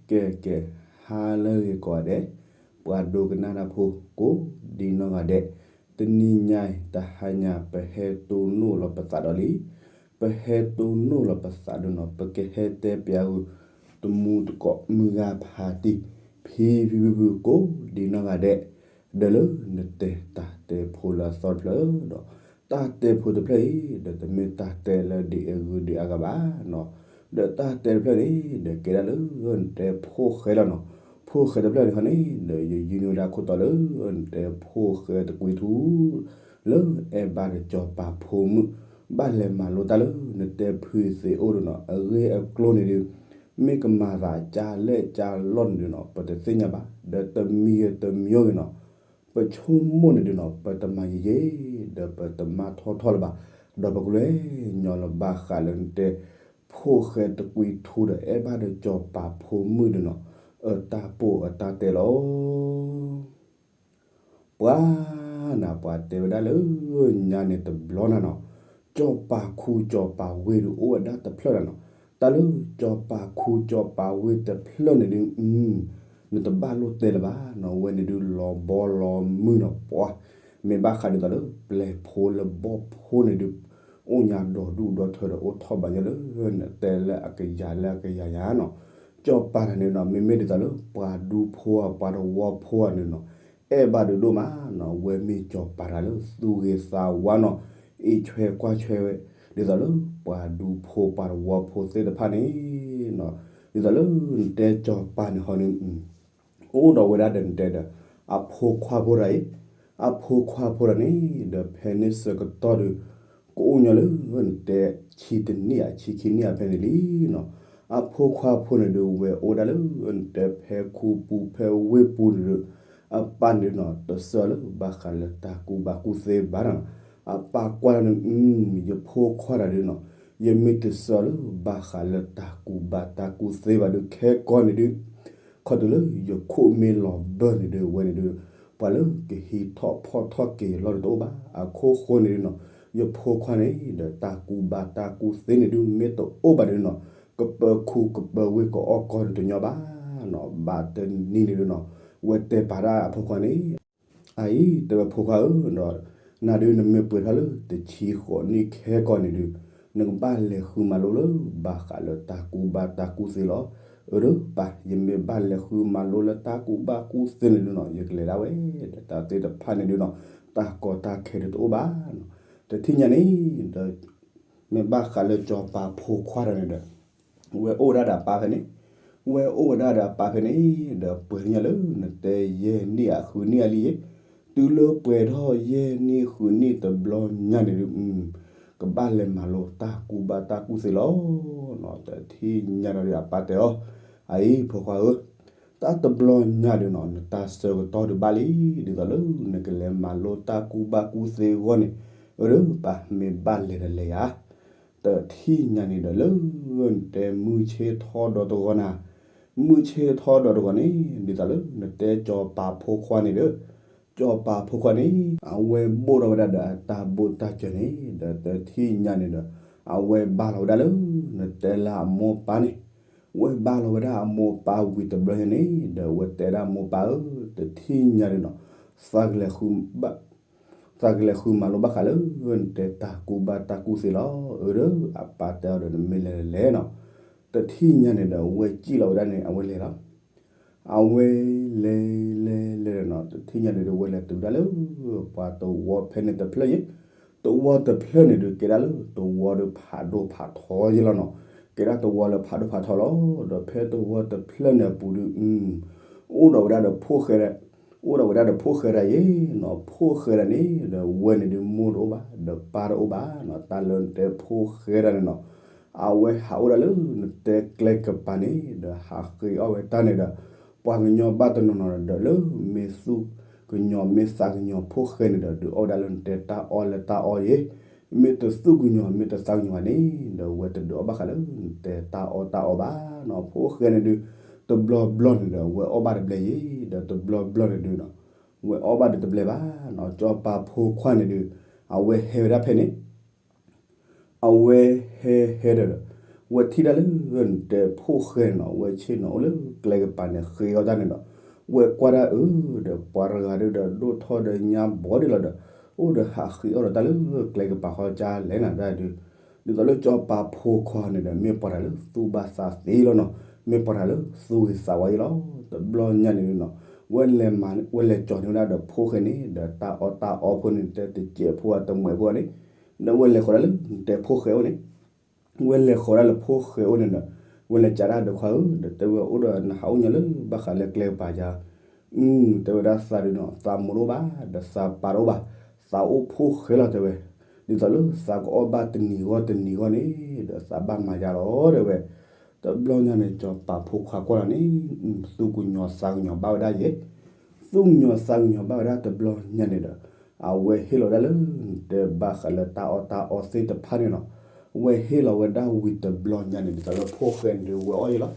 ကဲ ကဲ ဟါလၢအဂ့ၤကိးဂၤဒဲး, ပှၤဒိကနၣ်တၢ်ဖိကိးဒံနီၢ်ဂၤဒဲး, တနံၤညါအံၤ တဟါညါ ပဟဲတိၢ်နီၣ်လီၤပသးဒီးလံ, ပဟဲတိၢ်နီၣ်လီၤပသးဒီးနီၤ ပကဟဲတဲပျးဂုာ် တမူတကိးမုၢ်ဂၤဖးတံၢ် ဖံဖံဖုဖုကိးဒံနီၢ်ဂၤဒဲး, ဒီးလၢနတဲတၢ်တဲဖိလၢအသီတဖျၢၣ်ဒီး တၢ်တဲဖိတဖျၢၣ်အံၤ ဒီးတမ့ၢ်တၢ်တဲလၢဒ်အဂုၤဒ်အဂၤဘၣ်နီၤ, ဒီးတၢ်တဲတဖျၢၣ်န့ၣ် ဒီးကဲဒၣ်လၢနတဲဖိၣ်ဃဲလီၤနီၤ, ဖိၣ်ဃဲတဖျၢၣ်န့ၣ်ဟီန့ၣ် ဒီးယယုၢ်န့ၢ်ဝဲဒၣ်ခိၣ်တီလၢနတဲဖိၣ်ဃဲတကွံထူ လၢအဲၣ်ဘၣ်ဒီးစီၤပၤဖိမုၣ် ဘၣ်လဲၤမၤလိတၢ်လၢနတဲဖုသ့အိၣ်ဒီးနီၤ အဂ့ၢ်အကျိၤန့ၣ်ဒုး မ့ၢ်ကမၤသးကၢ်လဲၣ်ကၢ်လီၢ်န့ၣ်ဒုးနီၤ ပတသ့ၣ်ညါဘၣ်, ဒီးတမံၤဂ့ၤတမံၤဂ့ၤနီၤ ပဆိကမိၣ်န့ၣ်ဒုးနီၤ ပတမၤယံာ်ယံာ် ဒီးပတမၤထီထီၣ်လၢၤဘၣ်, ဒီးပကလဲၤညီလၢၤဘၣ်ဃးလၢနတဲ ဖိၣ်ဃဲတကွံထူဒီးအဲၣ်ဘၣ်ဒီးစီၤပၤဖိမုၣ်ဒုးနီၤ အတၢ်ပိာ်အတၢ်တဲလီၤ. ပှၤနၤ ပှၤတဲဝဲဒၣ်လၢညါန့ၣ်တဘျီနၤနီၤ, စီၤပၤခူစီၤပၤဝ့ၢ်ဒုးအိၣ်ဝဲဒၣ်တဖျၢၣ်နၤနီၤ, တၢ်လၢစီၤပၤခူစီၤပၤဝ့ၢ်တဖျၢၣ်န့ၣ်ဒုး အဝဲန့ၣ်ဒုးလီၤဘီလီၤမုၢ်နီၤ ပှၤ မ့ၢ်ဘၣ်ဃးဒ်သိးလၢပျဲၤဖိလၢဘီၣ်ဖိန့ၣ်ဒုး အိၣ်ညါဒီဒူၣ်ဒီထၢဒီးအိၣ်ထီၣ်ဘးညီလၢနတဲလၢအကယၤလၢအကယၤယၤနီၤ, စီၤပၤတဂၤန့ၣ်နီၤ မ့မ့ၢ်ဒ်သိးလၢပှၤဒူဖိဧါ ပှၤတဝီဖိဧါန့ၣ်နီၤ အဲၣ်ဘၣ်ဒုးဒိၣ်မးနီၤ, အဝဲမ့ၢ်စီၤပၤတဂၤလၢသူၣ်ဂ့ၤသးဝါနီၤ, အံးဆွဲကွၢ်ဆွဲဝဲ ဒ်သိးလၢပှၤဒူဖိပှၤတဝီဖိသ့ၣ်တဖၣ်န့ၣ်နီၤ, ဒ်သိးလၢနတဲစီၤပၤန့ၣ်ဟီန့ၣ် အိၣ်ဒီးဝဲဒၣ်ဒီးနတဲဒီး အဖိခွါဖိတဂၤအံၤ, အဖိခွါဖိတဂၤန့ၣ် ဒီးဖဲန့ၣ်ဆၢကတီၢ်ဒီး ကအိၣ်ညီလၢနတဲဆံတနံၣ်ဧါ ဆံခံနံၣ်ဧါဖဲန့ၣ်လံနီၤ, အဖိခွါဖိန့ၣ်ဒုး ဝဲအိၣ်ဒၣ်လၢနတဲဖဲခူပူၤဖဲဝ့ၢ်ပူၤန့ၣ်ဒီး အပၢ်န့ၣ်ဒုးနီၤ တစၢလၢဘၣ်ဃးလၢတၢ်ကူၣ်ဘၣ်ကူၣ်သ့ဘၣ်နီၤ, အပၢ်ကွၢ်န့ၣ် ယဖိခွါတဂၤဒုးနီၤ ယမ့ၢ်တစၢလၢဘၣ်ဃးလၢတၢ်ကူၣ်ဘၣ်တၢ်ကူၣ်သ့ဘၣ်ဒုး ခဲကီန့ၣ်ဒုး ခီတုၤလၢယခိၣ်မ့ၢ်လီၤဘၢၣ်န့ၣ်ဒုး ဝဲန့ၣ်ဒုး ပှၤလၢကဟံးထီၣ်ဖီၣ်ထီၣ်က့ၤလီၤဒုးတအိၣ်ဘၣ်. အခိၣ်ဃိန့ၣ်ဒုးနီၤ ယဖိခွါန့ၣ်ဒီး တၢ်ကူၣ်ဘၣ်တၢ်ကူၣ်သ့န့ၣ်ဒုး မ့ၢ်တအိၣ်ဘၣ်ဒုးနီၤ ကပၢၤခူကပၢၤဝ့ၢ်ကအီၣ်ကီၢ်ဒုးတညီဘၣ်နီၤ. ဘၣ်တနံၤန့ၣ်ဒုးနီၤ ဝဲတဲပာ်ဒၣ်အဖိခွါန့ၣ် အအံၤ တဲဝဲဖိခွါဧၢ, ဒီးနၤဒုးနမ့ၢ်ပှဲၤထီၣ်လၢတဆံဃိးနံၣ်ခဲကီန့ၣ်ဒုး နကဘၣ်လဲၤဃုမၤလိလၢဘၣ်ဃးလၢတၢ်ကူၣ်ဘၣ်တၢ်ကူၣ်သ့လီၤ. အၢ ဒီးပၢ် ယမ့ၢ်ဘၣ်လဲၤဃုမၤလိလၢတၢ်ကူၣ်ဘၣ်ကူၣ်သ့န့ၣ်ဒုးနီၤ ယကလဲၤဒၣ်ဝဲ, ဒီးတၢ်သ့ၣ်တဖၣ်န့ၣ်ဒုးနီၤ တၢ်ကီတၢ်ခဲဒုးတအိၣ်ဘၣ်နီၤ. တထံၣ်ညါန့ၣ်ဒီး မ့ၢ်ဘၣ်ဃးလၢစီၤပၤဖိခွါတဂၤန့ၣ်ဒီး ဝဲအိၣ်ဝဲဒၣ်ဒီးအပၢ်ဖဲန့ၣ်, ဝဲအိၣ်ဝဲဒၣ်ဒီးအပၢ်ဖဲန့ၣ် ဒီးပှဲၤထီၣ်ညါလၢနတဲယဲၢ်နံၣ်ဧါဃုနံၣ်ဧါလံယဲ, တုၤလၢပှဲၤထီၣ်ယဲၢ်နံၣ်ဃုနံၣ်တဘျီညါန့ၣ်ဒုး ကဘၣ်လဲၤမၤလိတၢ်ကူၣ်ဘၣ်တၢ်ကူၣ်သ့လီၤ. တထံၣ်ညါဒီးအပၢ်တဲအီၤ, အအံၤ ဖိခွါဧၢ, တၢ်တဘျီညါဒုးနီၤ နတၢ်ဆၢကတီၢ်ဒုးဘၣ်လံ, ဒ်သိးလၢနကလဲၤမၤလိတၢ်ကူၣ်ဘၣ်ကူၣ်သ့အဂီၢ်န့ၣ်, အၢ ဒီးပၢ် မ့ၢ်ဘၣ်လဲၤဒီးလဲၤယၤ တထံၣ်ညါန့ၣ်ဒီးလၢနတဲမုၢ်ဆ့ၣ်ထီဒီးတဂီၤနၤ, မုၢ်ဆ့ၣ်ထီဒီးတဂီၤန့ၣ် ဒ်သိးလၢနတဲစီၤပၤဖိခွါန့ၣ်ဒီး, စီၤပၤဖိခွါန့ၣ် အဝဲဘိၣ်ထီၣ်ဝဲဒၣ်ဒီးအတၢ်ဘိၣ်တၢ်စၢၤန့ၣ် ဒီးတထံၣ်ညါန့ၣ်ဒီး အဝဲဘါလီၤဝဲဒၣ်လၢ နတဲလၢအမိၢ်ပၢ်န့ၣ်, ဝဲဘါလီၤဝဲဒၣ်အမိၢ်ပၢ်ဝံၤတဘျီညါန့ၣ် ဒီးဝဲတဲဒၣ်မိၢ်ပၢ်ဧၢ, တထံၣ်ညါန့ၣ်နီၤ သးကလဲၤဃုဘၣ် သးကလဲၤဃုမၤလိဘၣ်ဃးလၢ နတဲတၢ်ကူၣ်ဘၣ်တၢ်ကူၣ်သ့လီၤ. အၢ ဒီးအပၢ်တဲအီၤဒီး နမ့ၢ်လဲၤလဲၤနီၤ, တထံၣ်ညါန့ၣ်ဒီး အဝဲစံၣ်လီၤဝဲဒၣ်န့ၣ် အဝဲလဲၤလီၤ. အဝဲလဲၤလဲၤလဲၤဒီးနီၤ တထံၣ်ညါန့ၣ်ဒီး ဝဲလဲၤတုၤဒၣ်လၢ ပှၤတဝီဖဲန့ၣ်တဖျၢၣ်ယဲ, တဝီတဖျၢၣ်န့ၣ်ဒီး ကဲဒၣ်လၢတဝီဒီးဖးဒိၣ်ဖးထီယဲလီၤနီၤ, ကဲဒၣ်တဝီလၢဖးဒိၣ်ဖးထီလီၤ. ဒီးဖဲတဝီတဖျၢၣ်န့ၣ်အပူၤဒီး အိၣ်ဒီးဝဲဒၣ်ဒီးဖိၣ်ဃဲ အိၣ်ဒီးဝဲဒၣ်ဒီးဖိၣ်ဃဲဒၣ်ယဲနီၤ, ဖိၣ်ဃဲဒၣ်န့ၣ်ဒီး ဝဲန့ၣ်ဒုးမိၢ်တအိၣ်ဘၣ် ဒီးပၢ်တအိၣ်ဘၣ်နီၤ, တၢ်လၢနတဲဖိၣ်ဃဲဒၣ်န့ၣ်နီၤ, အဝဲဟးအိၣ်ဒၣ်လၢနတဲကျဲကပၤန့ၣ် ဒီးဟးဃ့အီၣ်ဝဲတၢ်န့ၣ်ဒီး ပှၤကညီဘၣ်တနီၤနီၤဒီး လၢမ့ၢ်သူၣ်ကညီၤမ့ၢ်သးကညီၤဖိၣ်ဃဲန့ၣ်ဒီး ဒုးအီၣ်ဝဲဒၣ်လၢနတဲတၢ်အီၣ်လၢတၢ်အီယဲ, မ့ၢ်တသူၣ်ကညီၤမ့ၢ်တသးကညီၤဘၣ်န့ၣ်ဒီး ဝဲတဒုးအီၣ်ဘၣ်ဃးလၢနတဲတၢ်အီၣ်တၢ်အီဘၣ်နီၤ, ဖိၣ်ဃဲန့ၣ်ဒုး တဘျီဘျီန့ၣ်ဒီး ဝဲအီၣ်ဘၣ်တဘျဲယဲ, ဒီးတဘျီဘျီန့ၣ်ဒုးနီၤ ဝဲအီၣ်ဘၣ်ဒုးတဘျဲဘၣ်နီၤ, စီၤပၤဖိခွါန့ၣ်ဒုး အဝဲဟဲဝဲဒၣ်ဖဲန့ၣ် အဝဲဟဲဟဲဒီးဒီး ဝဲထံၣ်ဒၣ်လၢနတဲဖိၣ်ဃဲနီၤ ဝဲဆ့ၣ်နီၤ အိၣ်လၢကျဲကပၤန့ၣ် ဃ့အီၣ်တၢ်န့ၣ်ဒီး ဝဲကွၢ်ဒၣ်အၢ ဒီးပှၤတဂၤဒီး ဒိၣ်ထီၣ်ဒီးညါဘီဒ်လီၤဒီး အိၣ်ဒီးဟးဃ့အီၣ်ဒီးတၢ်လၢကျဲကပၤဃီကၢ်လဲၣ်နၤတၢ်ဒုး ဒ်သိးလၢစီၤပၤဖိခွါန့ၣ်ဒီး မ့ၢ်ပှၤတဂၤလၢသူၣ်ဘၣ်သးသ့လီၤနီၤ, မ့ၢ်ပှၤတဂၤလၢသူၣ်ဂ့ၤသးဝါယဲလီၤ. တဘျီညါန့ၣ်ဒုးနီၤ ဝဲလဲၤမၤ ဝဲလဲၤကၠီၤန့ၢ်ဝဲဒၣ်ဒီးဖိၣ်ဃဲန့ၣ် ဒီးတၢ်အီၣ်တၢ်အီဖိန့ၣ် တဲတစဲးဖိအတမှဲးဖိန့ၣ် ဒီးဝဲလဲၤဃီၤဒၣ်လၢတဲဖိၣ်ဃဲအိၣ်န့ၣ် ဝဲလဲၤဃီၤဒၣ်လၢဖိၣ်ဃဲအိၣ်န့ၣ်ဒီး ဝဲလဲၤကးဒၣ်ဒီးခွါဧၢ ဒီးတဲဝဲအိၣ်ဒီးနဟးအိၣ်ညီလၢဘၣ်ဃးလၢကျဲကပၤယါ အ တဲဝဲဒၣ်သးဒုးနီၤ သးမူတအိၣ်ဘၣ် ဒီးသးပၢ်တအိၣ်ဘၣ်, သးအိၣ်ဖိၣ်ဃဲလီၤတဲဝဲ, ဒ်သိးလၢသးကအီၣ်ဘၣ်တနံၤဂီၢ်တနံၤဂီၢ်န့ၣ် ဒီးသးဘၣ်မၤယါလီၤတဲဝဲ. တဘျီညါန့ၣ် စီၤပၤဖိခွါကွၢ်လီၤန့ၣ် သူၣ်ကညီၤသးကညီၤဘၣ်ဝဲဒၣ်ယဲ သူၣ်ကညီၤသးကညီၤဘၣ်ဝဲဒၣ်တဘျီညါန့ၣ်ဒီး အဝဲဟ့ၣ်လီၤဝဲဒၣ်လၢ တဲဘၣ်ဃးလၢတၢ်အီၣ်တၢ်အီသ့ၣ်တဖၣ်န့ၣ်နီၤ, အဝဲဟ့ၣ်လီၤဝဲဒၣ်ဝံၤတဘျီညါန့ၣ် ဒ်သိးလၢဖိၣ်ဃဲန့ၣ်ဒုးဝဲအီၣ်ယဲလီၤ.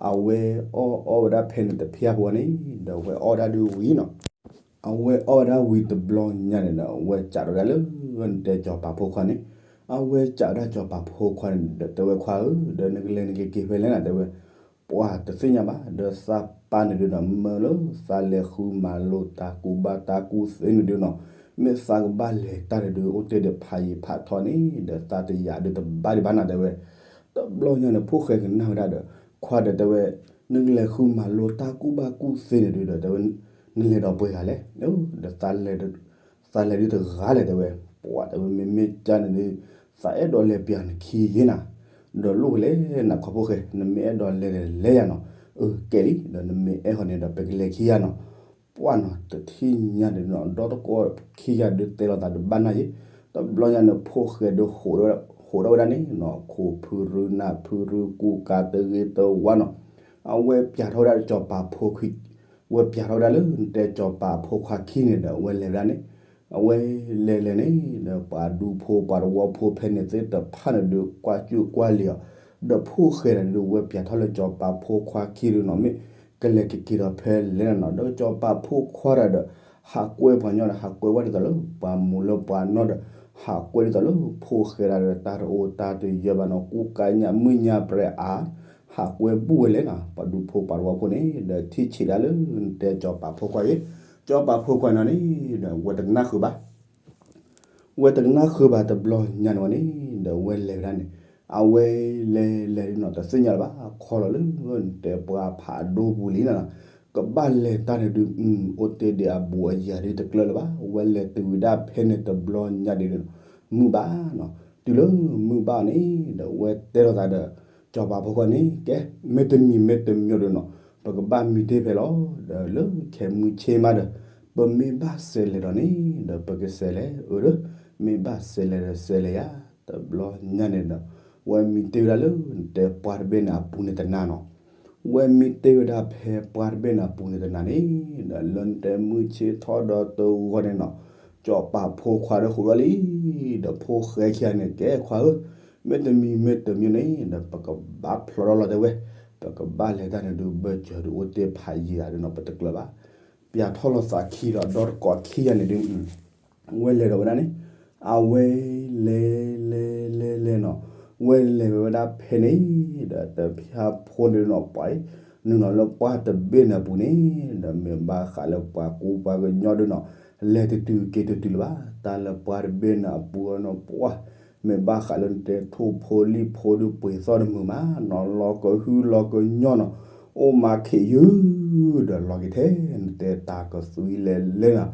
အဝဲအီၣ်အီၣ်ဝဲဒၣ်ဖဲန့ၣ်တဖျၢၣ်ဖိန့ၣ် ဒီးဝဲအီၣ်ဒၣ်ဒုးဝံၤနီၤ အဝဲအီၣ်ဝဲဒၣ်ဝံၤတဘျီညါန့ၣ်ဒီး ဝဲစးထီၣ်ဝဲဒၣ်လၢ တဲစီၤပၤဖိခွါန့ၣ်, အဝဲစးထီၣ်ဝဲဒၣ်စီၤပၤဖိခွါန့ၣ်ဒီး တဲဝဲခွါဧၢ ဒီးနကလဲၤနကက့ၤဖဲလဲၣ်နၤတဲဝဲ, ပှၤတသ့ၣ်ညါဘၣ် ဒီးသးပၢ်န့ၣ်ဒုးဒီး မၢလၢသးလဲၤဃုမၤလိတၢ်ကူၣ်ဘၣ်တၢ်ကူၣ်သ့န့ၣ်ဒုးနီၤ, မ့ၢ်သးကဘၣ်လဲၤတၢ်န့ၣ်ဒုး အိၣ်တ့ၢ်ဒီးဖးယံာ်ဖးထီန့ၣ် ဒီးသးတယာ်ဒုးတဘၣ်ဒံးဘၣ်နၤတဲဝဲ. တဘျီညါန့ၣ် ဖိၣ်ဃဲကနၣ်ဝဲဒၣ်ဒီး ခွါဒီးတဲဝဲ, နကလဲၤဃုမၤလိတၢ်ကူၣ်ဘၣ်ကူၣ်သ့န့ၣ်ဒုးဒီး တဲဝဲ, နလဲၤဒီးပှဲၤဂၤလဲၣ်, ဒီး သးလဲၤဒုးတဂၤလဲၣ်တဲဝဲ, ပှၤတဲဝဲမ့မ့ၢ်ကၢ်န့ၣ်ဒုး သးအဲၣ်ဒိးလဲၤပျးနခံယ့နၤ, ဒီးလိၣ်ဝဲလဲၣ်နၤခွါဖိၣ်ဃဲ နမ့ၢ်အဲၣ်ဒိးလဲၤလဲၤယၤနီၤ, အကဲလံ ဒီးနမ့ၢ်အဲၣ်ဟီန့ၣ်ဒီး ပကလဲၤခံယၤနီၤ. ပှၤနီၤ တထံၣ်ညါန့ၣ်နီၤ ဒီတကိးခံယၤဒုးတဲလိာ်သးဒုးဘၣ်နၢ်ယ့, တဘျီညါန့ၣ် ဖိၣ်ဃဲဒုး ဟးထီၣ်ဝဲဒၣ်န့ၣ်နီၤ ခိၣ်ဖုရူနၢ်ဖုရူကူကၤတဂ့ၤတဝါနီၤ, အဝဲပျးထီၣ်ဝဲဒၣ်စီၤပၤဖိခွါ ဝဲပျးထီၣ်ဝဲဒၣ်လၢတဲစီၤပၤဖိခွါခံန့ၣ်ဒီး အဝဲလဲၤဝဲဒၣ်န့ၣ်, အဝဲလဲၤလဲၤန့ၣ်ဒီး ပှၤဒူဖိပှၤတဝီဖိဖဲန့ၣ်သ့ၣ်တဖၣ်န့ၣ်ဒုး ကွၢ်စူၣ်ကွၢ်လံၤအီၤ, ဒီးဖိၣ်ဃဲဒၣ်ဒုး ဝဲပျးထီၣ်လၢစီၤပၤဖိခွါခံဒုးနီၤ မ့ၢ်ကလဲၤကက့ၤဒီးဖဲလဲၣ်နၤနီၤ, ဒီးစီၤပၤဖိခွါဒၣ်ဒီး ဟးကွဲပှၤကညီဒီး ဟးကွဲဝဲဒ်သိးလၢပှၤမူၤလၢပှၤနီၢ်ဒီး ဟးကွဲဒ်သိးလၢဖိၣ်ဃဲဒၣ်ဒီး တၢ်တအိၣ်တၢ်တယၢဘၣ်နီၤ ကူကၤညၣ်မုၢ်ညါပြဲၤအါ, ဟးကွဲဘူၣ်ဝဲလဲၣ်နီၤ ပှၤဒူဖိပှၤတဝီဖိန့ၣ် ဒီးထံၣ်ဆံးဒၣ်လၢတဲစီၤပၤဖိခွါအံၤ, စီၤပၤဖိခွါနီၤန့ၣ်ဒီး ဝဲတကနၣ်ဃုာ်ဘၣ် ဝဲတကနၣ်ဃုာ်ဘၣ်တဘျီညါန့ၣ်ဝဲန့ၣ် ဒီးဝဲလဲၤဝဲဒၣ်န့ၣ်, အဝဲလဲၤလဲၤဒုးနီၤ တသ့ၣ်ညါလၢၤဘၣ် ခီလီၤလၢတဲပှၤဖးဒိၣ်ပူၤလံနၤနီၤ, ကဘၣ်လဲၤတၢ်န့ၣ်ဒုး အိၣ်တ့ၢ်ဒံးအဘူးအယၤဒုးတကျၢၤလၢၤဘၣ် ဝဲလဲၤတုၤဝဲဒၣ်ဖဲန့ၣ်တဘျီညါဒုး မုၢ်ဘၣ်နီၤ, တုၤလၢမုၢ်ဘၣ်န့ၣ် ဒီးဝဲတဲလိာ်သးဒီး စီၤပၤဖိခွါန့ၣ် ကဲ မ့တမံၤမ့တမံၤဒုးနီၤ ပကဘၣ်မံတ့ၢ်ဖဲလီၤ, ဒီးလၢခဲမုၢ်ဆ့ၣ်မးဒီး ပမ့ၢ်ဘၣ်စဲးလဲၤဒီးန့ၣ် ဒီးပကစဲးလဲၤအၢဒီး မ့ၢ်ဘၣ်စဲးလဲၤဒီးစဲးလဲၤယၤ, တဘျီညါန့ၣ်ဒီး ဝဲမံတ့ၢ်ဝဲဒၣ်လၢတဲပှၢ်တဘ့ၣ်န့ၣ်အပူၤန့ၣ်တနၤနီၤ ဝဲမံတ့ၢ်ဝဲဒၣ်ဖဲပှၢ်တဘ့ၣ်န့ၣ်အပူၤန့ၣ်တနၤန့ၣ် ဒီးလၢတဲမုၢ်ဆ့ၣ်ထီၣ်ဒီးတဂီၤန့ၣ်နီၤ စီၤပၤဖိခွါဒီးဃုာ်လီၤလံ, ဒီးဖိၣ်ဃဲခံဂၤန့ၣ် ကဲခွါဧၢ, မ့တမံၤမ့တမံၤန့ၣ်ဒီး ပကဘၣ်ဖျိးထီၣ်လီၤတဲဝဲ, ပကဘၣ်လဲၤတၢ်န့ၣ်ဒုး ဘၢၣ်စၢၤဒုးအိၣ်တ့ၢ်ဖးယံာ်ဂၤဒုးနီၤ ပတကျၢၤဘၣ်, ပျးထီၣ်လီၤသးခံဒီး ဒီတကိးခံဂၤန့ၣ်ဒုး ဝဲလဲၤဒီးဝဲဒၣ်န့ၣ်, အဝဲလဲၤလဲၤလဲၤလဲၤနီၤ, ဝဲလဲၤဝဲဝဲဒၣ်ဖဲန့ၣ် ဒီးတဖၣ်ဖိန့ၣ်နီၤ ပှၤအံၤ နုာ်လီၤလၢပှၢ်တဘ့ၣ်န့ၣ်အပူၤန့ၣ် ဒီးမ့ၢ်ဘၣ်ဃးလၢပှၤကူပှၤကညီဒုးနီၤ လဲၤတတုၤက့ၤတတုၤလၢၤဘၣ်, တၢ်လၢပှၢ်တဘ့ၣ်န့ၣ်အပူၤနီၤ ပှၤ မ့ၢ်ဘၣ်ဃးလၢနတဲထိၣ်ဖိလံၣ်ဖိဒုးပှ့ၤသီၣ်တမုာ်မးနီၤ လီၤကဟုလီၤကညီနီၤ, အိၣ်မးခ့ယုၢ် ဒီးလီၤက့ၤထဲ နတဲတၢ်ကသွံလဲၤလဲၤနီၤ,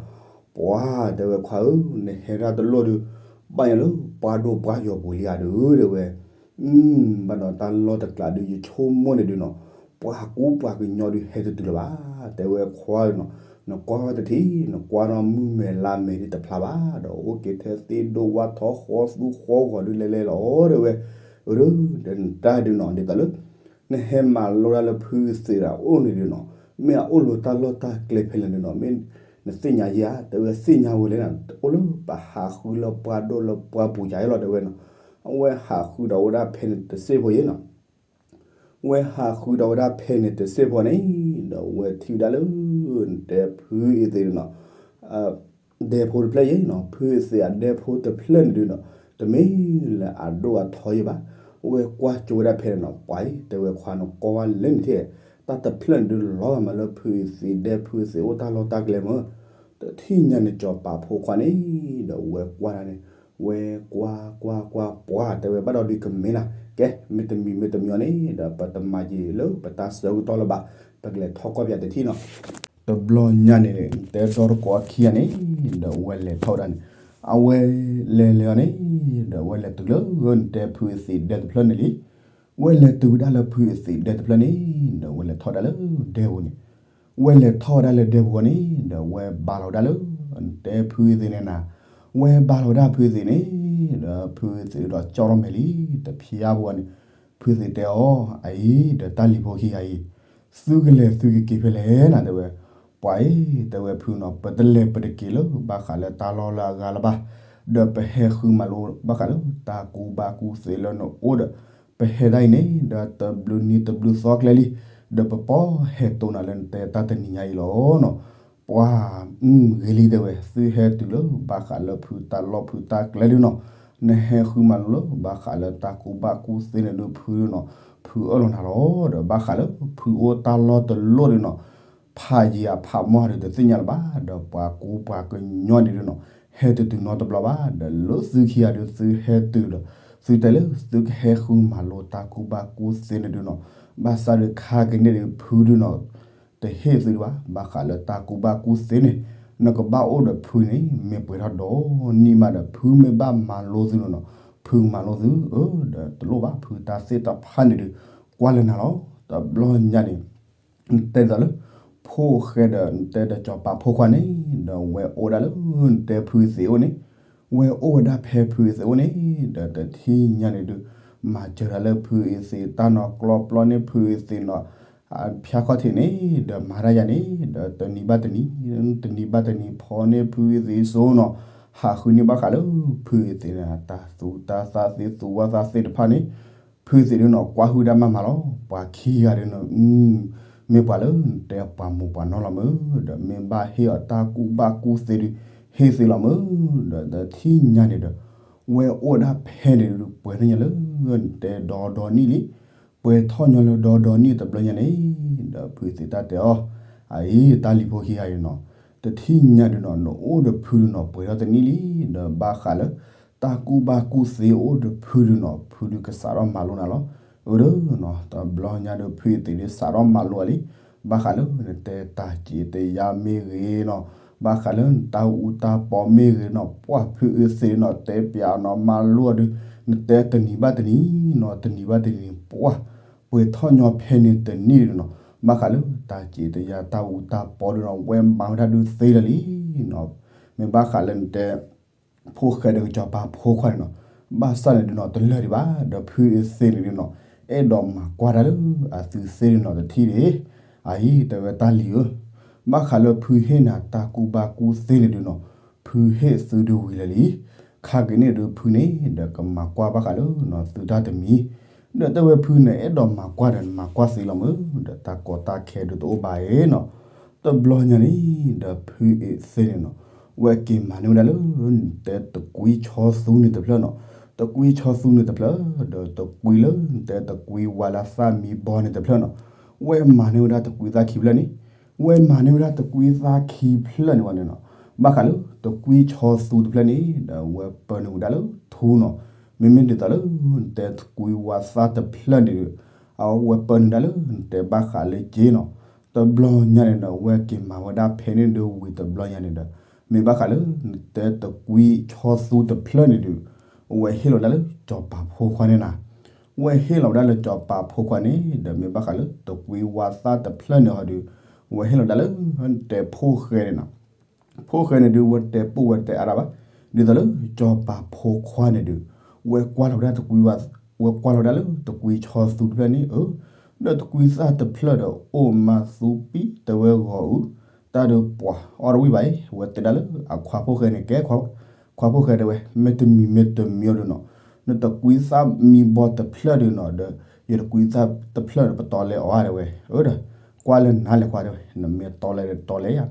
ပှၤတဲဝဲခွါဧၢ နဟဲဒၣ်တလိၣ်ဒုး ဘၣ်ညါလၢပှၢ်ဒိၣ်ပှၢ်ယီၤပူၤလံဧါဒုး တဲဝဲ, ဘၣ်ဒီးတၢ်လီၢ်တကျးဒုး ယဆိကမိၣ်န့ၣ်ဒုးနီၤ ပှၤကူပှၤကညီဒုးဟဲတတုၤလၢၤဘၣ်, တဲဝဲခွါနီၤ, နကွၢ်တထံၣ် နကွၢ်နီၤမုၢ်မဲာ်လါမဲာ်ဒုးတဖျါဘၣ် ဒီးအိၣ်က့ၤထဲသ့ၣ်ဒိၣ်ဝါထီဃီသူဃီဂီၤဒုးလဲၤလဲၤလီၤ တဲဝဲ, အၢ ဒီးနတၢ်ဒုးနီၤ ဒ်သိးလၢ နဟဲမၤလိတၢ်လၢဖုသ့းတၢ်အိၣ်န့ၣ်ဒုးနီၤ, မ့ၢ်အအိၣ်လၢတၢ်လီၢ်တၢ်ကျဲဖဲလဲၣ်န့ၣ်နီၤ မ့ၢ်နသ့ၣ်ညါယဲဧါ, တဲဝဲသ့ၣ်ညါဝဲလဲၣ်နီၤ, အိၣ်လၢပဟးဃုလၢပှၢ်ဒိၣ်လၢပှၢ်ပူၤယၤအံၤလီၤ တဲဝဲနီၤ, အဝဲဟးဃုဒီးဝဲဒၣ်ဖဲန့ၣ်တစ့ၢ်ဖိယဲနီၤ ဝဲဟးဃုဒီးဝဲဒၣ်ဖဲန့ၣ်တစ့ၢ်ဖိန့ၣ် ဒီးဝဲထံၣ်ဝဲဒၣ်လၢ နတဲဖုအသ့းန့ၣ်နီၤ ဒဲဖိတဖျၢၣ်ယဲနီၤ, ဖုအသ့းအဒဲဖိတဖျၢၣ်န့ၣ်ဒုးနီၤ, တမ့ၢ်လၢအဒိၣ်အထီယဲဘၣ်, ဝဲကွၢ်ကၠိဝဲဒၣ်ဖဲန့ၣ်နီၤ, ပှၤအံၤ တဲဝဲခွါန့ၣ် ကိးဝဲလၢနထံၣ်, တၢ်တဖျၢၣ်န့ၣ်ဒုးလီၤဂာ်မးလၢဖုအသံးဒဲ ဖုအသံးအိၣ်တၢ်လီၢ်တၢ်ကျဲမး, တထံၣ်ညါန့ၣ် စီၤပၤဖိခွါန့ၣ် ဒီးဝဲကွၢ်ဒၣ်န့ၣ်, ဝဲကွၢ်ကွၢ်ကွၢ် ပှၤတဲဝဲဘၣ်ဒီးဒုးကမ့ၢ်နၤ, ကဲ မ့တမံၤမ့တမံၤအီၤန့ၣ် ဒီးပတမၤယံာ်လၢပတၢ်ဆၢကတီၢ်လၢၤဘၣ်, ပကလဲၤထီၣ်ကီၢ်ပယီၤတထံၣ်နီၤ. တဘျီညါန့ၣ် နတဲဒီတကိးခံဂၤန့ၣ် ဒီးဝဲလဲၤထီၣ်ဝဲဒၣ်န့ၣ်, အဝဲလဲၤလဲၤအီၤန့ၣ် ဒီးဝဲလဲၤတုၤလၢ နတဲဖုအသံးဒဲတဖျၢၣ်န့ၣ်လံ. ဝဲလဲၤတုၤဝဲဒၣ်လၢဖုအသံးဒဲတဖျၢၣ်န့ၣ် ဒီးဝဲလဲၤထီၣ်ဒၣ်လၢဒဲပူၤန့ၣ်, ဝဲလဲၤထီၣ်ဝဲဒၣ်လၢဒဲပူၤန့ၣ် ဒီးဝဲဘါလီၤဝဲဒၣ်လၢ နတဲဖုအသံးန့ၣ်နၤ, ဝဲဘါလီၤဝဲဒၣ်ဖုအသံးန့ၣ်, ဒီးဖုအသံးဒီးကၠီထီၣ်မဲာ်လံ တဖျါပူၤန့ၣ်, ဖုအသံးတဲအီၤ အအံၤ ဒီးတၢ်လံၤဖိခံဂၤအံၤ သုကလဲၤသုကက့ၤဖဲလဲၣ်နၤ တဲဝဲ, ပှၤအံၤ တဲဝဲဖုနီၤ ပတလဲၤပတက့ၤလၢဘၣ်ဃးလၢတၢ်လီၢ်လၢအဂၤလၢၤဘၣ်, ဒီးပဟဲဃုမၤလိဘၣ်ဃးလၢတၢ်ကူဘၣ်ကူသ့လၢနအိၣ်ဒီး, ပဟဲဒၣ်အံၤန့ၣ် ဒီးတဘျုးနံၤတဘျုးသီကျဲလံ, ဒီးပပီၢ်ဟဲတိၢ်နၤလၢနတဲတၢ်တနံၤညါအံၤလီၤနီၤ. ပှၤ ဂ့ၤလံတဲဝဲ သုဟဲတုၤလၢဘၣ်ဃးလၢဖုတၢ်လီၢ်ဖုတၢ်ကျဲဒုနီၤ, နဟဲဃုမၤလိလၢဘၣ်ဃးလၢတၢ်ကူဘၣ်ကူသ့န့ၣ်ဒုးဖုနီၤ, ဖုအၢၣ်လီၤနၤလီၤ, ဒီးဘၣ်ဃးလၢဖုအိၣ်တၢ်လီၢ်တလီၢ်ဒုနီၤ, ဖးယံၤအဖးမီၢ်ဒုးတသ့ၣ်ညါလၢၤဘၣ်, ဒီးပှၤကူပှၤကညီန့ၣ်ဒုနီၤ, ဟဲတတုၤနီတဘျီဘၣ်, ဒီးလၢသုခံဂၤဒုးသုဟဲတုၤဒီး, သုတဲလၢသုကဟဲဃုမၤလိတၢ်ကူဘၣ်ကူသ့န့ၣ်ဒုနီၤ, ဘၣ်ဆၣ်ဒုးခါက့ၤန့ၣ်ဒုးဖုဒုနီၤ တဟ့ၣ်သုဒံးဘၣ်, ဘၣ်ဃးလၢတၢ်ကူဘၣ်ကူသ့န့ၣ်, နကဘၣ်အိၣ်ဒီးဖုန့ၣ် မ့ၢ်ပှဲၤထီၣ်ဒီနံၣ်မးဒီး ဖုမ့ၢ်ဘၣ်မၤလိသုနီၤနီၤ, ဖုမၤလိသု, အၢ ဒီးတလိၣ်ဘၣ် ဖုတၢ်သ့ၣ်တဖၣ်န့ၣ်ဒုး ကွၢ်လၢနၤလီၤ. တဘျီညါန့ၣ် နတဲဒ်သိးလၢ ဖိၣ်ဃဲဒီးနတဲဒီးစီၤပၤဖိခွါန့ၣ်, ဒီးဝဲအိၣ်ဒၣ်လၢ နတဲဖုသံးအိၣ်န့ၣ်, ဝဲအိၣ်ဝဲဒၣ်ဖဲဖုသံးအိၣ်န့ၣ်, ဒီးတထံၣ်ညါန့ၣ်ဒုး မၤစၢၤဒၣ်လၢဖုအသံးတၢ်နီၤ, ကျီပျီန့ၢ်ဖုအသံးနီၤ, ဖၠါခီၣ်ထံးန့ၣ် ဒီးမၤတၢ်ယၤန့ၣ် ဒီးတနံၤဘၣ်တနံၤ, တနံၤဘၣ်တနံၤ ဖီန့ၢ်ဖုအသံးစိနီၤ, ဟးဃုန့ၢ်ဘၣ်ဃးလၢ ဖုအသံးန့ၣ် တၢ်သူတၢ်သၣ်သ့ သူဝၣ်သၣ်သ့ၣ်တဖၣ်န့ၣ်, ဖုသံးဒုနီၤ ကွၢ်ဟုၣ်ဒၣ်မးမးလီၤ. ပှၤခံဂၤဒုနီၤ မ့ၢ်ပှၤလၢနတဲပှၤမိၢ်ပှၤနီၢ်လီၤမုၢ်, ဒီးမ့ၢ်ဘၣ်ဟ့ၣ်အီၤတၢ်ကူၣ်ဘၣ်ကူၣ်သ့ဒုး ဟ့ၣ်သ့လီၤမုၢ်, ဒီးတထံၣ်ညါန့ၣ်ဒီး ဝဲအိၣ်ဝဲဒၣ်ဖဲန့ၣ်ဒုး ပှဲၤထီၣ်ညါလၢ နတဲဒီဒီနံၣ်လံ, ပှဲၤထီၣ်ညီလၢဒီဒီနံၣ်တဘျီညါန့ၣ်, ဒီးဖုသံးတၢ်တဲအီၤ, အအံၤ တၢ်လံၤဖိခံဂၤအံၤနီၤ, တထံၣ်ညါဒုနီၤ နအိၣ်ဒီးဖုဒုနီၤ ပှဲၤထီၣ်တနံၣ်လံ, ဒီးဘၣ်ဃးလၢ တၢ်ကူၣ်ဘၣ်ကူၣ်သ့အိၣ်ဒီးဖုဒုနီၤ ဖုဒုကစးထီၣ်မၤလိနၤလီၤ. အၢ ဒီး တဘျီညါဒုးဖုသံးဒုးစးထီၣ်မၤလိအီၤလံ, ဘၣ်ဃးလၢနတဲတၢ်စံးတယါမ့ၢ်ဂ့ၤနီၤ, ဘၣ်ဃးလၢနတၢ်အူတၢ်ပီမ့ၢ်ဂ့ၤနီၤ, ပှၤဖုအသံးနီၤ တဲပျးနီၤ မၤလိအီၤဒုး နတဲတနံၤဘၣ်တနံၤနီၤ တနံၤဘၣ်တနံၤ ပှၤ ပှဲၤထီၣ်ညီဖဲန့ၣ်တနံၣ်ဒုနီၤ, ဘၣ်ဃးလၢတၢ်စံးတယါတၢ်အူတၢ်ပီဒုနီၤ ဝဲမၤဝဲဒၣ်ဒုးသ့လၢာ်လံနီၤ, မ့ၢ်ဘၣ်ဃးလၢနတဲ ဖိၣ်ဃဲဒီးစီၤပၤဖိခွါန့ၣ်နီၤ, ဘၣ်ဆၣ်န့ၣ်ဒုနီၤ တလၢာ်ဒံးဘၣ် ဒီးဖုအသံးန့ၣ်ဒုနီၤ အဲၣ်ဒိးမၤကွၢ်တၢ်လၢအသုသ့ဒုနီၤ တထံၣ်ဒံး, အအံၤ တဲဝဲတၢ်လံၤဧၢ, ဘၣ်ဃးလၢဖုဟ့ၣ်နၤတၢ်ကူၣ်ဘၣ်ကူၣ်သ့န့ၣ်ဒုနီၤ ဖုဟ့ၣ်သုဒုဝံၤလၢာ်လံ, ခါက့ၤန့ၣ်ဒုးဖုန့ၣ် ဒီးကမၤကွၢ်ဘၣ်ဃးလၢနသုတၢ်တမံၤ, ဒီးတဲဝဲဖုန့ၣ် အဲၣ်ဒိးမၤကွၢ်ဒီးနမၤကွၢ်သ့လီၤမုၢ်, ဒီးတၢ်ကီတၢ်ခဲဒုးတအိၣ်ဘၣ်အံၤနီၤ, တဘျီညါန့ၣ် ဒီးဖုအသံးန့ၣ်နီၤ ဝဲက့ၤမၤန့ၢ်ဝဲဒၣ်လၢ နတဲတကွံဆီသူန့ၣ်တဖျၢၣ်နီၤ, တကွံဆီသူန့ၣ်တဖျၢၣ် ဒီးတကွံလၢနတဲတကွံဝါလၢသၣ်မံဘီန့ၣ်တဖျၢၣ်နီၤ, ဝဲမၤန့ၢ်ဝဲဒၣ်တကွံသၣ်ခံဖျၢၣ်န့ၣ်, ဝဲမၤန့ၢ်ဝဲဒၣ်တကွံသၣ်ခံဖျၢၣ်န့ၣ်ဝဲန့ၣ်နီၤ, ဘၣ်ဃးလၢတကွံဆီသူတဖျၢၣ်န့ၣ် ဒီးဝဲပၢနုာ်ဝဲဒၣ်လၢထူနီၤ, မ့မ့ၢ်ဒ်သိးလၢ နတဲတကွံဝါသၣ်တဖျၢၣ်န့ၣ်ဒီး အဝဲပၢနုာ်ဒၣ်လၢနတဲဘၣ်ဃးလၢက့နီၤ, တဘျီညါန့ၣ်ဒီး ဝဲက့ၤမၤဝဲဒၣ်ဖဲန့ၣ်ဒုးဝံၤတဘျီညါန့ၣ်ဒီး မ့ၢ်ဘၣ်ဃးလၢ နတဲတကွံဆီသူတဖျၢၣ်န့ၣ်ဒုး အဝဲဟ့ၣ်လီၤဝဲဒၣ်လၢစီၤပၤဖိခွါန့ၣ်နၤ, ဝဲဟ့ၣ်လီၤဝဲဒၣ်လၢစီၤပၤဖိခွါန့ၣ် ဒီးမ့ၢ်ဘၣ်ဃးလၢတကွံဝါသၣ်တဖျၢၣ်န့ၣ်ဟီဒုး အဝဲဟ့ၣ်လီၤဝဲဒၣ်လၢ နတဲဖိၣ်ဃဲန့ၣ်နီၤ ဖိၣ်ဃဲန့ၣ်ဒုး ဝဲတဲပိၢ်ဝဲတဲအါတၢ်ဘၣ်, ဒ်သိးလၢစီၤပၤဖိခွါန့ၣ်ဒုး ဝဲကွၢ်လီၤဝဲဒၣ်တကွံဝါ, ဝဲကွၢ်လီၤဝဲဒၣ်လၢတကွံဆီသူတဖျၢၣ်န့ၣ်ဧၢ, ဒီးတကွံသၣ်တဖျၢၣ်ဒီး အိၣ်မးသူပံၢ်တဲဝဲဂီၤအူ, တၢ်ဒုးပှၤအီၣ်တဝံၣ်ဘၣ်အံၤ ဝဲတဲဒၣ်လၢအခွါဖိၣ်ဃဲန့ၣ် ကဲ ခွါဖိၣ်ဃဲတဲဝဲ မ့တမံၤမ့တမံၤအီၤဒုးနီၤ, နတကွံသၣ်မံဘီတဖျၢၣ်ဒုးနီၤ ဒီး ယတကွံသၣ်တဖျၢၣ်ဒီး ပတီလဲၤအီၤဧါတဲဝဲ, အၢ ဒီး ကွၢ်လၢနၤလဲၣ်ခွါတဲဝဲ နမ့ၢ်တီလဲၤဒီးတီလဲၤယၤ,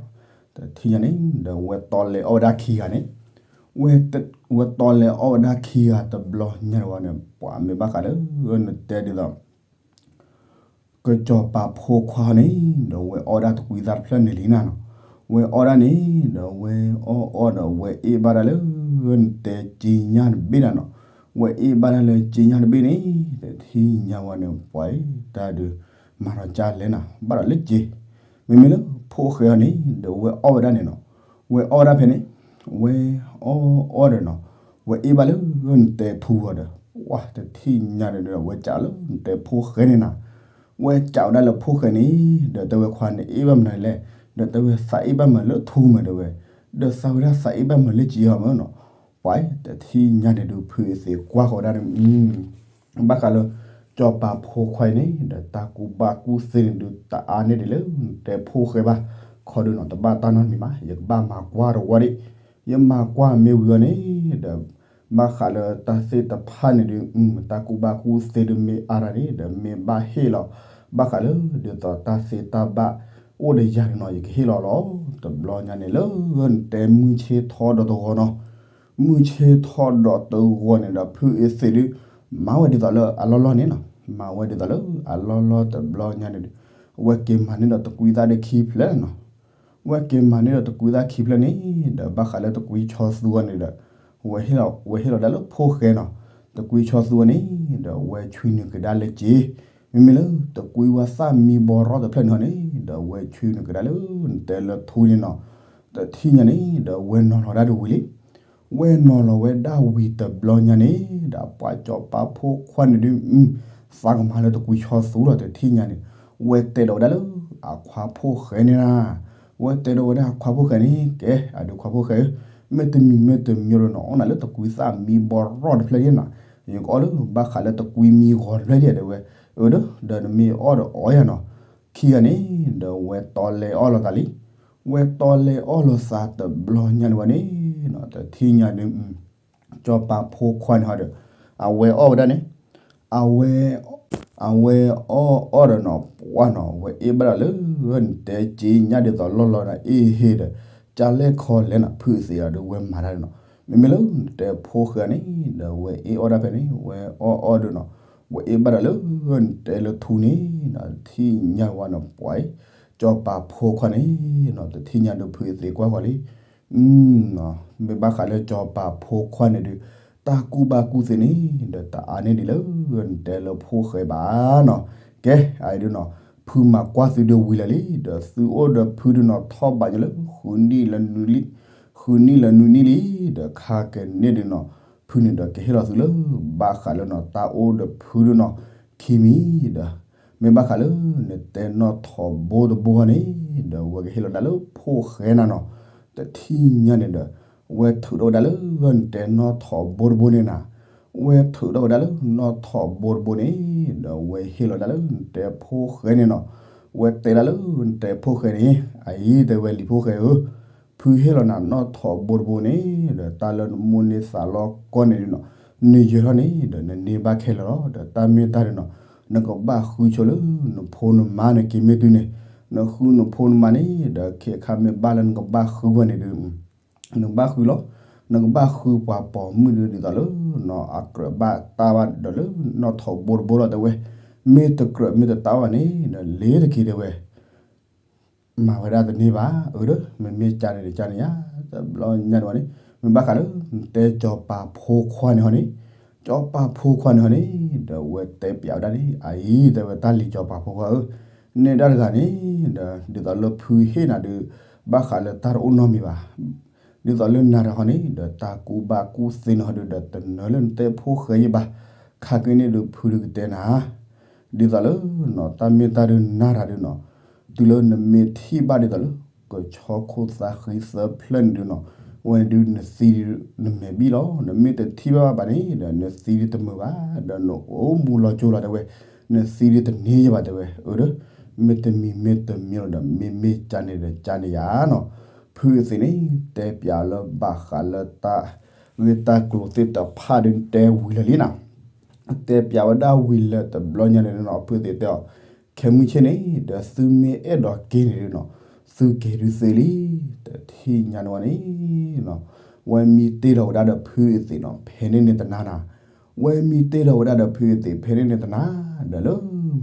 တထံၣ်ညါန့ၣ် ဒီးဝဲတီလဲၤအီၣ်ဝဲဒၣ်ခံဂၤန့ၣ်, ဝဲ ဝဲတီလဲၤအီၣ်ဝဲဒၣ်ခံဂၤတဘျီညါန့ၣ်ဝဲန့ၣ် ပှၤမ့ၢ်ဘၣ်ဃးလၢနတဲဒ်သိး ကစီၤပၤဖိခွါန့ၣ် ဒီးဝဲအီၣ်ဒၣ်တကွံသၣ်တဖျၢၣ်န့ၣ်လံနၤနီၤ. ဝဲအီၣ်ဒၣ်န့ၣ် ဒီးဝဲအီၣ်အီၣ်ဒီးဝဲအ့ၣ်ဘၣ်ဒၣ်လၢ နတဲက့ညါတဘ့ၣ်နၤနီၤ. ဝဲအ့ၣ်ဘၣ်ဒၣ်လၢက့ညါတဘ့ၣ်န့ၣ် တထံၣ်ညါဝဲန့ၣ် ပှၤတၢ်ဒုး မၤထီၣ်ကၢ်လဲၣ်နၤ ဘၣ်ဒီးလၢက့ မ့မ့ၢ်လၢဖိၣ်ဃဲအီၤန့ၣ် ဒီးဝဲအီၣ်ဝဲဒၣ်န့ၣ်နီၤ. ဝဲအီၣ်ဝဲဒၣ်ဖဲန့ၣ် ဝဲအီၣ်အီၣ်ဒီးနီၤ ဝဲအ့ၣ်ဘၣ်လၢနတဲထူအီၤဒီး ဝဲတထံၣ်ညါန့ၣ်ဒီး ဝဲကးလၢနတဲဖိၣ်ဃဲန့ၣ်နၤ. ဝဲကးဝဲဒၣ်လၢဖိၣ်ဃဲန့ၣ် ဒီးတဲဝဲခွါန့ၣ်အ့ၣ်ဘၣ်မနုၤလဲၣ်, ဒီးတဲဝဲသးအ့ၣ်ဘၣ်မနုၤလၢထူမ့ၢ်တဲဝဲ, ဒီးသးဝဲဒၣ်သးအ့ၣ်ဘၣ်မနုၤလၢက့အီၤမ့ၢ်နီၤ. ပှၤတထံၣ်ညါန့ၣ်ဒုး ဖုအသံးကွၢ်ဃီၤဒၣ်န့ၣ် ဘၣ်ဃးလၢ စီၤပၤဖိခွါအံၤန့ၣ် ဒီးတၢ်ကူၣ်ဘၣ်ကူၣ်သ့န့ၣ်ဒုး တအါန့ၢ်ဒံးလၢနတဲဖိၣ်ဃဲဘၣ်. ခီဒုးနီၤ တဘၣ်တၢ်နီတမံၤဘၣ်, ယကဘၣ်မၤကွၢ်တဝီဒံး. ယမၤကွၢ်မ့ၢ်ဝံၤအီၤန့ၣ် ဒီး ဘၣ်ဃးလၢတၢ်သ့ၣ်တဖၣ်န့ၣ်ဒုး တၢ်ကူၣ်ဘၣ်ကူၣ်သ့ဒုးမ့ၢ်အါတၢ်န့ၣ် ဒီးမ့ၢ်ဘၣ်ဟ့ၣ်လီၤ ဘၣ်ဃးလၢ ဒ်သိးတၢ်သ့တၢ်ဘၣ်အိၣ်ဒီးယၤဒုးနီၤ ယကဟ့ၣ်လီၤလီၤ. တဘျီညါန့ၣ်လၢနတဲမုၢ်ဆ့ၣ်ထီၣ်ဒီးတဂီၤနီၤ မုၢ်ဆ့ၣ်ထီၣ်ဒီးတဂီၤန့ၣ်ဒီး ဖုအသံးဒုး မၤဝဲဒ်သိးလၢအလီၢ်လီၢ်န့ၣ်နီၤ, မၤဝဲဒ်သိးလၢအလီၢ်လီၢ်တဘျီညါန့ၣ်ဒီး အဝဲက့ၤမၤန့ၢ်ဒီးတကွံသၣ်ဒုးခံဖျၢၣ်နီၤ. ဝဲက့ၤမၤန့ၢ်ဒီးတကွံသၣ်ခံဖျၢၣ်န့ၣ် ဒီးဘၣ်ဃးလၢတကွံဆီသူအီၤန့ၣ်ဒီး ဝဲဟ့ၣ်လီၤဒၣ်လၢဖိၣ်ဃဲနီၤ. တကွံဆီသူအီၤန့ၣ် ဒီးဝဲဆွံနုာ်ကဒါလၢက့ မ့မ့ၢ်လၢတကွံဝဲသၣ်မံဘီရီတဖျၢၣ်န့ၣ်ဟီန့ၣ် ဒီးဝဲဆွံနုာ်ကဒါလၢနတဲလၢထူန့ၣ်နီၤ. တထံၣ်ညါန့ၣ် ဒီးဝဲနီၤလီၤဒၣ်ဒုးဝံၤလံ. ဝဲနီၤလီၤဝဲဒၣ်ဝံၤတဘျီညါန့ၣ် ဒီးပှၤစီၤပၤဖိခွါန့ၣ်ဒုး သးကမၤလၢတကွံဆီသူလီၤ တထံၣ်ညါန့ၣ် ဝဲတဲဒီးဝဲဒၣ်လၢအခွါဖိၣ်ဃဲန့ၣ်လီၤ. ဝဲတဲဒီးဝဲဒၣ်အခွါဖိၣ်ဃဲန့ၣ် ကဲ အဒုးခွါဖိၣ်ဃဲဧၢ, မ့ၢ်တမံၤမ့ၢ်တမံၤဒီးနအီၣ်နၤလၢတကွံသၣ်မံဘီရီတဖျၢၣ်ဒံးနီၤ, ယကအီၣ်လၢဘၣ်ဃးလၢတကွံမံဂီၤတဖျၢၣ်ဒံးတဲဝဲ, အၢဒီး ဒီးနမ့ၢ်အီၣ်ဒီးအီၣ်ယၤနီၤ. ခံဂၤန့ၣ် ဒီးဝဲတီလဲၤအီၣ်လိာ်သးလံ. ဝဲတီလဲၤအီၣ်လိာ်သးတဘျီညါန့ၣ်ဝဲန့ၣ် တထံၣ်ညါဒုး စီၤပၤဖိခွါန့ၣ်ဟီဒီး အဝဲအီၣ်ဝဲဒၣ်န့ၣ် အဝဲ အဝဲအီၣ်အီၣ်ဒီးနီၤ ပှၢ်နီၤ ဝဲအ့ၣ်ဘၣ်ဒီးလၢ နတဲက့ညါဒ်သိးလီၢ်လီၢ်န့ၣ် အ့ၣ်ဟ့ဒီး ကၢ်လဲၣ်ခီလဲၣ်နီၤ ဖုအသံးဒီးဝဲမၤတၢ်န့ၣ်နီၤ. မ့မ့ၢ်လၢနတဲဖိၣ်ဃဲန့ၣ် ဒီးဝဲအ့ၣ်အီၣ်ဒၣ်ဖဲန့ၣ် ဝဲအီၣ်အီၣ်ဒီးနီၤ ဝဲအ့ၣ်ဘၣ်ဒီးလၢ နတဲလၢထူန့ၣ် တထံၣ်ညါဝဲနီၤ ပှၢ် စီၤပၤဖိခွါန့ၣ်နီၤ တထံၣ်ညါဒုးဖုအသံးကွၢ်ဃီၤလံ. မ့ၢ်ဘၣ်ဃးလၢစီၤပၤဖိခွါန့ၣ်ဒုး တၢ်ကူၣ်ဘၣ်ကူၣ်သ့န့ၣ် ဒီးတအါန့ၢ်ဒံးလၢ နတဲလၢဖိၣ်ဃဲဘၣ်နီၤ. ကဲ အအံၤဒုးနီၤ ဖုမၤကွၢ်သုဒုးဝံၤလၢာ်လံ ဒီးသုအိၣ်ဒီးဖုဒုးနီၤ ထီၣ်ဘးညါလၢ ဃုနံၣ်လၢနွံနံၣ်လံ ဃုနံၣ်လၢနွံနံၣ်လံ ဒီးခါကန့ၣ်ဒုးနီၤ ဖုန့ၣ်ဒီးကဟ့ၣ်လီၤသုလၢ ဘၣ်ဃးလၢနီၤ တၢ်အိၣ်ဒီးဖုဒုးနီၤ ခံမံၤဒီး မ့ၢ်ဘၣ်ဃးလၢ နတဲနီၣ်ထိးဘိတဘိန့ၣ် ဒီးဝဲကဟ့ၣ်လီၤဒၣ်လၢဖိၣ်ဃဲနၤနီၤ. တထံၣ်ညါန့ၣ်ဒီး ဝဲထုးထီၣ်ဝဲဒၣ်လၢ နတဲနီၣ်ထိးဘိတဘိန့ၣ်နၤ ဝဲထုးထီၣ်ဝဲဒၣ်လၢနီၣ်ထိးဘိတဘိန့ၣ် ဒီးဝဲဟ့ၣ်လီၤဒၣ်လၢနတဲဖိၣ်ဃဲန့ၣ်နီၤ. ဝဲတဲဒၣ်လၢနတဲဖိၣ်ဃဲန့ၣ် အအံၤတဲဝဲလံာ်ဖိၣ်ဃဲဧၢ, ဖုဟ့ၣ်လီၤနၤနီၣ်ထိးဘိတဘိန့ၣ် ဒီးတၢ်လၢနမိၢ်န့ၢ်သးလီကီၢ်န့ၣ်ဒုးနီၤ နယၢၤထီၣ်န့ၣ် ဒီးနန့ၢ်ဘၣ်ခဲလၢာ်လီၤ. ဒီးတၢ်မ့ၢ်တၢ်ဒုးနီၤ နကဘၣ်ဃုဆိလၢနဖိနမါန့ၣ်က့ၤမ့ၢ်တုၤန့ၣ် နဃုနဖိနမါန့ၣ် ဒီးခဲခါမ့ၢ်ဘၣ်လၢနကဘၣ်ဃုဝဲန့ၣ်ဒုး နကဘၣ်ဃုလီၤ. နကဘၣ်ဃုပှၤပိာ်မုၣ်ဒုးဒ်သိးလၢ နီၤအကြၢးဘၣ်တၢ်ဘၣ်ဒီးလၢနီၣ်ထိးဘိတဘိလီၤတဲဝဲ, မ့ၢ်တကြၢးမ့ၢ်တတၢ်ဘၣ်န့ၣ် ဒီးလ့ၤတက့ၤတဲဝဲ မၤဝဲဒၣ်တန့ၢ်ဘၣ်, အၢဒီး မ့မ့ၢ်ကန့ၣ်ဒီးကန့ၣ်ယါ, တဘျီညါန့ၣ်ဝဲန့ၣ် မ့ၢ်ဘၣ်ဃးလၢ နတဲစီၤပၤဖိခွါန့ၣ်ဟီန့ၣ်, စီၤပၤဖိခွါန့ၣ်ဟီန့ၣ် ဒီးဝဲတဲပျးဝဲဒၣ်န့ၣ် အအံၤတဲဝဲတၢ်လံၤစီၤပၤဖိခွါဧၢ, နဲဒၣ်တဂၤန့ၣ် ဒီး ဒ်သိးလၢဖုဟ့ၣ်နၤဒုး ဘၣ်ဃးလၢတၢ်တအိၣ်နီတမံၤဘၣ် ဒ်သိးလၢနၤတဟီန့ၣ် ဒီးတၢ်ကူၣ်ဘၣ်ကူၣ်သ့နဟီဒုး ဒီးတနၢၤလၢနတဲဖိၣ်ဃဲယဘၣ်, ခါက့ၤန့ၣ်ဒုးဖုဒုးကတဲနၤ, ဒ်သိးလၢနီၤ တၢ်မ့ၢ်တၢ်ဒုးနၤတၢ်ဒုးနီၤ, တုၤလၢနမ့ၢ်ထံၣ်ဘၣ်ဒ်သိးလၢ ကဆီခိၣ်သးဃံသၢဖျၢၣ်န့ၣ်ဒုးနီၤ, အဝဲန့ၣ်ဒုးနသံဒုးနမဲာ်ဘံၣ်လီၤ, နမ့ၢ်တထံၣ်ဘၣ်ဘၣ်န့ၣ် ဒီးနသံဒုးတမုာ်ဘၣ်, ဒီးနအိၣ်မူလီၤကၠိလီၤတဲဝဲ, နသံဒုးတန့ၢ်ယဘၣ်တဲဝဲ, အၢဒီး မ့တမံၤမ့တမံၤလီၤဒီး မ့မ့ၢ်ကန့ၣ်ဒီးကန့ၣ်ယါနီၤ, ဖုအသ့ၣ်န့ၣ် တဲပျးလၢဘၣ်ဃးလၢတၢ်ဂ့ၢ်တၢ်ကျိၤသ့ၣ်တဖၣ်ဒုးတဲဝံၤလၢာ်လံနီၤ, တဲပျးဝဲဒၣ်ဝံၤလၢတဘျီညါန့ၣ်နီၤ ဖုအသ့ၣ်တဲအီၤ, ခဲမုၢ်ဆ့ၣ်န့ၣ် ဒီးသုမ့ၢ်အဲၣ်ဒိးက့ၤန့ၣ်ဒုးနီၤ, သုက့ၤဒုးသ့လံ, တထံၣ်ညါန့ၣ်ဝဲန့ၣ်နီၤ, ဝဲမံတ့ၢ်လီၤဝဲဒၣ်ဒီးဖုအသ့ၣ်နီၤ ဖဲန့ၣ်န့ၣ်တနၤနၤ, ဝဲမံတ့ၢ်လီၤဝဲဒၣ်ဒီးဖုအသ့ၣ် ဖဲန့ၣ်န့ၣ်တနၤ, ဒီးလၢ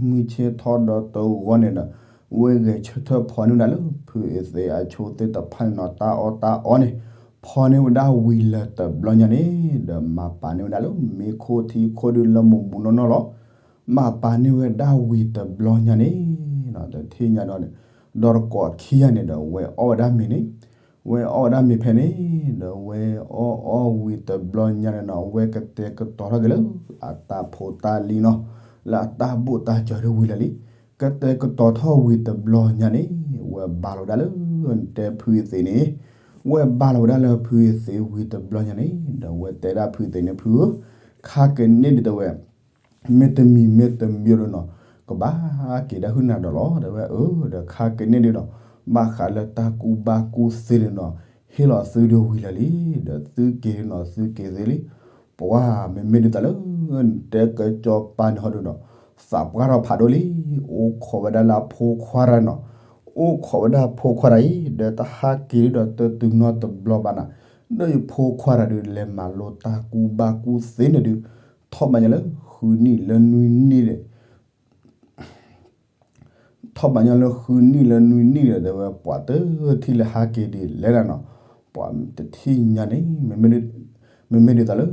မုၢ်ဆ့ၣ်ထီၣ်ဒီးတဂီၤန့ၣ်ဒီး ဝဲဂဲၤဆၢထၢၣ်ဖီန့ၢ်ဝဲဒၣ်လၢဖုအသ့ၣ်အဆိသ့ၣ်တဖၣ်န့ၣ်နီၤ တၢ်အီၣ်တၢ်အီန့ၣ် ဖီန့ၢ်ဝဲဒၣ်ဝံၤလၢၤတဘျီညါန့ၣ် ဒီးမၤပာ်န့ၢ်ဝဲဒၣ်လၢမ့ၢ်ခိၣ်ထံခိၣ်ဒုလၢမူးမူးနီၢ်နီၢ်လီၤ. မၤပာ်န့ၢ်ဝဲဒၣ်ဝံၤတဘျီညါန့ၣ် တထံၣ်ညါဒီးန့ၣ် ဒီးတကိးခံဂၤန့ၣ်ဒီး ဝဲအီၣ်ဝဲဒၣ်မ့ၤန့ၣ်, ဝဲအီၣ်ဝဲဒၣ်မ့ၤဖဲန့ၣ် ဒီးဝဲအီၣ်အီၣ်ဝံၤတဘျီညါန့ၣ်နီၤ ဝဲကတဲာ်ကတီၤထီၣ်က့ၤလၢ အတၢ်ဖိတၢ်လံၤနီၤ လၢအတၢ်ဘူၣ်တၢ်စၢၤဒုဝံၤလၢာ်လံ. ကတဲာ်ကတီၤထီၣ်ဝံၤတဘျီညါန့ၣ် ဝဲဘါလီၤဝဲဒၣ်လၢ တဲဖုအသ့ၣ်န့ၣ်, ဝဲဘါလီၤဝဲဒၣ်လၢဖုအသ့ၣ်ဝံၤတဘျီညါန့ၣ် ဒီးဝဲတဲဒၣ်ဖုအသ့ၣ်န့ၣ် ဖုဧၢ, ခါကန့ၣ်ဒုးတဲဝဲ မ့တမံၤမ့တမံၤဒုးနီၤ ကဘၣ်က့ၤဒၣ်ဟုၣ်နၤဒီးလီၤ တဲဝဲအၢ ဒီးခါကန့ၣ်ဒုးဒီး ဘၣ်ဃးလၢတၢ်ကူၣ်ဘၣ်ကူၣ်သ့ဒုးနီၤ ဟ့ၣ်လီၤသုဒုးဝံၤလၢာ်လံ, ဒီးသုက့ၤဒုးနီၤ သုက့ၤသ့လံ. ပှၤမ့မ့ၢ်ဒုးတၢ်လၢ တဲကစီၤပၤန့ၣ်ဟီဒုးနီၤ သးပှၢ်ထီၣ်ဖးဒိၣ်လံ, အိၣ်ခိးဝဲဒၣ်လၢအဖိခွါတဂၤနီၤ, အိၣ်ခိးဝဲဒၣ်ဖိခွါတဂၤအံၤ ဒီးတဟးက့ၤဒုးဒီးတတုၤနီတဘျီဘၣ်နၤ, ဒီးယဖိခွါတဂၤဒုး လဲၤမၤလိတၢ်ကူၣ်ဘၣ်ကူၣ်သ့န့ၣ်ဒုး ထီၣ်ဘးညါလၢဃုနံၣ်လၢနွံနံၣ်ဒီး ထီၣ်ဘးညါလၢဃုနံၣ်လၢနွံနံၣ်ဒီး တဲဝဲပှၤတထံၣ်လၢဟးက့ၤဒ်လဲၣ်ဒၣ်နီၤ, ပှၤတထံၣ်ညါန့ၣ် မ့မ့ၢ်ဒ်သိးလၢ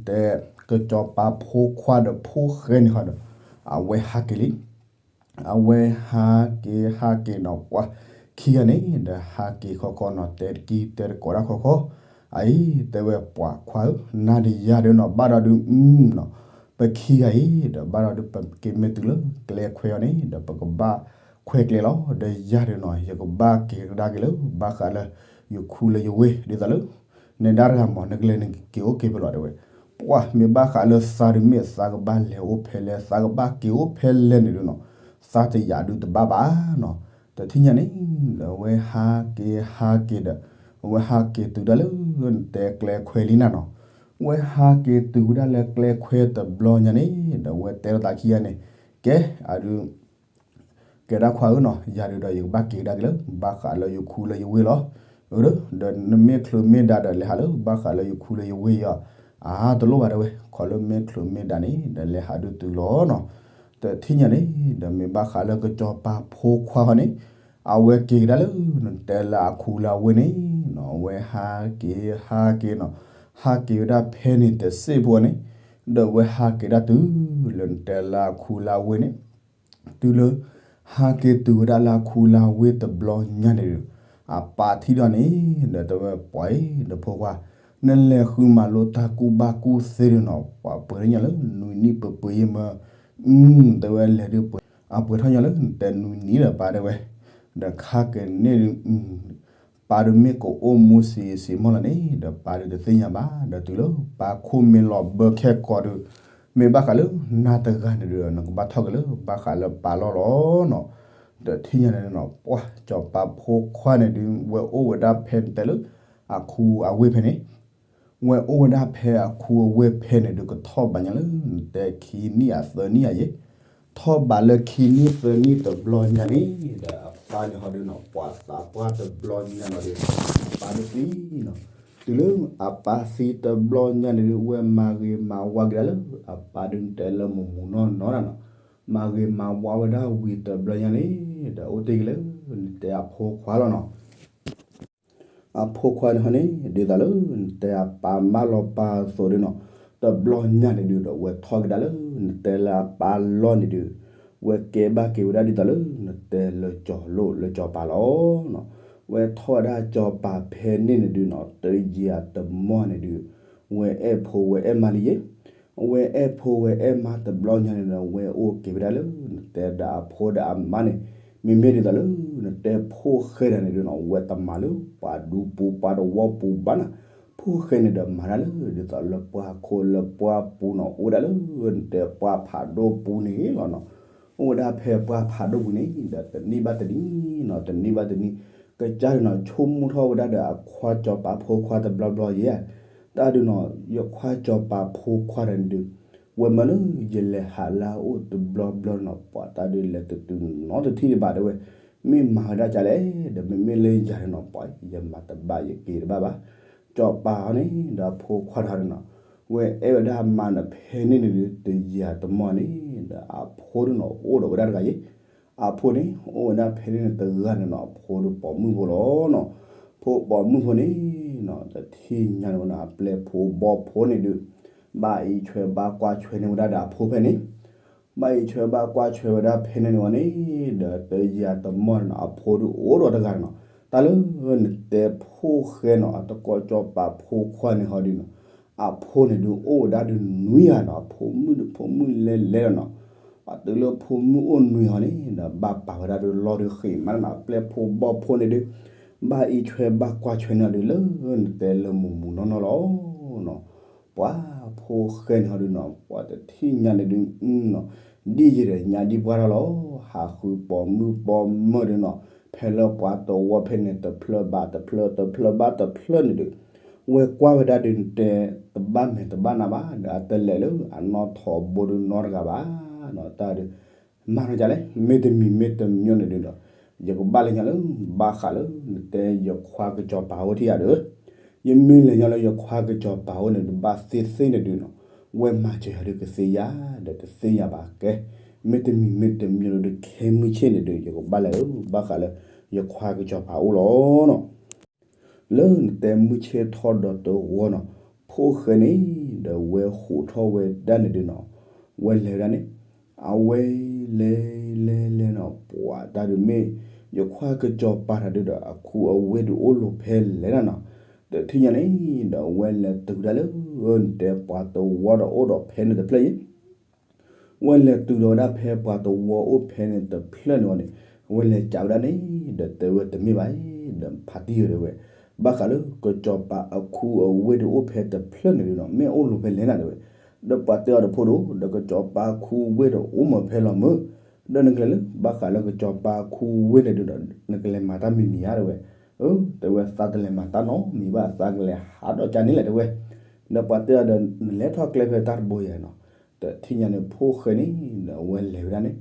တဲ ကစီၤပၤဖိခွါဒီးဖိဃဲန့ၣ်ဟီဒီး အဝဲဟးက့ၤလံ, အဝဲဟးက့ၤဟးက့ၤနီၤ ပှၤခံဂၤန့ၣ် ဒီးဟးက့ၤခီခီနီၤ တဲတကံတဲတကိးတၢ်ခီခီ, အအံၤ တဲဝဲပှၤခွါဧၢ နၤဒီးယၤဒုးနီၤ ဘၣ်ဒီးဒုးနီၤ ပခံဂၤအံၤ ဒီးဘၣ်ဒီးဒုးပက့ၤမ့ၢ်တုၤလၢကျဲခွဲအီၤန့ၣ် ဒီးပကဘၣ်ခွဲကျဲလီၤ, ဒီးယၤဒုးနီၤ ယကဘၣ်က့ၤကဒါက့ၤလၢ ဘၣ်ဃးလၢ ယခူလၢယဝ့ၢ် ဒ်သိးလၢ နဒါတဂၤမး နကလဲၤနက့ၤအိၣ်က့ၤဖဲလဲၣ်တဲဝဲ, ပှၤမ့ၢ်ဘၣ်ဃးလၢသးဒုးမ့ၢ်သးကဘၣ်လဲၤအိၣ်ဖဲလဲၣ် သးကဘၣ်က့ၤအိၣ်ဖဲလဲၣ်န့ၣ်ဒုးနီၤ, သးတယာ်ဒုးတဘၣ်ဘၣ်နီၤ, တထံၣ်ညါန့ၣ် ဒီးအဝဲဟးက့ၤဟးက့ၤဒီး အဝဲဟးက့ၤတုၤဒၣ်လၢ နတဲကျဲခွဲလံနၤနီၤ, အဝဲဟးက့ၤတုၤဝဲဒၣ်လၢကျဲခွဲတဘျီညါန့ၣ် ဒီးအဝဲတဲလိာ်သးခံဂၤန့ၣ်, ကဲ အဒုး ကဲဒၣ်ခွါဧၢနီၤ ယၤဒုးဒီးယကဘၣ်က့ၤကဒါက့ၤလၢ ဘၣ်ဃးလၢယခူလၢယဝ့ၢ်လီၤ, အၢ ဒီးနမ့ၢ်ချုးမ့ၢ်ဒါဒီးလဲၤဟးလၢ ဘၣ်ဃးလၢယခူလၢယဝ့ၢ်ယီၤ, အါတလိၣ်ဘၣ်တဲဝဲ ခီလၢမ့ၢ်ချုးမ့ၢ်ဒါန့ၣ် ဒီးလဲၤဟးဒုးတုၤလီၤနီၤ, တထံၣ်ညါန့ၣ် ဒီးမ့ၢ်ဘၣ်ဃးလၢကစီၤပၤဖိခွါဃီန့ၣ် အဝဲက့ၤကဒါလၢ နတဲလၢအခူလၢအဝ့ၢ်န့ၣ်နီၤ အဝဲဟးက့ၤဟးက့ၤနီၤ, ဟးက့ၤဝဲဒၣ်ဖဲန့ၣ်တစ့ၢ်ဖိန့ၣ်, ဒီးအဝဲဟးက့ၤဒၣ်တုၤလၢနတဲလၢအခူလၢအဝ့ၢ်န့ၣ် တုၤလၢ ဟးက့ၤတုၤဝဲဒၣ်လၢအခူလၢအဝ့ၢ်တဘျီညါန့ၣ်ဒီး အပၢ်ထံၣ်ဒီးန့ၣ် ဒီးတဲဝဲပှၤအံၤ ဒီးဖိခွါ, နလဲၤဃုမၤလိတၢ်ကူၣ်ဘၣ်ကူၣ်သ့ဒုးနီၤ ပှၤပှဲၤထီၣ်ညါလၢနွံနံၣ်ပှဲၤပှဲၤယံၤမၢ, တဲဝဲလဲၤဒုးပှဲၤ, အပှဲၤထီၣ်ညါလၢနတဲနွံနံၣ်ဒီးပၢ်တဲဝဲ, ဒီးခါကန့ၣ်ဒုး ပၢ်ဒုးမ့ၢ်ကအိၣ်မူစံးစံးမီၢ်လီၤန့ၣ် ဒီးပၢ်ဒုးတသ့ၣ်ညါဘၣ် ဒီးတုၤလၢပၢ်ခိၣ်မ့ၢ်လီၤဘၢခဲကိာ်ဒုး, မ့ၢ်ဘၣ်ဃးလၢနၤတဂၤန့ၣ်ဒုး နကဘၣ်ထီၣ်က့ၤလၢ ဘၣ်ဃးလၢပၢ်လီၢ်လီၤနီၤ, ဒီးထံၣ်ညါန့ၣ်နီၤ ပှၤစီၤပၤဖိခွါန့ၣ်ဒုး ဝဲအိၣ်ဝဲဒၣ်ဖဲတဲလၢ အခူအဝ့ၢ်ဖဲန့ၣ် ဝဲအိၣ်ဝဲဒၣ်ဖဲအခူအဝ့ၢ်ဖဲန့ၣ်ဒုး ကထီၣ်ဘးညါလၢ နတဲခံနံၣ်အသၢနံၣ်အယဲၢ်, ထီၣ်ဘးလၢခံနံၣ်သၢနံၣ်တဘျီညါန့ၣ် ဒီးအပၢ်န့ၣ်ဟီဒုးနီၤ ပှၤသးပှၢ်တဘျီညါနီၤဒုး အပၢ်ဒုးသံနီၤ, တုၤလၢအပၢ်သံတဘျီညါန့ၣ်ဒုး ဝဲမၤဂ့ၤမၤဝါက့ၤဒၣ်လၢ အပၢ်ဒုးနတဲလၢမူးမူးနီၢ်နီၢ်နီၤ, မၤဂ့ၤမၤဝါဝဲဒၣ်ဝံၤတဘျီညါန့ၣ် ဒီးအိၣ်တ့ၢ်က့ၤလၢ နတဲအဖိခွါလီၤနီၤ အဖိခွါန့ၣ်ဟီန့ၣ် ဒ်သိးလၢ နတဲအပၢ်မၢလီၤပၢ်အသိးဒုးနီၤ, တဘျီညါန့ၣ်ဒုးဒီး ဝဲထီၣ်က့ၤဒၣ်လၢ နတဲလၢအပၢ်လီၢ်န့ၣ်ဒုး, ဝဲကဲဘၣ်က့ၤဝဲဒၣ်ဒ်သိးလၢ နတဲလၢကၠီၤလိၣ်လၢကၠီၤပၤလီၤနီၤ, ဝဲထီၣ်ဝဲဒၣ်ကၠီၤပၤဖဲန့ၣ်န့ၣ်ဒုးနီၤ တယံာ်အတမီၢ်န့ၣ်ဒုး, ဝဲအဲၣ်ဖိဝဲအဲၣ်မါလံယဲၢ် ဝဲအဲၣ်ဖိဝဲအဲၣ်မါတဘျီညါန့ၣ်ဒီး ဝဲအိၣ်က့ၤဝဲဒၣ်လၢ နတဲဒီးအဖိဒီးအမါန့ၣ်, မ့မ့ၢ်ဒ်သိးလၢ နတဲဖိၣ်ဃဲဒၣ်န့ၣ်ဒုးနီၤ ဝဲတမၤလၢပှၤဒူပူၤပှၤသဝီပူၤဘၣ်နၤ, ဖိၣ်ဃဲန့ၣ်ဒီးမၤတၢ်လၢ ဒ်သိးလၢပှၤခိၣ်လၢပှၤပူၤနီၤ အိၣ်ဝဲဒၣ်လၢ နတဲပှၢ်ဖးဒိၣ်ပူၤန့ၣ်လီၤနီၤ, အိၣ်ဝဲဒၣ်ဖဲပှၢ်ဖးဒိၣ်ပူၤန့ၣ် ဒီးတနံၣ်ဘၣ်တနံၣ်နီၤ တနံၣ်ဘၣ်တနံၣ်, ကစၢ်ဒုးနီၤ ဆိကမိၣ်ထီၣ်ဝဲဒၣ်ဒီးအခွါစီၤပၤဖိခွါတဘျီဘျီယဲၢ်, တၢ်ဒုးနီၤ ယခွါစီၤပၤဖိခွါဒီးန့ၣ်ဒုး ဝဲမၢလၢ ယလဲၤဟးလၢအအိၣ်တဘျီဘျီနီၤ ပှၤတၢ်ဒုးလဲၤတတုၤနီတထံၣ်ဒံးဘၣ်တဲဝဲ, မ့ၢ်မၤဝဲဒၣ်ကလဲၣ် ဒီးမ့မ့ၢ်လၢယၤန့ၣ်နီၤ ပှၤယမၤတဘၣ်ယက့ၤတဘၣ်ဘၣ်, ကစီၤပၤန့ၣ် ဒီးအဖိခွါတဂၤန့ၣ်နီၤ, ဝဲအဲၣ်ဝဲဒၣ်မါန့ၣ် ဖဲန့ၣ်န့ၣ်ဒုး တယံာ်တမီၢ်န့ၣ် ဒီးအဖိဒုးနီၤ အိၣ်ဒီးဝဲဒၣ်တဂၤအံၤ, အဖိန့ၣ် အိၣ်ဝဲဒၣ်ဖဲန့ၣ်န့ၣ်တဂၤန့ၣ်နီၤ, အဖိဒုးပိာ်မုၣ်ဖိလီၤနီၤ. ဖိပိာ်မုၣ်ဖိန့ၣ်နီၤ တထံၣ်ညါန့ၣ်ဝဲန့ၣ် အပျဲၢ်ဖိဘီၣ်ဖိန့ၣ်ဒုး ဘၣ်အံးဆွဲဘၣ်ကွၢ်ဆွဲန့ၢ်ဝဲဒၣ်ဒီးအဖိဖဲန့ၣ် ဘၣ်အံးဆွဲဘၣ်ကွၢ်ဆွဲဝဲဒၣ်ဖဲန့ၣ်န့ၣ်ဝဲန့ၣ် ဒီးတယံာ်တမီၢ်န့ၣ်နီၤ အဖိဒုးအိၣ်ဒီးတဂၤန့ၣ်နီၤ. တၢ်လၢနတဲဖိၣ်ဃဲနီၤ အတကိးကစီၤပၤဖိခွါန့ၣ်ဟီဒုးနီၤ, အဖိန့ၣ်ဒုးအိၣ်ဝဲဒၣ်ဒုးနွံဂၤနီၤ, အဖိမုၣ်ဒုးဖိမုၣ်လဲၤလဲၤလီၤနီၤ. ပှၤတုၤလၢဖိမုၣ်အိၣ်နွံဂၤန့ၣ် ဒီးဘၣ်ပာ်ဝဲဒၣ်ဒုးလီၢ်ဒုးဃံးမးနီၤ, အပျဲၢ်ဖိဘီၣ်ဖိန့ၣ်ဒုး ဘၣ်အံးဆွဲဘၣ်ကွၢ်ဆွဲန့ၢ်အီၤဒုးလၢနတဲလၢမူးမူးနီၢ်နီၢ်လီၤနီၤ. ပှၤဖိၣ်ဃဲန့ၣ်ဟီဒုးနီၤ ပှၤတထံၣ်ညါန့ၣ်ဒုးနီၤ ဒ်ယဲဒီးညါဒ်ပှၢ်ထီၣ်လီၤ. ဟးဃုပိာ်မုၣ်ပိာ်မၢၢ်ဒုးနီၤ ဖဲလၢပှၤတဝီဖဲန့ၣ် တဖျၢၣ်ဘၣ်တဖျၢၣ် တဖျၢၣ်ဘၣ်တဖျၢၣ်န့ၣ်ဒုး ဝဲကွၢ်ဝဲဒၣ်ဒုးနတဲ တဘၣ်မဲာ်တဘၣ်နါဘၣ် ဒီးအတလဲၤလၢအနီၢ်ထိးဘိဒုးနီတဂၤဘၣ်နီၤ. တၢ်ဒုး မၤနီၤဒ်လဲၣ် မ့တမံၤမ့တမံၤန့ၣ်ဒုးဒီး ယကဘၣ်လဲၤညီလၢ ဘၣ်ဃးလၢနတဲယခွါကစီၤပၤအိၣ်ထံၣ်ယၤဒီး ယမ့ၢ်လဲၤညီလၢယခွါကစီၤပၤအိၣ်န့ၣ်ဒုး ဘၣ်သ့ၣ်သ့ၣ်န့ၣ်ဒုးနီၤ ဝဲမၤစၢၤယၤဒုးကသ့ဧါ ဒီးတသ့ၣ်ညါဘၣ်ကဲ. မ့တမံၤမ့တမံၤန့ၣ်ဒုး ခဲမုၢ်ဆ့ၣ်န့ၣ်ဒုး ယကဘၣ်လဲၤလၢ ဘၣ်ဃးလၢ ယခွါကစီၤပၤအိၣ်လီၤနီၤ. လၢနတဲမုၢ်ဆ့ၣ်ထီၣ်ဒီးတဝီနီၤ ဖိၣ်ဃဲန့ၣ် ဒီးဝဲဟူးထီၣ်ဝဲဒၣ်န့ၣ်ဒုးနီၤ ဝဲလဲၤဝဲဒၣ်န့ၣ် အဝဲလဲၤလဲၤလဲၤနီၤ ပှၤတၢ်ဒုးမ့ၢ် ယခွါကစီၤပၤတၢ်ဒုးဒီး အခူအဝ့ၢ်ဒုးအိၣ်လိၤဖဲလဲၣ်နီၤနီၤ. ဒီးထံၣ်ညါန့ၣ် ဒီးဝဲလဲၤတုၤဒၣ်လၢ နတဲပှၤတဝီဒီးအိၣ်ဒီးဖဲန့ၣ်တဖျၢၣ်အံၤ ဝဲလဲၤတုၤဒီးဝဲဒၣ်ဖဲပှၤတဝီအိၣ်ဖဲန့ၣ်တဖျၢၣ်န့ၣ်ဝဲန့ၣ် ဝဲလဲၤကးဝဲဒၣ်န့ၣ် ဒီးတဲဝဲတမ့ၢ်ဘၣ်အံၤ ဒီးဖါတံၢ်ဧၢတဲဝဲ ဘၣ်ဃးလၢကစီၤပၤအခူအဝ့ၢ်ဒုးအိၣ်ဖဲတဖျၢၣ်န့ၣ်ဒုးနီၤ မ့ၢ်အိၣ်လိၤဖဲလဲၣ်နၤတဲဝဲ. ဒီးပှၤတဲအီၤဒီးဖိဒိၣ် ဒီးကစီၤပၤအခူအဝ့ၢ်ဒီးအိၣ်မးဖဲလီၤမုၢ် ဒီးနကလဲၤလၢ ဘၣ်ဃးလၢကစီၤပၤအခူအဝ့ၢ်န့ၣ်ဒုးဒီး နကလဲၤမၤတၢ်မံၤမံၤဧါတဲဝဲ. အၢ တဲဝဲသးတလဲၤမၤတၢ်နီတမံၤဘၣ် သးကလဲၤဟးဒီးကန့ၣ်လဲၣ်တဲဝဲ. ဒီးပှၤတဲအီၤဒီး နလဲၤထီၣ်ကျဲဖဲတၢ်တဘိယဲနီၤ ဒီးထံၣ်ညါန့ၣ် ဖိၣ်ဃဲန့ၣ် ဒီးအဝဲလဲၤဝဲဒၣ်န့ၣ်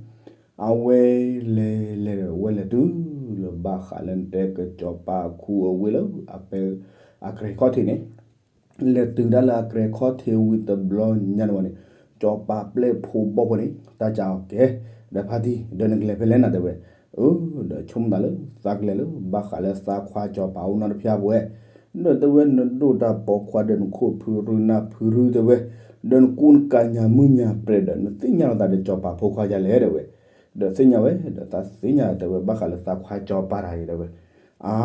အဝဲလဲၤလဲၤဒီး အဝဲလဲၤတုၤလၢဘၣ်ဃးလၢနတဲကစီၤပၤအခူအဝ့ၢ်လၢ အပဲ အကြဲၤခီၣ်ထံးန့ၣ် လဲၤတုၤဒၣ်လၢအကြဲၤခီၣ်ထံးဝံၤတဘျီညါန့ၣ်ဝဲန့ၣ် ကစီၤပၤပျဲၢ်ဖိဘီၣ်ဖိန့ၣ် တၢ်ကးအီၤကဲ ဒီးဖါတံၢ် ဒီးနကလဲၤဖဲလဲၣ်နၤတဲဝဲ. အၢ ဒီးဆိကမိၣ်သးလၢ သးကလဲၤလၢ ဘၣ်ဃးလၢသးခွါကစီၤပၤအိၣ်နီတဖျၢၣ်ပဝဲ ဒီးတဲဝဲနဒိၣ်တၢ်ပိာ်ခွါဒီးနခိၣ်ဖုရူနၢ်ဖုရူတဲဝဲ ဒီးနကူနကၤညါမုၢ်ညါပြဲးဒီး နသ့ၣ်ညါလီၤသးဒီးကစီၤပၤဖိခွါယၤလဲၣ်တဲဝဲ. ဒီးသ့ၣ်ညါဝဲ ဒီးသးသ့ၣ်ညါတဲဝဲ ဘၣ်ဃးလၢသးခွါကစီၤပၤတၢ်အံၤတဲဝဲ အါ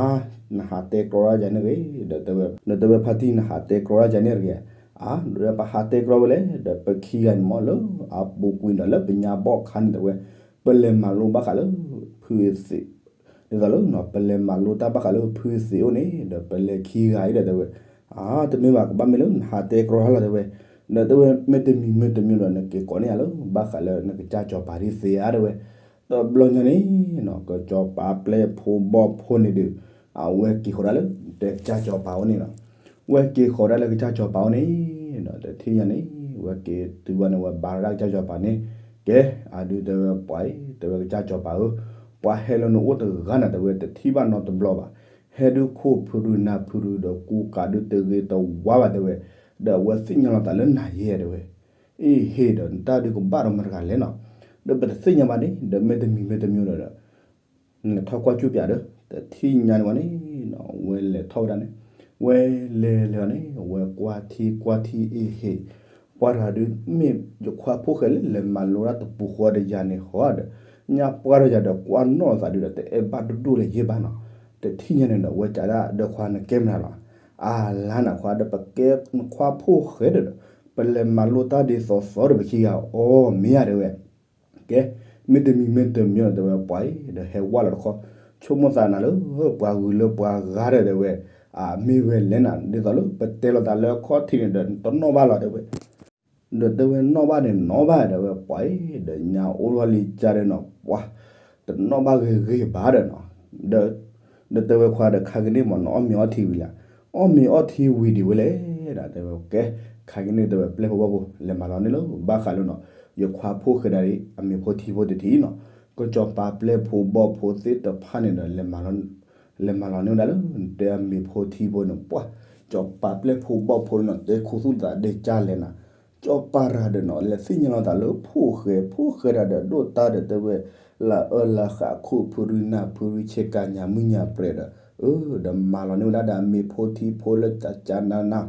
နဟးတဲကြီဒၣ်ယၤန့ၣ်ဂ့ၤ ဒီးတဲဝဲ ဒီးတဲဝဲဖါတံၢ်နဟးတဲကြီဒၣ်ယၤန့ၣ်တဂ့ၤ. အါ ဒီးပဟးတဲကြီဝဲလဲၣ် ဒီးပခံဂၤန့ၣ်မ့ၢ်လၢအပူၤကွံာ်ဒီးလၢပညါဘီၣ်ခါန့ၣ်တဲဝဲ ပလဲၤမၤလိဘၣ်ဃးလၢ ဖုသ့ၣ် ဒ်သိးလၢ ပလဲၤမၤလိတၢ်ဘၣ်ဃးလၢဖုသ့ၣ်အိၣ်န့ၣ် ဒီးပလဲၤခံဂၤအံၤဒီးတဲဝဲ အါ တမ့ၢ်ဘၣ် ကဘၣ်မ့ၢ်လၢနဟးတဲကြီလီၤတဲဝဲ. ဒီးတဲဝဲ မ့တမံၤမ့တမံၤဒီး နက့ၤကိးန့ၢ်ယၤလၢ ဘၣ်ဃးလၢနကစၢ်ကစီၤပၤဒ်သ့ဧါတဲဝဲ. တဘျီညါန့ၣ်နီၤ ကစီၤပၤပျဲၢ်ဖိဘီၣ်ဖိန့ၣ်ဒီး အဝဲက့ၤဃီၤဒၣ်လၢ တဲကစၢ်ကစီၤပၤအိၣ်န့ၣ်နီၤ. ဝဲက့ၤဃီၤဒၣ်လၢကစၢ်ကစီၤပၤအိၣ်န့ၣ်ဒီး တထံၣ်ညါန့ၣ် ဝဲက့ၤတုၤဘၣ်န့ၣ် ဝဲဘါထီၣ်ဒၣ်ကစၢ်ကစီၤပၤန့ၣ် ကဲ အဒုးတဲဝဲပှၤအံၤ တဲဝဲကစၢ်ကစီၤပၤဧၢ, ပှၤဟဲလၢနအိၣ်တဂၤနၤတဲဝဲ တထံၣ်ဘၣ်နီတဘျီဘၣ်. ဟဲဒုးခိၣ်ဖုရူနၢ်ဖုရူဒီးကူကၤဒုးတဂ့ၤတဝါဘၣ်တဲဝဲ, ဒီးအဝဲသ့ၣ်ညါလီၤသးလၢနၤယဲတဲဝဲ. အ့ဟ့ၣ်ဒီး နတၢ်ဒုးကဘၣ်ဒီးမတၤတဂၤလဲၣ်နီၤ. ဒီးပတသ့ၣ်ညါဘၣ်န့ၣ် ဒီးမ့တမံၤမ့တမံၤဒီး နလဲၤထီၣ်ကွၢ်ကၠူၣ်ပၠးဒီး တထံၣ်ညါန့ၣ်ဝဲန့ၣ် ဝဲလဲၤထီၣ်ဝဲဒၣ်န့ၣ် ဝဲလဲၤလဲၤန့ၣ် ဝဲကွၢ်ထံကွၢ်ထံအ့ဟ့ၣ်, ပှၤတဂၤဒုး မ့ၢ်ယခွါဖိၣ်ဃဲလၢလဲၤမၤလိတၢ်တပူၤဃီဒီးယၤန့ၣ်ဃီဒီး ညါပှၢ်ဒီးယၤဒီးကွၢ်နီၣ်သးဒုးဒီး တအဲၣ်ဘၣ်ဒိၣ်ဒိၣ်လၢၤယဲၢ်ဘၣ်နီၤ. တထံၣ်ညါန့ၣ်ဒီး ဝဲကးဒၣ်ဒီးခွါနကဲမနုၤလီၤ. အါလါနခွါဒီး ပကဲနခွါဖိၣ်ဃဲဒီး ပလဲၤမၤလိတၢ်ဒ်သိးသိးဒီးပခံဂၤအီၤမ့ၢ်ဧါတဲဝဲ. ကဲ မ့တမံၤမ့တမံၤဒီးတဲဝဲပှၤအံၤ ဒီးဟဲဝဲလီၤတခီ, ဆိကမိၣ်သးနၤလၢ ပှၤဂုၤလၢပှၤဂၤဒီးတဲဝဲ, အမ့ၢ်ဝဲလဲၣ်နၤ ဒ်သိးလၢပတဲလိာ်သးလၢအခီၣ်ထံးန့ၣ်ဒီး တနီၣ်ဘၣ်လီၤတဲဝဲ. ဒီးတဲဝဲနီၣ်ဘၣ်န့ၣ်နီၣ်ဘၣ်တဲဝဲပှၤအံၤ, ဒီးညါအိၣ်ထီၣ်လံကါဒီးနီၤ ပှၤ တနီၣ်ဘၣ်ဂ့ၤဂ့ၤဘၣ်ဒီးနီၤ, ဒီး ဒီးတဲဝဲခွါဒီးခါကန့ၣ်မ့ၢ်နအီၣ်မ့ၤအီထံဝံၤလံ, အီၣ်မ့ၤအီထံဝံၤဒံးဝဲလဲၣ်ဒီးတဲဝဲကဲ, ခါကန့ၣ်တဲဝဲပျဲၢ်ဖိဘီၣ်ဖိ လဲၤမၤလီၤန့ၢ်လၢဘၣ်ဃးလၢနီၤ, ယခွါဖိၣ်ဃဲဒၣ်အံၤ အမ့ၤဖိထံဖိတထံၣ်နီၤ, ကစီၤပၤပျဲၢ်ဖိဘီၣ်ဖိသ့ၣ်တဖၣ်န့ၣ်ဒီး လဲၤမၤလီၤန့ၢ်ဝဲဒၣ်လၢ တဲအမ့ၤဖိထံဖိန့ၣ် ပှၤ စီၤပၤပျဲၢ်ဖိဘီၣ်ဖိနီၤ တဲခူသူၣ်သးဒ့ကၢ်လဲၣ်နၤ, စီၤပၤရၤဒီးနီၤ လဲၤသ့ၣ်ညါလီၤသးလၢဖိၣ်ဃဲ ဖိၣ်ဃဲတၢ်ဒီးဒိၣ်တၢ်ဒီးတဲဝဲ လၢအၢလၢဃၣ်ခိၣ်ဖုရံနၢ်ဖုရံဆ့ကၤညါမုၢ်ညါပြဲးဒီး အၢ ဒီးမၤလီၤန့ၢ်ဝဲဒၣ်ဒီးအမ့ၤဖိထံဖိလၢတၢ်ကၢနၤနၤ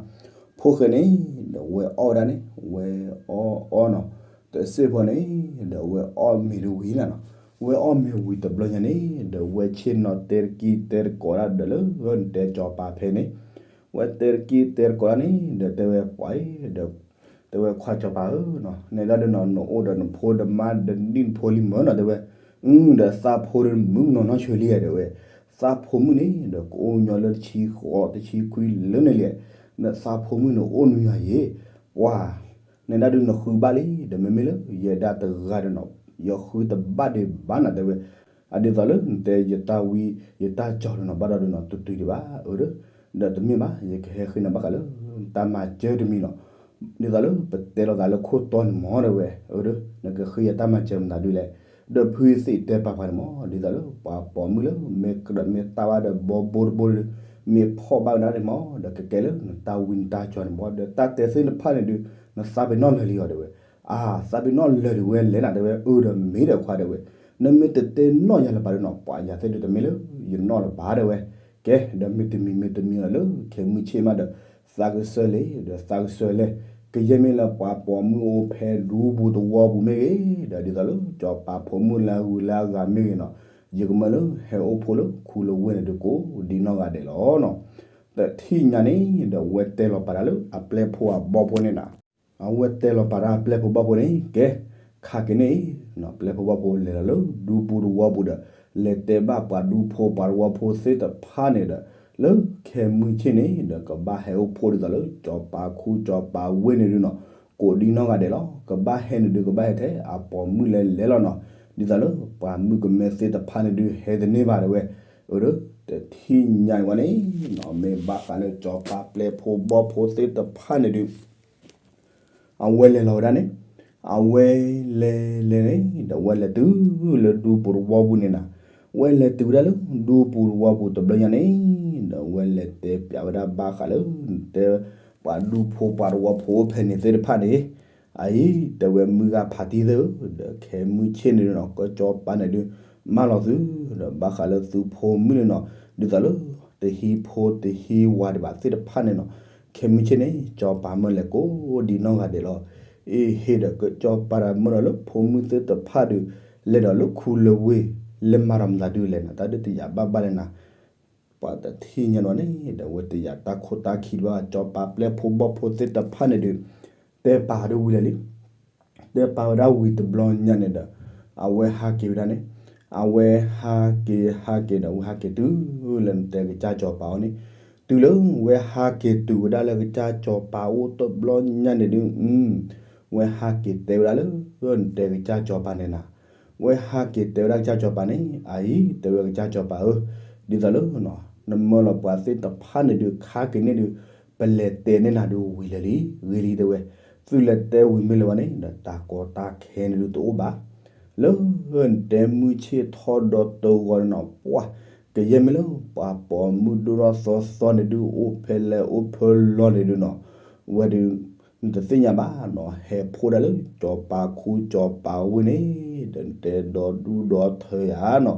ဖိၣ်ဃဲန့ၣ် ဒီးဝဲအီၣ်ဝဲဒၣ်န့ၣ် ဝဲအီၣ်အီၣ်နီၤ, တစ့ၢ်ဖိန့ၣ် ဒီးဝဲအီၣ်မ့ၤတဝံၤနၤနီၤ, ဝဲအီၣ်မ့ၤဝံၤတဘျီညါန့ၣ် ဒီးဝဲဆ့ၣ်နီၤတဲတကံတဲတကိးဒၣ်ဒီးလၢနတဲစီၤပၤဖဲန့ၣ်, ဝဲတဲတကံတဲတကိးဒၣ်န့ၣ် ဒီးတဲဝဲပှၤအံၤဒီး တဲဝဲခွါစီၤပၤဧၢနီၤ နဲဒၣ်ဒုးနီၤ နအိၣ်ဒီးနဖိဒီးမါဒီးနဒံၣ်နဖိလံမၢနီၤ တဲဝဲ, ဒီးသးဖိဒီးမုၣ်ကနီၤနီၢ်ဆၢလံဧါ တဲဝဲ, သးဖိမုၣ်န့ၣ် ဒီးကအိၣ်ညီလၢတဆံဃိးတဆံခွံလၢန့ၣ်လံ, ဒီးသးဖိမုၣ်န့ၣ်အိၣ်နွံဂၤယ့ၣ်, ပှၤ နဲဒၣ်ဒုးနဃုဘၣ်လံ ဒီးမ့မ့ၢ်လၢယဲဒၣ်တဂၤဒီးနီၤ ယဃုတဘၣ်ဒံးဘၣ်နၤ တဲဝဲ, အဒ်သိးလၢနတဲယတၢ်ဝံယတၢ်ကၠီၤဒီးနီၤ ဘၣ်ဒီးဒုးနီၤ တတုၤဒံးဘၣ် အၢ ဒီးတမ့ၢ်ဘၣ် ယကဟဲဃ့နၤဘၣ်ဃးလၢ တၢ်မၤစၢၤတမံၤနီၤ, ဒ်သိးလၢပတဲလိာ်သးလၢခိၣ်တီန့ၣ်မၢ တဲဝဲ, အၢ နကဃ့ယတၢ်မၤစၢၤမနုၤဒုးလဲၣ်, ဒီးဖုသ့ၣ်တဲပာ်ပှၤန့ၣ်မၢ ဒ်သိးလၢပှၤပိာ်မုၣ်လၢ မ့ၢ်ကြၢးမ့ၢ်တၢ်ဘၣ်ဒီးဘီဘိတဘိဒီး မ့ၢ်ဖီၣ်ဘၣ်ဝဲဒၣ်န့ၣ်မၢ ဒီးကကဲလၢနတၢ်ဝံနတၢ်ကၠီၤန့ၣ်မၢ ဒီးတၢ်တဲသ့ၣ်တဖၣ်န့ၣ်ဒုး နသးပ့ၤနီၣ်လၢာ်လံအီၤ တဲဝဲ, အါ သးပ့ၤနီၣ်လၢာ်ဒုးဝဲလဲၣ်နၤ တဲဝဲ, အၢ ဒီးမ့ၢ်ဒီးခွါ တဲဝဲ, နမ့ၢ်တတဲနီၣ်ယၤလၢၤဘၣ်ဒီးနီၤ ပှၤယၤသ့ၣ်ဒုးတမ့ၢ်လၢယနီၣ်လၢၤဘၣ် တဲဝဲ, ကဲ ဒီးမ့ၢ်တမံၤမ့ၢ်တမံၤလီၤလၢ ခဲမုၢ်ဆ့ၣ်မးဒီး သးကစၢၢ်လဲၣ် ဒီးသးကစၢၢ်လဲၣ်, ကယဲၢ်မ့ၢ်လၢပှၤပိာ်မုၣ်အိၣ်ဖဲဒူပူၤသဝီပူၤမ့ၢ်ဂ့ၤ, ဒီးဒ်သိးလၢစီၤပၤဖိမုၣ်လၢအဂုၤလၢအဂၤမ့ၢ်ဂ့ၤနီၤ, ယကမၢလၢဟဲအိၣ်ဖှိၣ်လၢခူလၢဝ့ၢ်န့ၣ်ဒုးကိးဒ်နီၢ်ဂၤဒဲးလီၤနီၤ, တထံၣ်ညါန့ၣ် ဒီးအဝဲတဲလီၤပာ်တၢ်လၢအပျဲၢ်ဖိအဘီၣ်ဖိန့ၣ်နၤ အဝဲတဲလီၤပာ်တၢ်အပျဲၢ်ဖိဘီၣ်ဖိန့ၣ် ကဲ ခါက့ၤန့ၣ် ပျဲၢ်ဖိဘီၣ်ဖိလဲၤလီၤလၢဒူပူၤသဝီပူၤဒီး လဲၤတဲဘၣ်ပှၤဒူဖိပှၤသဝီဖိသ့ၣ်တဖၣ်န့ၣ်ဒီး လၢခဲမုၢ်ဆ့ၣ်န့ၣ် ဒီးကဘၣ်ဟဲအိၣ်ဖှိၣ်ဒ်သိးလၢစီၤပၤခူစီၤပၤဝ့ၢ်န့ၣ်ဒုးနီၤ ကိးဒ်နီၢ်ဂၤဒဲးလီၤ. ကဘၣ်ဟဲန့ၣ်ဒုး ကဘၣ်ဟဲထဲအပိာ်မုၣ်လဲၤလဲၤလီၤနီၤ. ဒ်သိးလၢပှၤမုၣ်ကမဲသ့ၣ်တဖၣ်န့ၣ်ဒုး ဟဲတန့ၢ်ဘၣ်တဲဝဲ, အၢ တထံၣ်ညါအံၤဝဲန့ၣ်နီၤ မ့ၢ်ဘၣ်ဃးလၢစီၤပၤပျဲၢ်ဖိဘီၣ်ဖိသ့ၣ်တဖၣ်န့ၣ်ဒုး အဝဲလဲၤလီၤဝဲဒၣ်န့ၣ် အဝဲလဲၤလဲၤန့ၣ် ဒီးဝဲလဲၤတုၤလၢဒူပူၤသဝီပူၤန့ၣ်နၤ, ဝဲလဲၤတုၤဝဲဒၣ်လၢဒူပူၤသဝီပူၤတဘျီညါန့ၣ် ဒီးဝဲလဲၤတဲပျးဝဲဒၣ်ဘၣ်ဃးလၢ တဲပှၤဒူဖိပှၤသဝီဖိဖဲန့ၣ်သ့ၣ်တဖၣ်န့ၣ်, အအံၤ တဲဝဲမုၢ်ဂၤဖးတံၢ်သ့ၣ်ဧၢ, ဒီးခဲမုၢ်ဆ့ၣ်န့ၣ်ဒီးနီၤ ကစီၤပၤန့ၣ်ဒုး မၢလီၤသု, ဒီးဘၣ်ဃးလၢသုဖိမုၣ်န့ၣ်နီၤ ဒ်သိးလၢ တဟံးဖိတဟံးဝၤဒံးဘၣ်သ့ၣ်တဖၣ်န့ၣ်နီၤ, ခဲမုၢ်ဆ့ၣ်န့ၣ် စီၤပၤမၢလဲၤကိးဒ်နီၢ်ဂၤဒဲးလီၤ. အ့ဟ့ၣ်ဒီးကစီၤပၤဒီးမၢဒီးလၢဖိမုၣ်သ့ၣ်တဖၣ်ဒုး လဲၤဒီးလၢခူလၢဝ့ၢ် လဲၤမၤဒီးမတၤဒုးလဲၣ်နၤ တၢ်ဒုးတယာ်ဘၣ်ဘၣ်လဲၣ်နၤ ပှၤတထံၣ်ညါန့ၣ် ဒီးဝဲတယာ်တၢ်ခိၣ်တၢ်ခံဘၣ် စီၤပၤပျဲၢ်ဖိဘီၣ်ဖိသ့ၣ်တဖၣ်န့ၣ်ဒုး တဲပာ်ဒၣ်ဝံၤလၢာ်လံ. တဲပာ်ဝဲဒၣ်ဝံၤတဘျီညါန့ၣ်ဒီး အဝဲဟးက့ၤဝဲဒၣ်န့ၣ်, အဝဲဟးက့ၤဟးက့ၤဒီး ဝဲဟးက့ၤတုၤလၢနတဲကစၢ်စီၤပၤအိၣ်န့ၣ်, တုၤလၢဝဲဟးက့ၤတုၤဝဲဒၣ်လၢကစၢ်စီၤပၤအိၣ်တဘျီညါန့ၣ်ဒုး ဝဲဟးက့ၤတဲဝဲဒၣ်လၢ နတဲကစၢ်စီၤပၤန့ၣ်နၤ ဝဲဟးက့ၤတဲဝဲဒၣ်ကစၢ်စီၤပၤန့ၣ် အအံၤ တဲဝဲကစၢ်စီၤပၤဧၢ, ဒ်သိးလၢ နမၢလီၤပှၤသ့ၣ်တဖၣ်န့ၣ်ဒုး ခါက့ၤန့ၣ်ဒုး ပလဲၤတဲန့ၢ်နၤဒုးဝံၤလၢာ်လံ ဂ့ၤလံတဲဝဲ, သုလဲၤတဲဝံၤမ့ၢ်လၢၤဘၣ်န့ၣ် ဒီးတၢ်ကီတၢ်ခဲန့ၣ်ဒုးတအိၣ်ဘၣ်. လၢနတဲမုၢ်ဆ့ၣ်ထီၣ်ဒီးတဂီၤန့ၣ်နီၤ ပှၤ ကယဲၢ်မ့ၢ်လၢ ပှၤပိာ်မုၣ်ဒိၣ်ထီၣ်သီသီန့ၣ်ဒုး အိၣ်ဖဲလဲၣ်အိၣ်ဖဲလဲၣ်န့ၣ်ဒုးနီၤ ဝဲဒုး နတသ့ၣ်ညါဘၣ်နီၤ ဟဲဖှိၣ်ဒၣ်လၢ စီၤပၤခူစီၤပၤဝ့ၢ်န့ၣ် ဒီးနတဲဒီဒူၣ်ဒီထၢယၤနီၤ,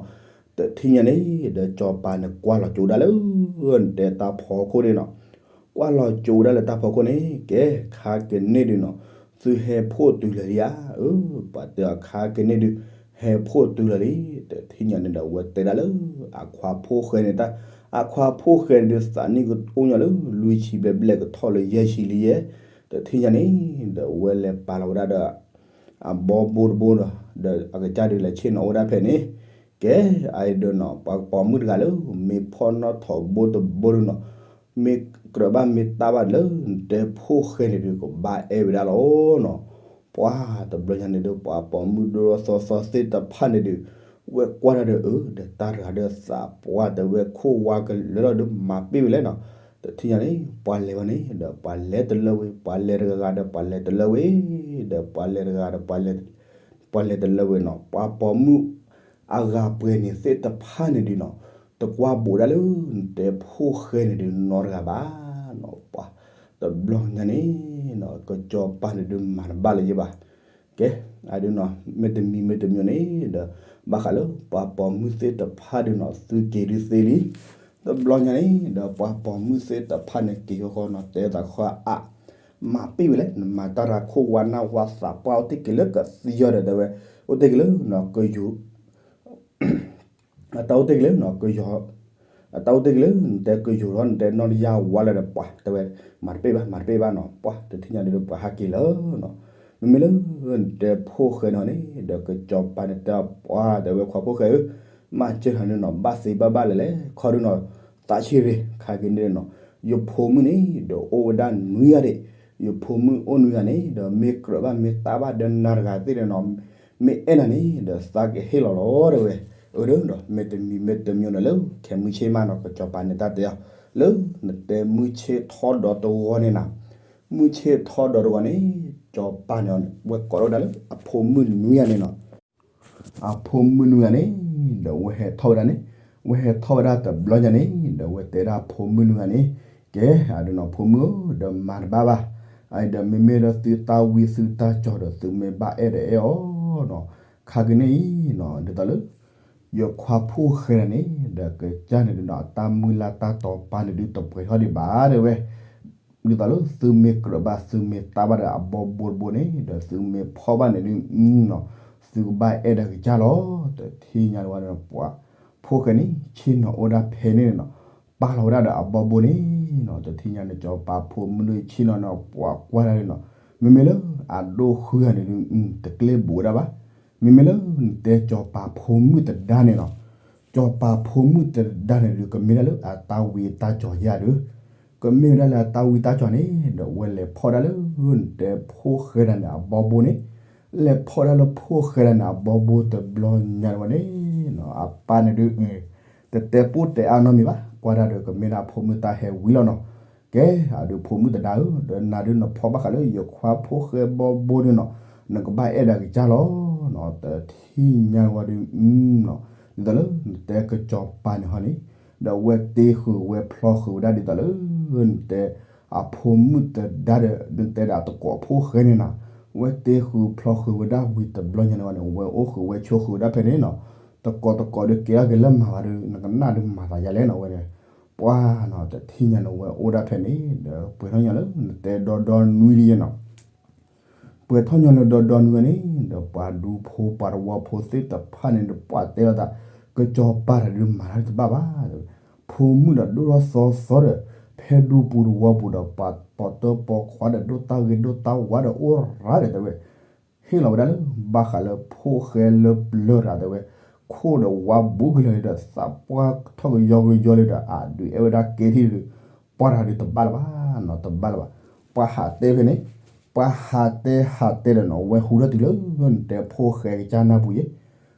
တထံၣ်ညါန့ၣ် ဒီးစီၤပၤန့ၣ်ကွၢ်လီၤကၠိဒၣ်လၢ နတဲတၢ်ဖီခိၣ်န့ၣ်နီၤ, ကွၢ်လီၤကၠိဒၣ်လၢတၢ်ဖီခိၣ်န့ၣ် ကဲ ခါက့ၤန့ၣ်ဒုးနီၤ သုဟဲဖှိၣ်တုၤလၢာ်လံဧါ, အၢ ပှၤတဲအီၤခါက့ၤန့ၣ်ဒုး ဟဲဖှိၣ်တုၤလၢာ်လံ, တထံၣ်ညါန့ၣ်ဒီး ဝဲတဲဒၣ်လၢ အခွါဖိၣ်ဃဲန့ၣ်တၢ်, အခွါဖိၣ်ဃဲန့ၣ်ဒုး သးနံၣ်ကအိၣ်ညီလၢ လွံၢ်ဆံဘျဲၣ်ဘျဲၣ်ကထီၣ်လၢယဲၢ်ဆံလံယဲၢ်, တထံၣ်ညါန့ၣ် ဒီးဝဲလဲၤပာ်လီၤဝဲဒၣ်ဒီး အဘီဘိတဘိဒီး ဒီးအကစၢ်ဒုးလဲၤဆ့ၣ်နီၤအိၣ်ဝဲဒၣ်ဖဲန့ၣ်, ကဲ အအံၤဒီးနီၤ ပှၤပိာ်မုၣ်တဂၤလၢ မ့ၢ်ဖီၣ်နီၣ်ထီၣ်ဘိတဘိဒီးနီၤ မ့ၢ်ကြၢးဘၣ်မ့ၢ်တၢ်ဘၣ်လၢ နတဲဖိၣ်ဃဲန့ၣ်ဒုး ကဘၣ်အဲၣ်ဝဲဒၣ်လီၤနီၤ, ပှၤတဘျီညါန့ၣ်ဒီး ပှၤပိာ်မုၣ်ဒိၣ်ထီၣ်သီသီသ့ၣ်တဖၣ်န့ၣ်ဒုး ဝဲကွၢ်ဒၣ်ဒီး အၢ ဒီးတၢ်တဂၤဒီးသးပှၢ်တဲဝဲခိၣ်ဝါကလၢာ်လီၤဒီးမၤပ့ၢ်ဝဲလဲၣ်နီၤ, တထံၣ်ညါန့ၣ် ပှၤလဲၤဝဲန့ၣ် ဒီးပှၤလဲၤတလၢဝဲ ပှၤလဲၤတဂၤဂၤဒီးပှၤလဲၤတလၢဝဲ, ဒီးပှၤလဲၤတဂၤဒီးပှၤလဲၤ ပှၤလဲၤတလၢဝဲနီၤ, ပှၤပိာ်မုၣ်အဂၤပှဲၤန့ၣ်သ့ၣ်တဖၣ်န့ၣ်ဒုးနီၤ တကွၢ်ဘူးဒၣ်လၢ နတဲဖိၣ်ဃဲန့ၣ်ဒုးနီတဂၤဘၣ်နီၤ, တဘျီညါန့ၣ် ကစီၤပၤန့ၣ်ဒုးမၤတဘၣ်လၢၤဘၣ်. ကဲ, အဒုးနီၤ မ့တမံၤမ့တမံၤန့ၣ်ဒီး ဘၣ်ဃးလၢပှၤပိာ်မုၣ်သ့ၣ်တဖၣ်ဒုးနီၤ သုက့ၤဒုးသ့လံ. တဘျီညါန့ၣ်ဒီး ပှၤပိာ်မုၣ်သ့ၣ်တဖၣ်န့ၣ်က့ၤဃီဃီနီၤ တဲသးခီအါ မၤပ့ၢ်ဝဲလဲၣ်, နမၤတၢ်ရၤခိၣ်ဝါနၢ်ဝါသးပှၢ်အိၣ်တ့ၢ်က့ၤလၢကသံ ယီၤဒီးတဲဝဲ, အိၣ်တ့ၢ်က့ၤလၢ ကယိၤ အတၢ်အိၣ်တ့ၢ်က့ၤလၢ ကယီၤ, အတၢ်အိၣ်တ့ၢ်က့ၤလၢ နတဲကယိၤထီၣ် နတဲနီၢ်တယၢ်ဝါလၢၤဒီးပှၤ တဲဝဲ, မၤတပ့ၢ်ဘၣ် မၤတပ့ၢ်ဘၣ်နီၤ ပှၤတထံၣ်ညါဒီးပှၤဟးက့ၤလၢနီၤ. မ့မ့ၢ်လၢ နတဲဖိၣ်ဃဲနီၤန့ၣ်ဒီး ကစီၤပၤန့ၣ်တဲပှၤ တဲဝဲခွါဖိၣ်ဃဲဧၢ, မၤစၢၤနၤန့ၣ်နီၤ ဘၣ်သ့ဘၣ်ဘၣ်လဲၣ်လဲၣ် ခီဒုနီၤ, သးဆံးရ့ၣ် ခါက့ၤန့ၣ်နီၤ, ယဖိမုၣ်န့ၣ်ဒီးအိၣ်ဝဲဒၣ်နွံဂၤဒၣ်, ယဖိမုၣ်အိၣ်နွံဂၤန့ၣ်ဒီး မ့ၢ်ကြၢးဘၣ်မ့ၢ်တၢ်ဘၣ်ဒီးနၤတဂၤသ့ၣ်န့ၣ်နီၤ, မ့ၢ်အဲၣ်နၤန့ၣ်ဒီးသးကဟ့ၣ်လီၤလီၤတဲဝဲ, အၢဒီး မ့တမံၤမ့တမံၤန့ၣ်လၢ ခဲမုၢ်ဆ့ၣ်မးနီၤ ကစီၤပၤန့ၣ်တၢ်တဲအီၤ, လၢနတဲမုၢ်ဆ့ၣ်ထီဒီးတဂီၤန့ၣ်နီၤ, မုၢ်ဆ့ၣ်ထီဒီးတဂီၤန့ၣ် ကစီၤပၤန့ၣ် ဝဲကိးထီၣ်ဝဲဒၣ်လၢအဖိမုၣ်နွံဂၤန့ၣ်နီၤ အဖိမုၣ်နွံဂၤန့ၣ်ဒီး ဝဲဟဲထီၣ်ဝဲဒၣ်န့ၣ်, ဝဲဟဲထီၣ်ဝဲဒၣ်တဘျီညါန့ၣ်ဒီး ဝဲတဲဒၣ်ဖိမုၣ်နွံဂၤန့ၣ်, ကဲ, အဒုနီၤ ဖိမုၣ်ဧၢ, ဒီးမၤတဘၣ်ဘၣ်, အအံၤဒီးမ့မ့ၢ်ဒီးသုတၢ်ဝံသုတၢ်ကၠီၤဒီး သုမ့ၢ်ဘၣ်အဲၣ်ဒီးအဲၣ်အီၤနီၤ, ခါက့ၤန့ၣ်အံၤနီၤ ဒ်သိးလၢ ယခွါဖိၣ်ဃဲတဂၤန့ၣ်ဒီး ကစၢ်န့ၣ်ဒုနီၤ အတၢ်မုၢ်လၢ်တၢ်တီၤပာ်န့ၣ်ဒုတပှဲၤထီၣ်ဒံးဘၣ်တဲဝဲ ဒ်သိးလၢသုမ့ၢ်ကြၢးဘၣ်သုမ့ၢ်တၢ်ဘၣ်ဒီးအဘီဘိတဘိန့ၣ်ဒီး သုမ့ၢ်ဖီၣ်ဘၣ်န့ၣ်ဒုနီၤ သုကဘၣ်အဲၣ်ဒီးကစၢ်လီၤ. တထံၣ်ညါတဝဲဒီး ပှၤဖိၣ်ဃဲန့ၣ် ဆ့ၣ်နီၤအိၣ်ဒၣ်ဖဲန့ၣ်နီၤ ပာ်လီၤဝဲဒၣ်ဒီးအဘီဘိန့ၣ်နီၤ တထံၣ်ညါန့ၣ် ကစီၤပၤဖိမုၣ်ဒုဆ့ၣ်နီၤန့ၣ် ပှၤကွၢ်ဒၣ်န့ၣ်နီၤ မ့မ့ၢ်လၢအဒိၣ်ဃုဂၤန့ၣ်ဒု တကျ့ဘူးဝဲဒၣ်ဘၣ်. မ့မ့ၢ်လၢနတဲကစီၤပၤဖိမုၣ်တဒါန့ၣ်နီၤ ကစီၤပၤဖိမုၣ်တဒါန့ၣ်ဒု ကမ့ၢ်ဒၣ်လၢအတၢ်ဝံတၢ်ကၠီၤယဲၢ်ဒု ကမ့ၢ်ဝဲဒၣ်လၢအတၢ်ဝံတၢ်ကၠီၤန့ၣ်ဒီး ဝဲလဲၤဖီၣ်ဒၣ်လၢနတဲဖိၣ်ဃဲတဂၤန့ၣ်အဘီဘိန့ၣ်, လဲၤဖီၣ်ဒၣ်လၢဖိၣ်ဃဲတဂၤန့ၣ်အဘီဘိတဘျီညါတဝဲန့ၣ်နီၤ အပၢ်န့ၣ်ဒု တတဲပိၢ်တဲအါနီတမံၤဘၣ် ကွၢ်ဒၣ်ဒီးကမ့ၢ်ဒၣ်ဖိမုၣ်တၢ်ဟဲဝံလီၤနီၤ. ကဲ, အဒုဖိမုၣ်တဒါဧၢ, ဒီးနၤဒုနဖီၣ်ဘၣ်ဃးလၢယခွါဖိၣ်ဃဲဘီဘိဒုနီၤ, နကဘၣ်အဲၣ်ဒီးကစၢ်လီၤနီၤ တထံၣ်ညါဝဲဒုနီၤ, ဒ်သိးလၢနတဲကစီၤပၤန့ၣ်ဟီန့ၣ်, ဒီးဝဲတ့ဃုာ်ဝဲဖျီဃုာ်ဝဲဒၣ်ဒ်သိးလၢ နတဲ အဖိမုၣ်တဒါဒီး နတဲဒီးအတကိးဖိၣ်ဃဲန့ၣ်နီၤ, ဝဲတ့ဃုာ်ဖျီဃုာ်ဝဲဒၣ်ဝံၤတဘျီညါန့ၣ်ဝဲန့ၣ် ဝဲအိၣ်ဃုာ်ဝဲဆိးဃုာ်ဝဲဒၣ်ဖဲန့ၣ်နီၤ, တကိးတကိးဒီးကဲထီၣ်က့ၤလၢမၤဝဲဒီး နကနၣ်ဒုးမၤသးယါလဲၣ်နီၤဝဲန့ၣ်, ပှၤနီၤ တထံၣ်ညါန့ၣ်ဝဲအိၣ်ဒၣ်ဖဲန့ၣ် ဒီးပှဲၤထီၣ်ညါလၢနတဲဒီဒီနွံဒ်ယဲနီၤ ပှဲၤထီၣ်ညီလၢဒီဒီနွံဝဲန့ၣ် ဒီးပှၤဒူဖိပှၤတဝီဖိသ့ၣ်တဖၣ်န့ၣ်ဒီး ပှၤတဲလိာ်သး ကစီၤပၤတဂၤဒုးမၤတၢ်တဘၣ်ဘၣ်, ဖိမုၣ်ဒီးဒိၣ်ထီၣ်သီသီဒီး ဖဲဒူပူၤတဝီပူၤဒီး ပှၤပိာ်တၢ်ပိာ်ခွါဒီး ဒိၣ်တၢ်ဂ့ၤဒိၣ်တၢ်ဝါဒီးအိၣ်ရၤဒီးတဲဝဲ ဟ့ၣ်လီၤဝဲဒၣ်လၢ ဘၣ်ဃးလၢဖိၣ်ဃဲလၢပျၢၤတဂၤတဲဝဲ, ခိၣ်ဒီးဝါဘူးကလၢာ်ဒီး သးပှၢ်ထီၣ်ကယီကယီလၢဒီး အဒုးအဲၣ်ဝဲဒၣ်ကဲထီၣ်ဒီး ပှၤတဂၤဒုးတဘၣ်လၢၤဘၣ်နီၤ တဘၣ်လၢၤဘၣ်, ပှၤဟးတဲဖဲန့ၣ်, ပှၤဟးတဲဟးတဲဒီးနီၤ ဝဲဟူထီၣ်တုၤလၢ နတဲဖိၣ်ဃဲကစၢ်နၢ်ပူၤယဲ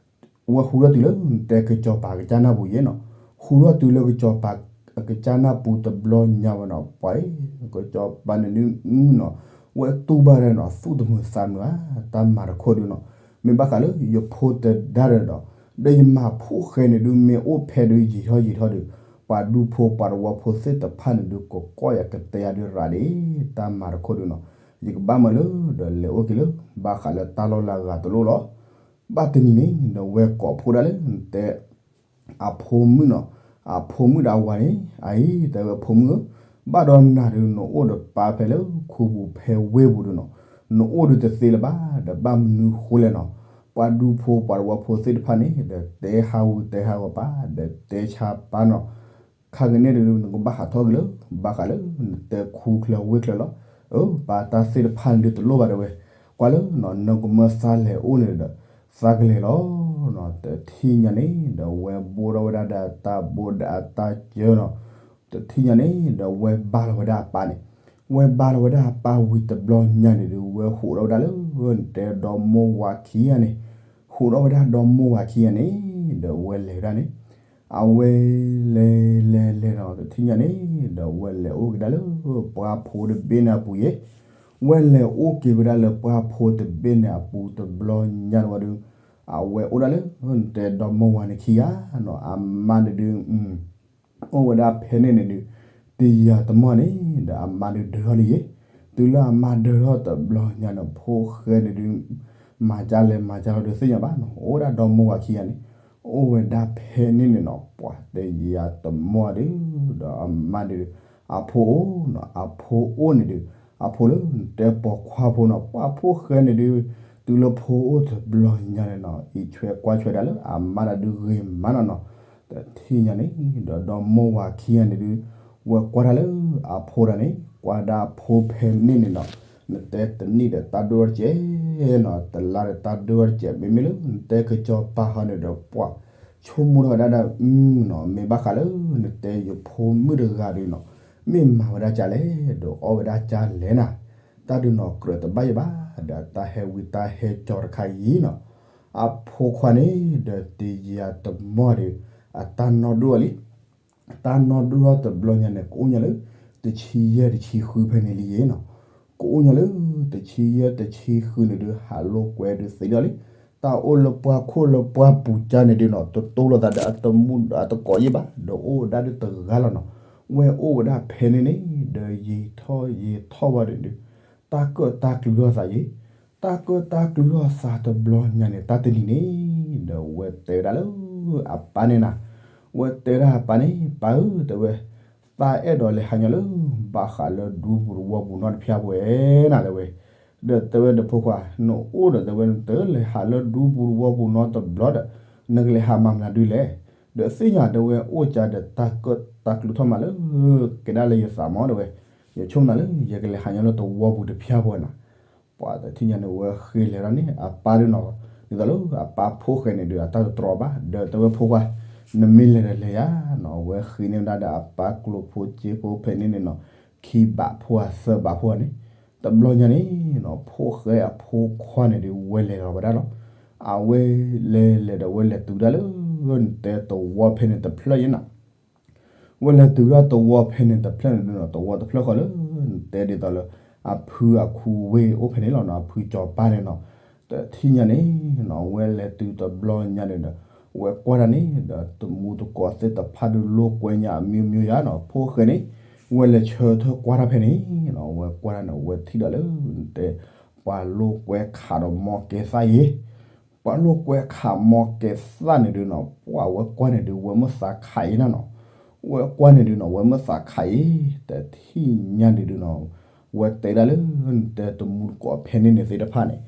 ဝဲဟူထီၣ်တုၤလၢ နတဲကစီၤပၤကစၢ်နၢ်ပူၤယဲနီၤ, ဟူထီၣ်တုၤလၢကစီၤပၤ ကစၢ်နၢ်ပူၤတဘျီညါဝဲနီၤ ပှၤအံၤ ကစီၤပၤန့ၣ်ဒုနီၤ, ဝဲတူၢ်ဘၣ်ဒီးနီၤ သူၣ်တမုာ်သးတမုာ်ဧါ, တၢ်မၤတခိၣ်ဒုနီၤ, မ့ၢ်ဘၣ်ဃးလၢယဖိတဒါဒီးဒီး, ဒီးယမၤဖိၣ်ဃဲန့ၣ်ဒု မ့ၢ်အိၣ်ဖဲဒု ယံာ်ထီၣ်ယံာ်ထီၣ်ဒု, ပှၤဒူဖိပှၤတဝီဖိသ့ၣ်တဖၣ်န့ၣ်ဒု ကကိးယၤကတဲယၤဒုရၤဒၣ်, တၢ်မၤတခိၣ်ဒုနီၤ, ယကဘၣ်မၤလၢ ဒီးလဲၤအိၣ်က့ၤလၢ ဘၣ်ဃးလၢတၢ်လီၢ်လၢအဂၤတလိၣ်လီၤ. ဘၣ်တနံၤန့ၣ် ဒီးဝဲကိးဖှိၣ်ဒၣ်လၢ နတဲ အဖိမုၣ်နီၤ, အဖိမုၣ်ဒီးအဝၤန့ၣ် အအံၤ တဲဝဲအဖိမုၣ်ဧၢ, ဘၣ်ဒီးနၤဒုး နအိၣ်ဒီးပၢ်ဖဲလၢခူပူၤဖဲဝ့ၢ်ပူၤဒုနီၤ, နအိၣ်ဒုးတသ့လၢၤဘၣ်, ဒီးဘၣ်မနုၤဃိလဲၣ်နီၤ, ပှၤဒူဖိပှၤတဝီဖိသ့ၣ်တဖၣ်န့ၣ် ဒီးတဲဟးဂူာ်တဲဟးဂီၤပၢ် ဒီးတဲဆါပၢ်နီၤ ခါကန့ၣ်ဒုး နကဘၣ်ဟးထီၣ်က့ၤလၢ ဘၣ်ဃးလၢ နတဲခူချၢဝ့ၢ်ချၢလီၤ. အၢ ပၢ်တၢ်သ့ၣ်တဖၣ်န့ၣ်ဒုးတလိၣ်ဘၣ်တဲဝဲ, ကွၢ်လၢ နကမၢသးလဲၤအိၣ်န့ၣ်ဒီး သးကလဲၤလီၤ. တထံၣ်ညါန့ၣ် ဒီးဝဲဘိၣ်ထီၣ်ဝဲဒၣ်ဒီးအတၢ်ဘိဒီးအတၢ်စၢၤနီၤ. တထံၣ်ညါန့ၣ် ဒီးဝဲဘါလီၤဝဲဒၣ်အပၢ်န့ၣ်, ဝဲဘါလီၤဝဲဒၣ်အပၢ်ဝံၤတဘျီညါန့ၣ်ဒုး ဝဲဟူးထီၣ်ဝဲဒၣ်လၢ နတဲဒီမိၢ်ဝၤခံဂၤန့ၣ်, ဟူးထီၣ်ဝဲဒၣ်ဒီမိၢ်ဝၤခံဂၤန့ၣ် ဒီးဝဲလဲၤဝဲဒၣ်န့ၣ် အဝဲလဲၤလဲၤလဲၤဒီး တထံၣ်ညါန့ၣ် ဒီးဝဲလဲၤအိၣ်က့ၤဒၣ်လၢ ပှၢ်ဖိတဘ့ၣ်န့ၣ်အပူၤယဲ, ဝဲလဲၤအိၣ်က့ၤဝဲဒၣ်လၢပှၢ်ဖိတဘ့ၣ်န့ၣ်အပူၤတဘျီညါဝဲဒုး, အဝဲအိၣ်ဒၣ်လၢ နတဲဒီမိၢ်ဝၤန့ၣ်ခံဂၤနီၤ, အမါန့ၣ်ဒုး အိၣ်ဝဲဒၣ်ဖဲန့ၣ်န့ၣ်ဒုး တံၤယၤတမီၢ်န့ၣ် ဒီးအမါဒုးဒၢထီၣ်လံယ့ၤ, တုၤလၢအမါဒၢထီၣ်တဘျီညါန့ၣ် ဖိၣ်ဃဲန့ၣ်ဒုး မၤကၢ်လဲၤမၤကၢ်လီၤဒုးသ့ၣ်ညါဘၣ်နီၤ, အိၣ်ဝဲဒၣ်ဒီမိၢ်ဝၤခံဂၤန့ၣ်, အိၣ်ဝဲဒၣ်ဖဲန့ၣ်န့ၣ်နီၤ, ပှၤတံၤယၤတမီၢ်ဒုး ဒီးအမါဒုး အဖိအိၣ်နီၤ, အဖိအိၣ်န့ၣ်ဒုး အဖိလၢတဲပိာ်ခွါဖိနီၤ, ပှၤဖိၣ်ဃဲန့ၣ်ဒုး တုၤလၢဖိအိၣ်တဘျီညါန့ၣ်နီၤ, အံးဆွဲကွၢ်ဆွဲဒၣ်လၢအမါဒၣ်ဒုးဂ့ၤမးနီၤနီၤ, တထံၣ်ညါန့ၣ် ဒီးဒီမိၢ်ဝၤခံဂၤန့ၣ်ဒုး ဝဲကွၢ်တၢ်လၢအဖိတၢ်န့ၣ်, ကွၢ်ဒၣ်အဖိဖဲန့ၣ်န့ၣ်နီၤ, နတဲတနံၣ်ဒီးတၢ်ဒိၣ်ထီၣ်တစဲးနီၤ, တလါဒီးတၢ်ဒိၣ်ထီၣ်တစဲး, မ့မ့ၢ်လၢနတဲကစီၤပၤဟီန့ၣ်ဒီး ပှၤဆိကမိၣ်ထီၣ်ဝဲဒၣ်ဒီး အုနီၤ, မ့ၢ်ဘၣ်ဃးလၢနတဲယဖိမုၣ်တဂၤဒုးနီၤ, မ့ၢ်မၤဝဲဒၣ်ကၢ်လဲၣ်, ဒီးအီၣ်ဝဲဒၣ်ကၢ်လဲၣ်နၤ, တၢ်ဒုးနီၤကြၢးတဘၣ်ယဲဘၣ်, ဒီးတၢ်ဟဲဝံတၢ်ဟဲကၠီတခါအံၤနီၤ, အဖိခွါန့ၣ် ဒီးတံၤယၤတမီၢ်ဒီး အတၢ်နီၢ်ဒိၣ်လံ တၢ်နီၢ်ဒိၣ်ထီၣ်တဘျီညါန့ၣ် ကအိၣ်ညီလၢ တဆံယဲၢ်တဆံဃုဖဲန့ၣ်လံယ့ၤနီၤ, ကအိၣ်ညီလၢ တဆံယဲၢ်တဆံဃုန့ၣ်ဒုး ဟးလိာ်ကွဲဒုးသ့ဒီးလံ, တၢ်အိၣ်လၢပှၢ်ခိၣ်လၢပှၢ်ပူၤကၢ်န့ၣ်ဒုးနီၤ တတိၢ်လိာ်သးဒီးအတမူအတကိးယဲဘၣ်, ဒီးအိၣ်ဝဲဒၣ်ဒုးတဂၤလီၤနီၤ, ဝဲအိၣ်ဝဲဒၣ်ဖဲန့ၣ်န့ၣ် ဒီးယံာ်ထီၣ်ယံာ်ထီၣ်ဝဲဒၣ်ဒုး တၢ်ကၢၣ်တၢ်ကျူထီၣ်သးယ့ၤ, တၢ်ကၢၣ်တၢ်ကျူထီၣ်သးတဘျီညါန့ၣ် တၢ်တနံၤန့ၣ် ဒီးဝဲတဲဝဲဒၣ်လၢအပၢ်န့ၣ်နၤ, ဝဲတဲဝဲဒၣ်အပၢ်န့ၣ် ပၢ်ဧၢ တဲဝဲ, သးအဲၣ်ဒိးလဲၤဟးညီလၢ ဘၣ်ဃးလၢဒူပူၤတဝီပူၤနီတဖၣ်ပဝဲနၤ တဲဝဲ, ဒီးတဲဝဲဒီးဖိခွါ နအိၣ်ဒီးတဲဝဲ နတလဲၤဟးလၢဒူပူၤတဝီပူၤနီတဘျီဒီး နကလဲၤဟးမၤမနုၤဒုးလဲၣ်, ဒီးသ့ၣ်ညါတဲဝဲ အိၣ်ကၢ်ဒီးတၢ်ကၢၣ်တၢ်ကျူထီၣ်မးလၢ ကဲဒၣ်လၢယသးမး တဲဝဲ, ယဆိကမိၣ်လၢ ယကလဲၤဟးညီလၢတဝီပူၤတဖၣ်ပဝဲနၤ ပှၤတထံၣ်ညါန့ၣ် ဝဲဃ့လဲၤဒၣ်န့ၣ် အပၢ်ဒုးနီၤ, ဒ်သိးလၢအပၢ်ဖိၣ်ဃဲန့ၣ်ဒုး အတၢ်တတြီဘၣ် ဒီးတဲဝဲဖိခွါ, နမ့ၢ်လဲၤဒီးလဲၤယၤနီၤ, ဝဲဃ့န့ၢ်ဝဲဒၣ်ဒီးအပၢ်ကျိဖိစ့ဖိဖဲန့ၣ်န့ၣ်နီၤ, ခံဘးဖိဧါသၢဘးဖိဧါန့ၣ်, တဘျီညါန့ၣ်နီၤ ဖိၣ်ဃဲအဖိခွါန့ၣ်ဒုး ဝဲလဲၤလီၤဝဲဒၣ်လီၤ, အဝဲလဲၤလဲၤဒီးဝဲလဲၤတုၤဒၣ်လၢ နတဲတဝီဖဲန့ၣ်တဖျၢၣ်ယဲနၤ ဝဲလဲၤတုၤဒၣ်တဝီဖဲန့ၣ်တဖျၢၣ်န့ၣ်ဒုးနီၤ တဝီတဖျၢၣ်ဃီလၢ နတဲဒ်သိးလၢ အဖုအခူဝ့ၢ်အိၣ်ဖဲန့ၣ်လီၤနီၤ, အဖုကၠီၤပၢ်န့ၣ်နီၤ, တထံၣ်ညါန့ၣ်နီၤ ဝဲလဲၤတုၤတဘျီညါန့ၣ်ဒီး ဝဲကွၢ်တၢ်န့ၣ်ဒီး တမူတကိးသ့ၣ်တဖၣ်ဒုးလိာ်ကွဲညါအမံၤမံၤယါနီၤ, ဖိၣ်ဃဲန့ၣ် ဝဲလဲၤဆၢထၢၣ်ကွၢ်တၢ်ဖဲန့ၣ်နီၤ, ဝဲကွၢ်တၢ်န့ၣ် ဝဲထံၣ်ဒီးလၢ နတဲ ပှၤလိာ်ကွဲခးဒီးမီကဲသၣ်ယ့ၤ ပှၤလိာ်ကွဲခးမီကဲသၣ်န့ၣ်ဒုးနီၤ ပှၤဝဲကွၢ်န့ၣ်ဒုး ဝဲမ့ၢ်သးခးအံၤနၤနီၤ, ဝဲကွၢ်န့ၣ်ဒုးနီၤ ဝဲမ့ၢ်သးခးအံၤ တထံၣ်ညါန့ၣ်ဒုးနီၤ, ဝဲတဲဒၣ်လၢ နတဲတမူတကိးဖဲန့ၣ်န့ၣ်သ့ၣ်တဖၣ်န့ၣ်,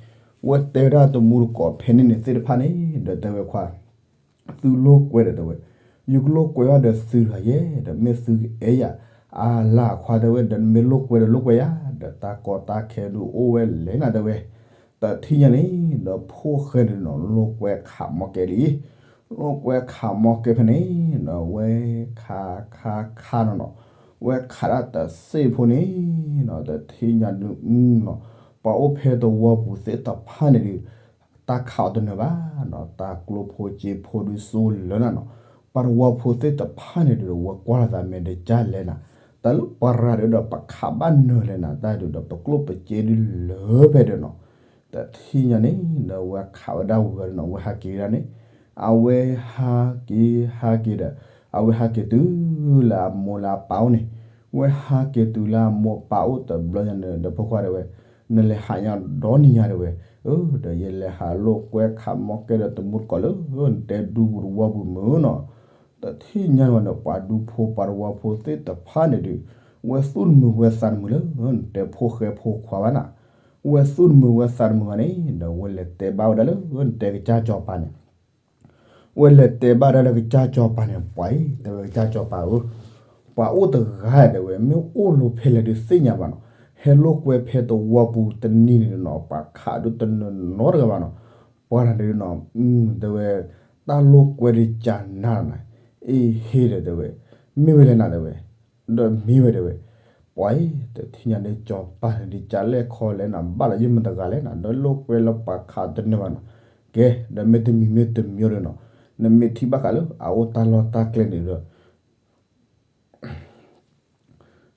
ဝဲတဲဝဲဒၣ်တမူတကိးဖဲန့ၣ်န့ၣ်သ့ၣ်တဖၣ်န့ၣ် ဒီးတဲဝဲခွါ သုလိာ်ကွဲဒီးတဲဝဲ, ယကလိာ်ကွဲဘၣ်ဒီးသုတဂၤယဲၢ် ဒီးမ့ၢ်သုကအဲၣ်ယၤ အါလၢ်ခွါတဲဝဲ ဒီးနမ့ၢ်လိာ်ကွဲဒီးလိာ်ကွဲယၤ ဒီးတၢ်ကီတၢ်ခဲဒုးအိၣ်ဝဲလဲၣ်နၤတဲဝဲ, တထံၣ်ညါန့ၣ် ဒီးဖိၣ်ဃဲန့ၣ်နီၤ လိာ်ကွဲခးမီကဲလံ, လိာ်ကွဲခးမီကဲဖဲန့ၣ် ဒီးဝဲခးခးခးနီၤနီၤ, ဝဲခးဒၣ်တစ့ၢ်ဖိန့ၣ်နီၤ တထံၣ်ညါဒုးနီၤ, ပှၤအိၣ်ဖဲတဝီပူၤသ့ၣ်တဖၣ်န့ၣ်ဒုး တၢ်ခးအီၤတနၢၤဘၣ်နီၤ, တၢ်ကျိဖိစ့ဖိဒုးစိလၢနၤနီၤ, ပှၤတဝီဖိသ့ၣ်တဖၣ်န့ၣ်ဒုး ဝဲကွၢ်လီၤသးမဲာ်ဒီးကၢ်လဲၣ်နၤ, တၢ်လၢပှၤရၤဒုးဒီးပခးဘၣ်နၢၤလဲၣ်နၤ, တၢ်ဒုးဒီးပကျိၣ်ပစ့ဒုးလၢဖဲဒုးနီၤ, တထံၣ်ညါန့ၣ် ဒီးဝဲခးဝဲဒၣ်ဝဲနီၤ ဝဲဟးက့ၤဝဲဒၣ်န့ၣ်, အဝဲဟးက့ၤဟးက့ၤဒီး အဝဲဟးက့ၤတုၤလၢအမိၢ်လၢအပၢ်အိၣ်န့ၣ်, ဝဲဟးက့ၤတုၤလၢအမိၢ်ပၢ်အိၣ်တဘျီညါန့ၣ် ဒီးဖိခွါတဲဝဲ နလဲၤဟးညါဒီနံၤညါတဲဝဲ, ဒီးယလဲၤဟးလိာ်ကွဲခးမီကဲဒီးတမူတကိးလၢ နတဲဒူပူၤတဝီပူၤမုၢ်နီၤ, တထံၣ်ညါဝဲဒီး ပှၤဒူဖိပှၤတဝီဖိသ့ၣ်တဖၣ်န့ၣ်ဒုး ဝဲသူၣ်တမုာ်ဝဲသးတမုာ်လၢ နတဲဖိၣ်ဃဲဖိခွါဘၣ်နၤ, ဝဲသူၣ်တမုာ်ဝဲသးတမုာ်ဘၣ်န့ၣ် ဒီးဝဲလဲၤတဲဘၣ်ဝဲဒၣ်လၢ နတဲကစၢ်ကၠီၤပၤန့ၣ် ဝဲလဲၤတဲဘၣ်ဒၣ်လၢကစၢ်ကၠီၤပၤန့ၣ် ပှၤအံၤ တဲဝဲကစၢ်ကၠီၤပၤဧၢ, ပှၤအိၣ်တဂၤတဲဝဲ မ့ၢ်အိၣ်လိၤဖဲလဲၣ်ဒုးသ့ၣ်ညါဘၣ်နီၤ, ဟဲလိာ်ကွဲဖဲတဝီပူၤတနံၤန့ၣ်နီၤ ပှၤခးဒုးတနီၤနီတဂၤဘၣ်နီၤ, ပှၤတဂၤဒုးနီၤ တဲဝဲ တၢ်လိာ်ကွဲဒုးကနၤနီၤ, အ့ဟ့ဒီးတဲဝဲ မ့ၢ်ဝဲလဲၣ်နၤတဲဝဲ ဒီးမ့ၢ်ဝဲတဲဝဲ, ပှၤအံၤ တထံၣ်ညါဒုးကၠီၤပၤန့ၣ်ဒုးကလဲၣ်ခီလဲၣ်နၤ ဘၣ်လီၤယမ့ၢ်တဂၤလဲၣ်နၤ ဒီးလိာ်ကွဲလၢပှၤခးတနၢၤဘၣ်နီၤ, ကဲ ဒီးမ့ၢ်တမံၤမ့ၢ်တမံၤဒီးနီၤ, နမ့ၢ်ထံၣ်ဘၣ်ဃးလၢအအိၣ်တၢ်လီၢ်တၢ်ကျဲန့ၣ်ဒီး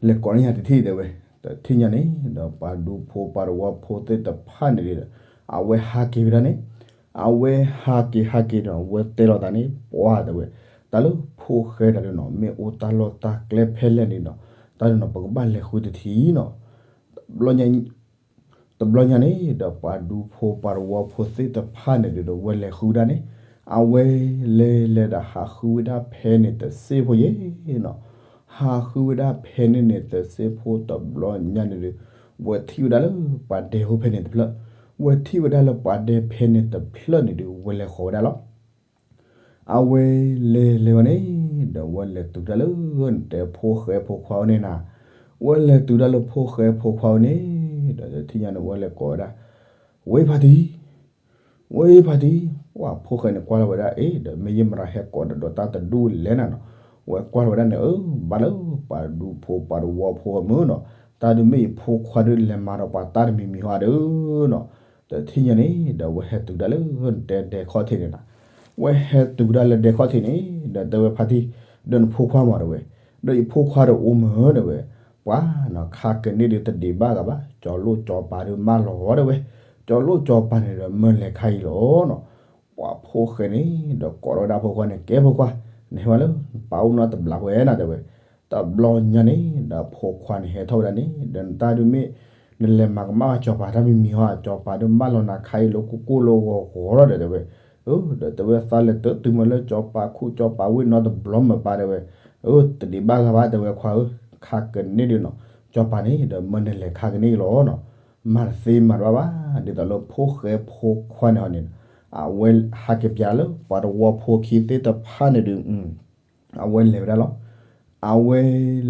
လဲၤကိးန့ၢ်ယၤတထံၣ်တဲဝဲ, တထံၣ်ညါန့ၣ် ဒီးပှၤဒူဖိပှၤတဝီဖိသ့ၣ်တဖၣ်န့ၣ်ဒီး အဝဲဟးက့ၤဝဲဒၣ်န့ၣ်, အဝဲဟးက့ၤဟးက့ၤဒီး အဝဲတဲလီၤသးန့ၣ် ပှၤတဲဝဲ, တၢ်လၢဖိၣ်ဃဲတဂၤဒုးနီၤ မ့ၢ်အိၣ်တၢ်လီၢ်တၢ်ကျဲဖဲလဲၣ်န့ၣ်ဒီး တၢ်ဒုးနီၤ ပကဘၣ်လဲၤဃုတထံၣ်နီၤ. တဘျီညါန့ၣ်ဒီး ပှၤဒူဖိပှၤတဝီဖိသ့ၣ်တဖၣ်န့ၣ်ဒီး ဝဲလဲၤဃုဒၣ်န့ၣ်, အဝဲလဲၤလဲၤဒီးဟးဃုဝဲဒၣ်ဖဲန့ၣ်တစ့ဖိယဲနီၤ. ဟးဃုဝဲဒၣ်ဖဲန့ၣ်န့ၣ်တစ့ဖိတဘျီညါန့ၣ်ဒီး ဝဲထံၣ်ဝဲဒၣ်လၢပှၤဒဲဖိဖဲန့ၣ်တဖျၢၣ်, ဝဲထံၣ်ဝဲဒၣ်လၢပှၤဒဲဖဲန့ၣ်တဖျၢၣ်န့ၣ်ဒီး ဝဲလဲၤဃီၤဝဲဒၣ်လီၤ. အဝဲလဲၤလဲၤဝဲန့ၣ်ဒီး ဝဲလဲၤတုၤဒၣ်လၢ နတဲဖိၣ်ဃဲဖိခွါဝဲန့ၣ်နၤ, ဝဲလဲၤတုၤဒၣ်လၢဖိၣ်ဃဲဖိခွါဝဲန့ၣ်ဒီး တထံၣ်ညါန့ၣ် ဝဲလဲၤကိးဝဲဒၣ်, ဝဲဖါတံၢ်, ဝဲဖါတံၢ်, ပှၤဖိၣ်ဃဲန့ၣ်ကွၢ်လီၤဝဲဒၣ် အ့ ဒီးမ့ၢ်ယမရၤဟဲကိးဒီးတၢ်တဒူၣ်လဲၣ်နၤနီၤ. ဝဲကွၢ်လီၤဝဲဒၣ်န့ၣ် အၢ ဘၣ်လၢပှၤဒူဖိပှၤတဝီဖိမုၢ်နီၤ, တၢ်ဒုးမ့ၢ်ယဖိခွါဒုး လဲၤမၤဒီးပှၤတၢ်တမံၤမံၤဟီဒီးနီၤ. တထံၣ်ညါန့ၣ်ဒီး ဝဲဟဲတုၤဒၣ်လၢနတဲဒဲခီၣ်ထံးန့ၣ်နၤ, ဝဲဟဲတုၤဒၣ်လၢဒဲခီၣ်ထံးန့ၣ်ဒီး တဲဝဲဖါတံၢ်, ဒီးနဖိခွါမးတဲဝဲ, ဒီးယဖိခွါဒီးအိၣ်မုာ်တဲဝဲ, ပှၤနီၤ ခါကန့ၣ်ဒုးတဒံးဘၣ်ဂၤဘၣ်, ကၠီၤလိၣ်ကၠီၤပၤဒုးမၢလီၤတဲဝဲ, ကၠီၤလိၣ်ကၠီၤပၤန့ၣ်ဒီး မၢလဲၤခါအံၤလီၤနီၤ. ပှၤဖိၣ်ဃဲန့ၣ်ဒီးကိးထီၣ်ဝဲဒၣ်ဖိခွါန့ၣ် ကဲဖိခွါ, နဟဲမးလၢ ပၢ်အိၣ်နီတဘျီဝဲနၤတဲဝဲ. တဘျီညါန့ၣ်ဒီး ဖိခွါန့ၣ်ဟဲထီၣ်ဝဲဒၣ်န့ၣ်ဒီး နတၢ်ဒုးမ့ၢ် နလဲၤမၤကမၣ်ကၠီၤပၤတၢ်မံၤမံၤဟီ, ကၠီၤပၤဒုးမၢလီၤနၤခါအံၤလၢကိၢ်ကိၢ်လၢဂီၤဂီၤလီၤဒီးတဲဝဲ. အၢ ဒီးတဲဝဲသးလဲၤတတုၤမးလၢကၠီၤပၤခူၣ်ကၠီၤပၤဝ့ၢ်နီတဘျီမးပၢ်တဲဝဲ. အၢ တဒံးဘၣ်ဂၤဘၣ်တဲဝဲခွါဧၢ, ခါကန့ၣ်ဒုးနီၤ, ကၠီၤပၤန့ၣ်ဒီး မၢနလဲၤခါကန့ၣ်အံၤလီၤနီၤ. မၤတသ့မၤတဘၣ်ဘၣ်, ဒ်သိးလၢဖိၣ်ဃဲဖိခွါန့ၣ်ဟီန့ၣ်, အဝဲဟးက့ၤပၠးလၢပှၤတဝီဖိခံသ့ၣ်တဖၣ်န့ၣ်ဒုး အဝဲလဲၤဝဲဒၣ်လီၤ. အဝဲ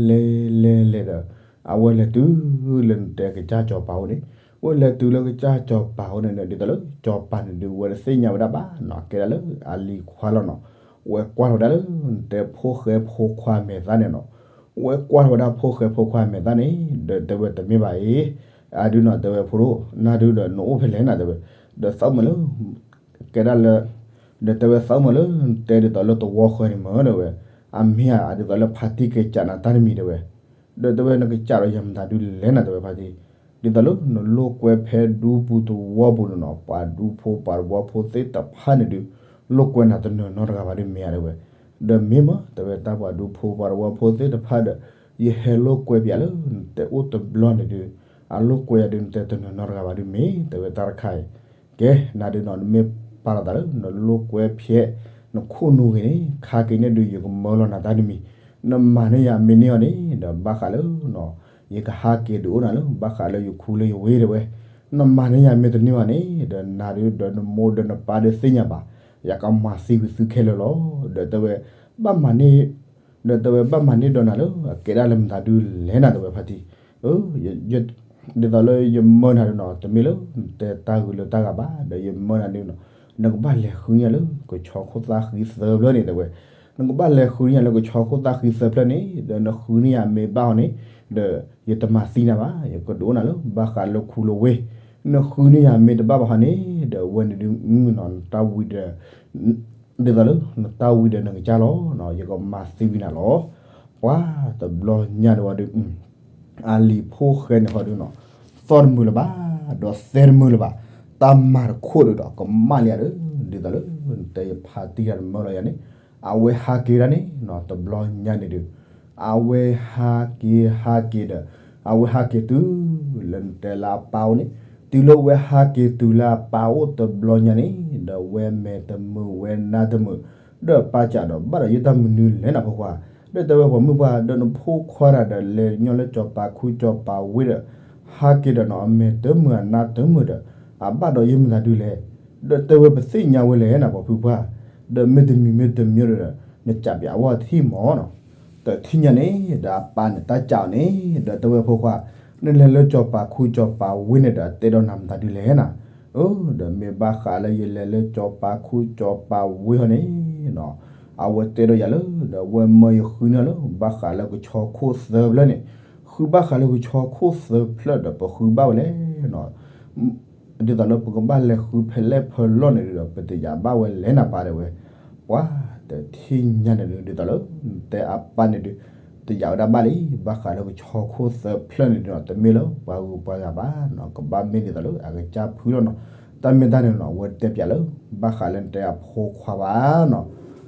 လဲၤလဲၤလဲၤဒီး အဝဲလဲၤတုၤလၢနတဲကစၢ်ကၠီၤပၤအိၣ်န့ၣ်, ဝဲလဲၤတုၤလၢကစၢ်ကၠီၤပၤအိၣ်န့ၣ်ဒီး ဒ်သိးလၢကၠီၤပၤန့ၣ်ဒုး ဝဲတသ့ၣ်ညါဝဲဒၣ်ဘၣ်နီၤ, ကဲဒၣ်လၢအလံၤခွါလီၤနီၤ. ဝဲကွၢ်ထီၣ်ဝဲဒၣ်လၢ နတဲဖိၣ်ဃဲဖိခွါမဲာ်သၣ်န့ၣ်နီၤ, ဝဲကွၢ်ထီၣ်ဝဲဒၣ်ဖိၣ်ဃဲဖိခွါမဲာ်သၣ်န့ၣ်ဒီး တဲဝဲတမ့ၢ်ဘၣ်အံၤ, အဒုးနီၤ တဲဝဲဖိဒိၣ် နၤဒုးဒီးနအိၣ်ဖဲလဲၣ်နၤတဲဝဲ, ဒီးသးမုာ်လၢ ကဲဒၣ်လၢ ဒီးတဲဝဲသးမုာ်လၢ နတဲဒ်သိးလၢတဝီဃၢၤန့ၣ်မ့ၢ်တဲဝဲ, အမ့ၢ်ဧါ ဒ်သိးလၢဖါတံၢ်ကစးနၤတၢ်တမံၤတဲဝဲ, ဒီးတဲဝဲနကစးဒီးယၤမတၤဒုးလဲၣ်နၤတဲဝဲဖါတံၢ်, ဒ်သိးလၢနလိာ်ကွဲဖဲဒူပူၤတဝီပူၤန့ၣ်နီၤ, ပှၤဒူဖိပှၤတဝီဖိသ့ၣ်တဖၣ်န့ၣ်ဒုး လိာ်ကွဲနၤတနီၤနီတဂၤဘၣ်ဒုးမ့ၢ်ဧါတဲဝဲ, ဒီးမ့ၢ်မ့ၢ်တဲဝဲတၢ်ပှၤဒူဖိပှၤတဝီဖိသ့ၣ်တဖၣ်ဒီး ယဟဲလိာ်ကွဲပၠးလၢနတဲအိၣ်တဘျီန့ၣ်ဒုး အလိာ်ကွဲယၤဒုးနတဲတနီၤနီတဂၤဘၣ်ဒုးမ့ၢ်တဲဝဲတၢ်တခါအံၤ ကဲ နၤဒုးနီၤ နမ့ၢ်ပာ်လီၤသးလၢ နလိာ်ကွဲဖဲ နခိၣ်နူာ်ဂ့ၤန့ၣ် ခါက့ၤန့ၣ်ဒုး ယကမၢလီၤနၤတၢ်တမံၤ, နမၤန့ၢ်ယၤမ့ၢ်န့ၢ်အီၤန့ၣ် ဒီးဘၣ်ဃးလၢ ယကဟးက့ၤဒုးအိၣ်နၤလၢ ဘၣ်ဃးလၢယခူလၢယဝ့ၢ်တဲဝဲ, နမၤန့ၢ်ယၤမ့ၢ်တန့ၢ်အီၤန့ၣ် ဒီးနၤဒုးဒီးနမိၢ်ဒီးနပၢ်ဒုးသ့ၣ်ညါဘၣ်, ယကမၤသံကွံာ်သုခဲလၢာ်လီၤ, ဒီးတဲဝဲ ဘၣ်မၤန့ၢ် ဒီးတဲဝဲဘၣ်မၤန့ၢ်ဒီးနၤလၢ အကဲဒၣ်လၢမတၤဒုးလဲၣ်နၤတဲဝဲဖါတံၢ်, ဒ်သိးလၢယမၢနၤဒုးနီၤ တမ့ၢ်လၢ နတဲတၢ်ဂ့ၤလၢတၢ်ဂၤဘၣ် ဒီးယမၢနၤဒုးနီၤ နကဘၣ်လဲၤဃုန့ၢ်ယၤလၢ ကဆီခိၣ်သၣ်ဃံသၢဖျၢၣ်န့ၣ်တဲဝဲ, နကဘၣ်လဲၤဃုန့ၢ်ယၤလၢကဆီခိၣ်သၣ်ဃံသၢဖျၢၣ်န့ၣ် ဒီးနဃုန့ၢ်ယၤမ့ၢ်ဘၣ်အီၤန့ၣ် ဒီးယတမၤသံနၤဘၣ် ယကဒုးအိၣ်နၤလၢ ဘၣ်ဃးလၢခူလၢဝ့ၢ်, နဃုန့ၢ်ယၤမ့ၢ်တဘၣ်ဘၣ်ဟီန့ၣ် ဒီးအဝဲန့ၣ်ဒုးနီၤ နတၢ်ဝံၤဒီး ဒ်သိးလၢ နတၢ်ဝံၤဒီးနကစၢ်လီၤ ယကမၤသံဝံၤနၤလီၤ, ပှၤတဘျီညါဒုးဝဲဒုး အလံၤဖိၣ်ဃဲန့ၣ်ဃီဒုးနီၤ သီၣ်တမုာ်လၢၤဘၣ် ဒီးသဲတမုာ်လၢၤဘၣ်, တၢ်မၤတခိၣ်ဒုးဒီး ကမၣ်လံယၤဒီး ဒ်သိးလၢ နတဲယဖါတံၢ်တၢ်တမၢလီၤယၤန့ၣ်, အဝဲဟးက့ၤဒၣ်န့ၣ်နီၤ တဘျီညါန့ၣ်ဒုး အဝဲဟးက့ၤဟးက့ၤဒီး အဝဲဟးက့ၤတုၤလၢနတဲလၢအပၢ်အိၣ်န့ၣ်, တုၤလၢဝဲဟးက့ၤတုၤလၢအပၢ်အိၣ်တဘျီညါန့ၣ် ဒီးဝဲမဲာ်တမုာ်ဝဲနါတမုာ်, ဒီးပၢ်စံးဒီး ဘၣ်ဒီးယတၢ်မနုၤလဲၣ်နဖိခွါ, ဒီးတဲဝဲပှၤမုၣ်ပှၢ် ဒီးနဖိခွါတဂၤဒီး လဲၤညီလၢကၠီၤပၤခူကၠီၤပၤဝ့ၢ်ဒီး ဟးက့ၤဒီးနီၤ အမဲာ်တမုာ်အနါတမုာ်ဒီး အဘၣ်ဒီးယမတၤဒုးလဲၣ်, ဒီးတဲဝဲပသ့ၣ်ညါဝဲလဲၣ်နဖိခွါ, ဒီးမ့ၢ်တမံၤမ့ၢ်တမံၤဒီး နကးပၠးဝဲထံၣ်မးနီၤ တထံၣ်ညါန့ၣ် ဒီးအပၢ်န့ၣ်တၢ်စံးအီၤန့ၣ် ဒီးတဲဝဲဖိခွါ, နလဲၤလၢကၠီၤပၤခူကၠီၤပၤဝ့ၢ်န့ၣ်ဒီး တဲဒီးနၤမတၤဒုးလဲၣ်နၤ, အၢ ဒီးမ့ၢ်ဘၣ်ဃးလၢယလဲၤလၢကၠီၤပၤခူကၠီၤပၤဝ့ၢ်ဟီန့ၣ်နီၤ, အဝဲတဲဒီးယၤလၢ ဒီးအဝဲမၢယဃုန့ၢ်လၢ ဘၣ်ဃးလၢကဆီခိၣ်သၢဖျၢၣ်န့ၣ်, ဃုဘၣ်ဃးလၢကဆီခိၣ်သၢဖျၢၣ်ဒီး ပဃုဘၣ်ဝဲလဲၣ်နီၤ ဒ်သိးလၢပကဘၣ်လဲၤဃုဖဲလဲၣ်ဖဲလဲၣ်န့ၣ်ဒီး ပတယာ်ဘၣ်ဝဲလဲၣ်နၤပၢ်တဲဝဲ, ပှၤတထံၣ်ညါန့ၣ်ဒုး ဒ်သိးလၢ နတဲအပၢ်န့ၣ်ဒုး တယာ်ဝဲဒၣ်ဘၣ်လံ, ဘၣ်ဃးလၢကဆီခိၣ်သၢဖျၢၣ်န့ၣ်ဒုးနီၤ တမ့ၢ်လၢပှၤဂုၤပှၤဂၤဘၣ်နီၤ ကဘၣ်မ့ၢ်ဒ်သိးလၢအကစၢ်ဖုလီၤနီၤ, တၢ်မ့ၢ်တၢ်န့ၣ်နီၤ အဝဲတဲပၠးလၢ ဘၣ်ဃးလၢနတဲအဖိခွါဘၣ်နီၤ,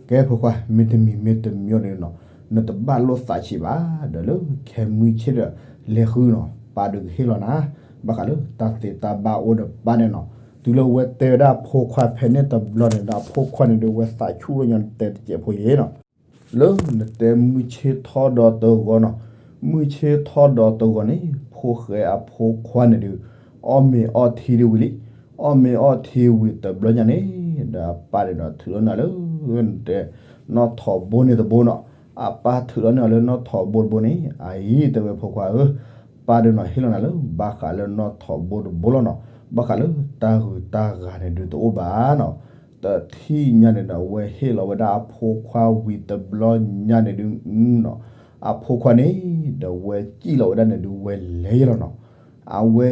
ကဲဖိခွါ မ့ၢ်တမံၤမ့ၢ်တမံၤန့ၣ်နီၤ နတဘၣ်လိာ်သးဆံးဘၣ်, ဒီးလၢခဲမုၢ်ဆ့ၣ်ဒီး လဲၤဃုနီၤ ပၢ်ဒုးကဟ့ၣ်လီၤနၤ, ဘၣ်ဃးလၢတၢ်သ့တၢ်ဘၣ်အိၣ်ဒီးပၢ်န့ၣ်နီၤ, တုၤလၢဝဲတဲဝဲဒၣ်အဖိခွါဖဲန့ၣ်တဘျီန့ၣ်ဒီး အဖိခွါန့ၣ်ဒီး ဝဲသးဆူၣ်လီၤညီနတဲတစဲးဖိယဲနီၤ, လၢနတဲမုၢ်ဆ့ၣ်ထီၣ်ဒီးတဂီၤနီၤ, မုၢ်ဆ့ၣ်ထီၣ်ဒီးတဂီၤန့ၣ် ဖိၣ်ဃဲအဖိခွါန့ၣ်ဒုး အီၣ်မ့ၤအီထံဒုးဝံၤလံ, အီၣ်မ့ၤအီထံဝံၤတဘျီညါန့ၣ် ဒီးအပၢ်န့ၣ်ဒီးထုးလီၤနၤလၢ နတဲ နီၣ်ထိးဘိန့ၣ်တဘိနီၤ, အပၢ်ထုးလီၤန့ၢ်အီၤလၢနီၣ်ထိးဘိတဘိန့ၣ် အအံၤတဲဝဲဖိခွါဧၢ, ပၢ်ဒုးနီၤဟ့ၣ်လီၤနၤလၢ ဘၣ်ဃးလၢနီၣ်ထိးဘိတဘိလီၤနီၤ, ဘၣ်ဃးလၢတၢ်ဂုၤတၢ်ဂၤန့ၣ်ဒုး တအိၣ်ဘၣ်နီၤ, တထံၣ်ညါန့ၣ်ဒီး အဝဲဟ့ၣ်လီၤဝဲဒၣ်အဖိခွါဝံၤတဘျီညါန့ၣ်ဒုးနီၤ, အဖိခွါန့ၣ် ဒီးဝဲစံၣ်လီၤဝဲဒၣ်န့ၣ်ဒုး ဝဲလဲၤယဲလီၤနီၤ, အဝဲ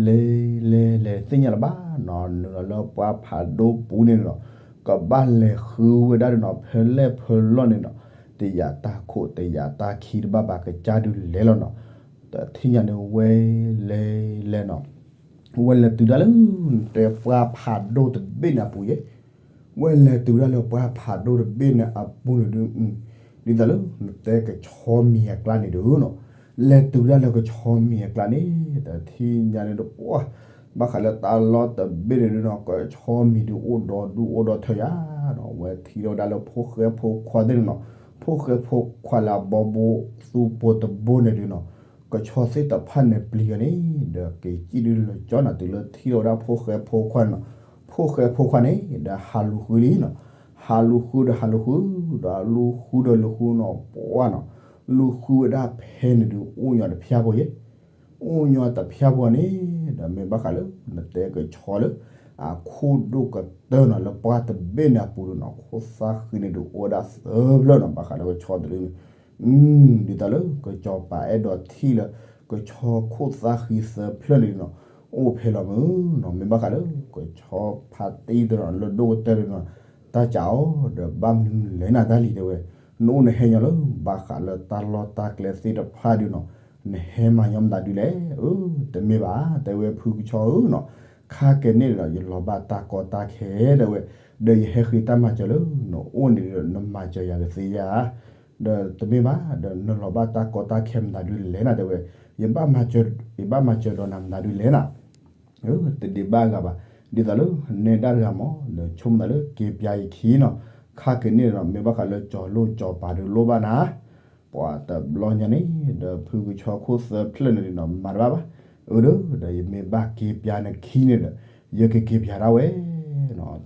လဲၤလဲၤလဲၤသ့ၣ်ညါလၢၤဘၣ်နီၤ, နုာ်လီၤလၢပှၢ်ဖးဒိၣ်ပူၤန့ၣ်နီၤ, ကဘၣ်လဲၤဃုဝဲဒၣ်န့ၣ်နီၤ ဖဲလဲၣ်ဖဲလဲၣ်န့ၣ်နီၤ, တယာ်တၢ်ခိၣ်တယာ်တၢ်ခံတဘၣ်ဘၣ် ကစၢ်ဒုးလဲၤလီၤနီၤ, တထံၣ်ညါန့ၣ်ဝဲလဲၤလဲၤနီၤ ဝဲလဲၤတုၤဒၣ်လၢ နတဲပှၢ်ဖးဒိၣ်တဘ့ၣ်န့ၣ်အပူၤယဲ, ဝဲလဲၤတုၤဒၣ်လၢပှၢ်ဖးဒိၣ်တဘ့ၣ်န့ၣ်အပူၤန့ၣ်ဒုး, ဒ်သိးလၢနတဲကဆီမံၤအကျါန့ၣ်ဒုးနီၤ, လဲၤတုၤဒၣ်လၢကဆီမံၤအကျါန့ၣ် တထံၣ်ညါန့ၣ်ဒီးပှၢ်, ဘၣ်ဃးလၢတၢ်လီၢ်တဘ့ၣ်န့ၣ်ဒုးနီၤ ကဆီမံၤဒုးအိၣ်ဒီဒူၣ်အိၣ်ဒီထၢယါနီၤ, ဝဲထံၣ်ထီၣ်ဝဲဒၣ်လၢဖိၣ်ဃဲဖိခွါသ့ၣ်န့ၣ်နီၤ, ဖိၣ်ဃဲဖိခွါလၢအဘီဘိသူပိၤတဘိန့ၣ်ဒုးနီၤ, ကဆီသ့ၣ်တဖၣ်န့ၣ်ပျံၤအီၤန့ၣ် ဒီးက့ၤစံၣ်ဒုးလၢကၠီနီၤ, တုၤလၢထံၣ်ထီၣ်ဝဲဒၣ်ဖိၣ်ဃဲဖိခွါန့ၣ်နီၤ, ဖိၣ်ဃဲဖိခွါန့ၣ် ဒီးဟးလူၤဃုလံနီၤ, ဟးလူၤဃုဒီးဟးလူၤဃု, ဒီးလူၤဃုဒီးလူၤဃုနီၤ ပှၢ်နီၤ, လူၤဃုဝဲဒၣ်ဖဲန့ၣ်ဒုး အိၣ်ညီတဖၠၣ်ဖိယဲ အိၣ်ညီတဖၠၣ်ဖိန့ၣ် ဒီးမ့ၢ်ဘၣ်ဃးလၢ နတဲကဆီလၢ အခိၣ်ဒိၣ်ကတၢၢ်နီၤ လၢပှၢ်တဘ့ၣ်န့ၣ်အပူၤဒုးနီၤ ခိၣ်သၣ်ဃံန့ၣ်ဒုးအိၣ်ဝဲဒၣ်သၢဖျၢၣ်နီၤ, ဘၣ်ဃးလၢကဆီတဒုန့ၣ်, ဒ်သိးလၢကစီၤပၤအဲၣ်ဒိးထံၣ်လၢ ကဆီခိၣ်သၣ်ဃံသၢဖျၢၣ်န့ၣ်နီၤ, အိၣ်ဖဲလီၤမုၢ်နီၤ, မ့ၢ်ဘၣ်ဃးလၢ ကဆီဖါတံၢ်တနီၤ လၢဒိၣ်ကတၢၢ်ဒုးနီၤ, တၢ်စံးအီၤ ဒီးဘၣ်မနုၤလဲၣ်နၤတၢ်လံတဲဝဲ, နအိၣ်နဟဲညီလၢ ဘၣ်ဃးလၢတၢ်လီၢ်တၢ်ကျဲသ့ၣ်တဖၣ်ဒုးနီၤ, နဟဲမၤညီမတၤဒုးလဲၣ်, အၢ တမ့ၢ်ဘၣ် တဲဝဲဖုကဆီဧၢနီၤ, ခါကဲန့ၣ်ဒီး ယလီၤဘၣ်တၢ်ကီတၢ်ခဲတဲဝဲ, ဒီးယဟဲဃ့တၢ်မၤစၢၤလၢ နအိၣ်န့ၣ်ဒီး နမၤစၢၤယၤကသ့ဧါ, ဒီးတမ့ၢ်ဘၣ် ဒီးနလီၤဘၣ်တၢ်ကီတၢ်ခဲမတၤဒုးလဲၣ်နၤတဲဝဲ, ယဘၣ်မၤစၢၤ, ယဘၣ်မၤစၢၤဒီးနၤမတၤဒုးလဲၣ်နၤ တဒံးဘၣ်အဂၤဘၣ်, ဒ်သိးလၢနဲဒၣ်တဂၤမး ဒီးဆိကမိၣ်သးလၢက့ၤပျါယခံနီၤ, ခါကဲန့ၣ်ဒီး မ့ၢ်ဘၣ်ဃးလၢကၠီၤလိၣ်ကၠီၤပၤဒုးလိၣ်ဘၣ်နၤ, ပှၤတဘျီညါန့ၣ် ဒီးဖုကဆီခိၣ်သၢဖျၢၣ်န့ၣ်ဒီး မၤတဘၣ်ဘၣ်, အၢ ဒီး ဒီးယမ့ၢ်ဘၣ်က့ၤပျါနခံန့ၣ်ဒီး ယကက့ၤပျါဒၣ်ဝဲ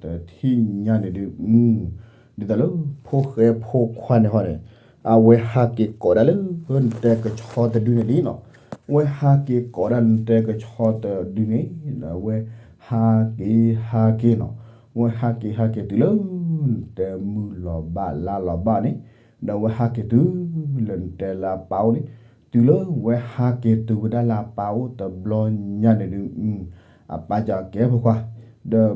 တထံၣ်ညါန့ၣ်ဒုး ဒ်သိးလၢ ဖိၣ်ဃဲဖိခွါန့ၣ်ဟီန့ၣ် အဝဲဟးက့ၤကိးဒၣ်လၢ နတဲကဆီတဒုန့ၣ်လံနီၤ, ဝဲဟးက့ၤကိးဒၣ်နတဲကဆီတဒုန့ၣ် ဒီးဝဲဟးက့ၤဟးက့ၤနီၤ, ဝဲဟးက့ၤဟးက့ၤတုၤလၢ နတဲမုၢ်လီၤဘၣ်လါလီၤဘၣ်န့ၣ်, ဒီးဝဲဟးက့ၤတုၤလၢနတဲလၢအပၢ်အိၣ်န့ၣ်, တုၤလၢဝဲဟးက့ၤတုၤဝဲဒၣ်လၢအပၢ်အိၣ်တဘျီညါန့ၣ်ဒုး အပၢ်စံးကဲဖိခွါ, ဒီး ဒ်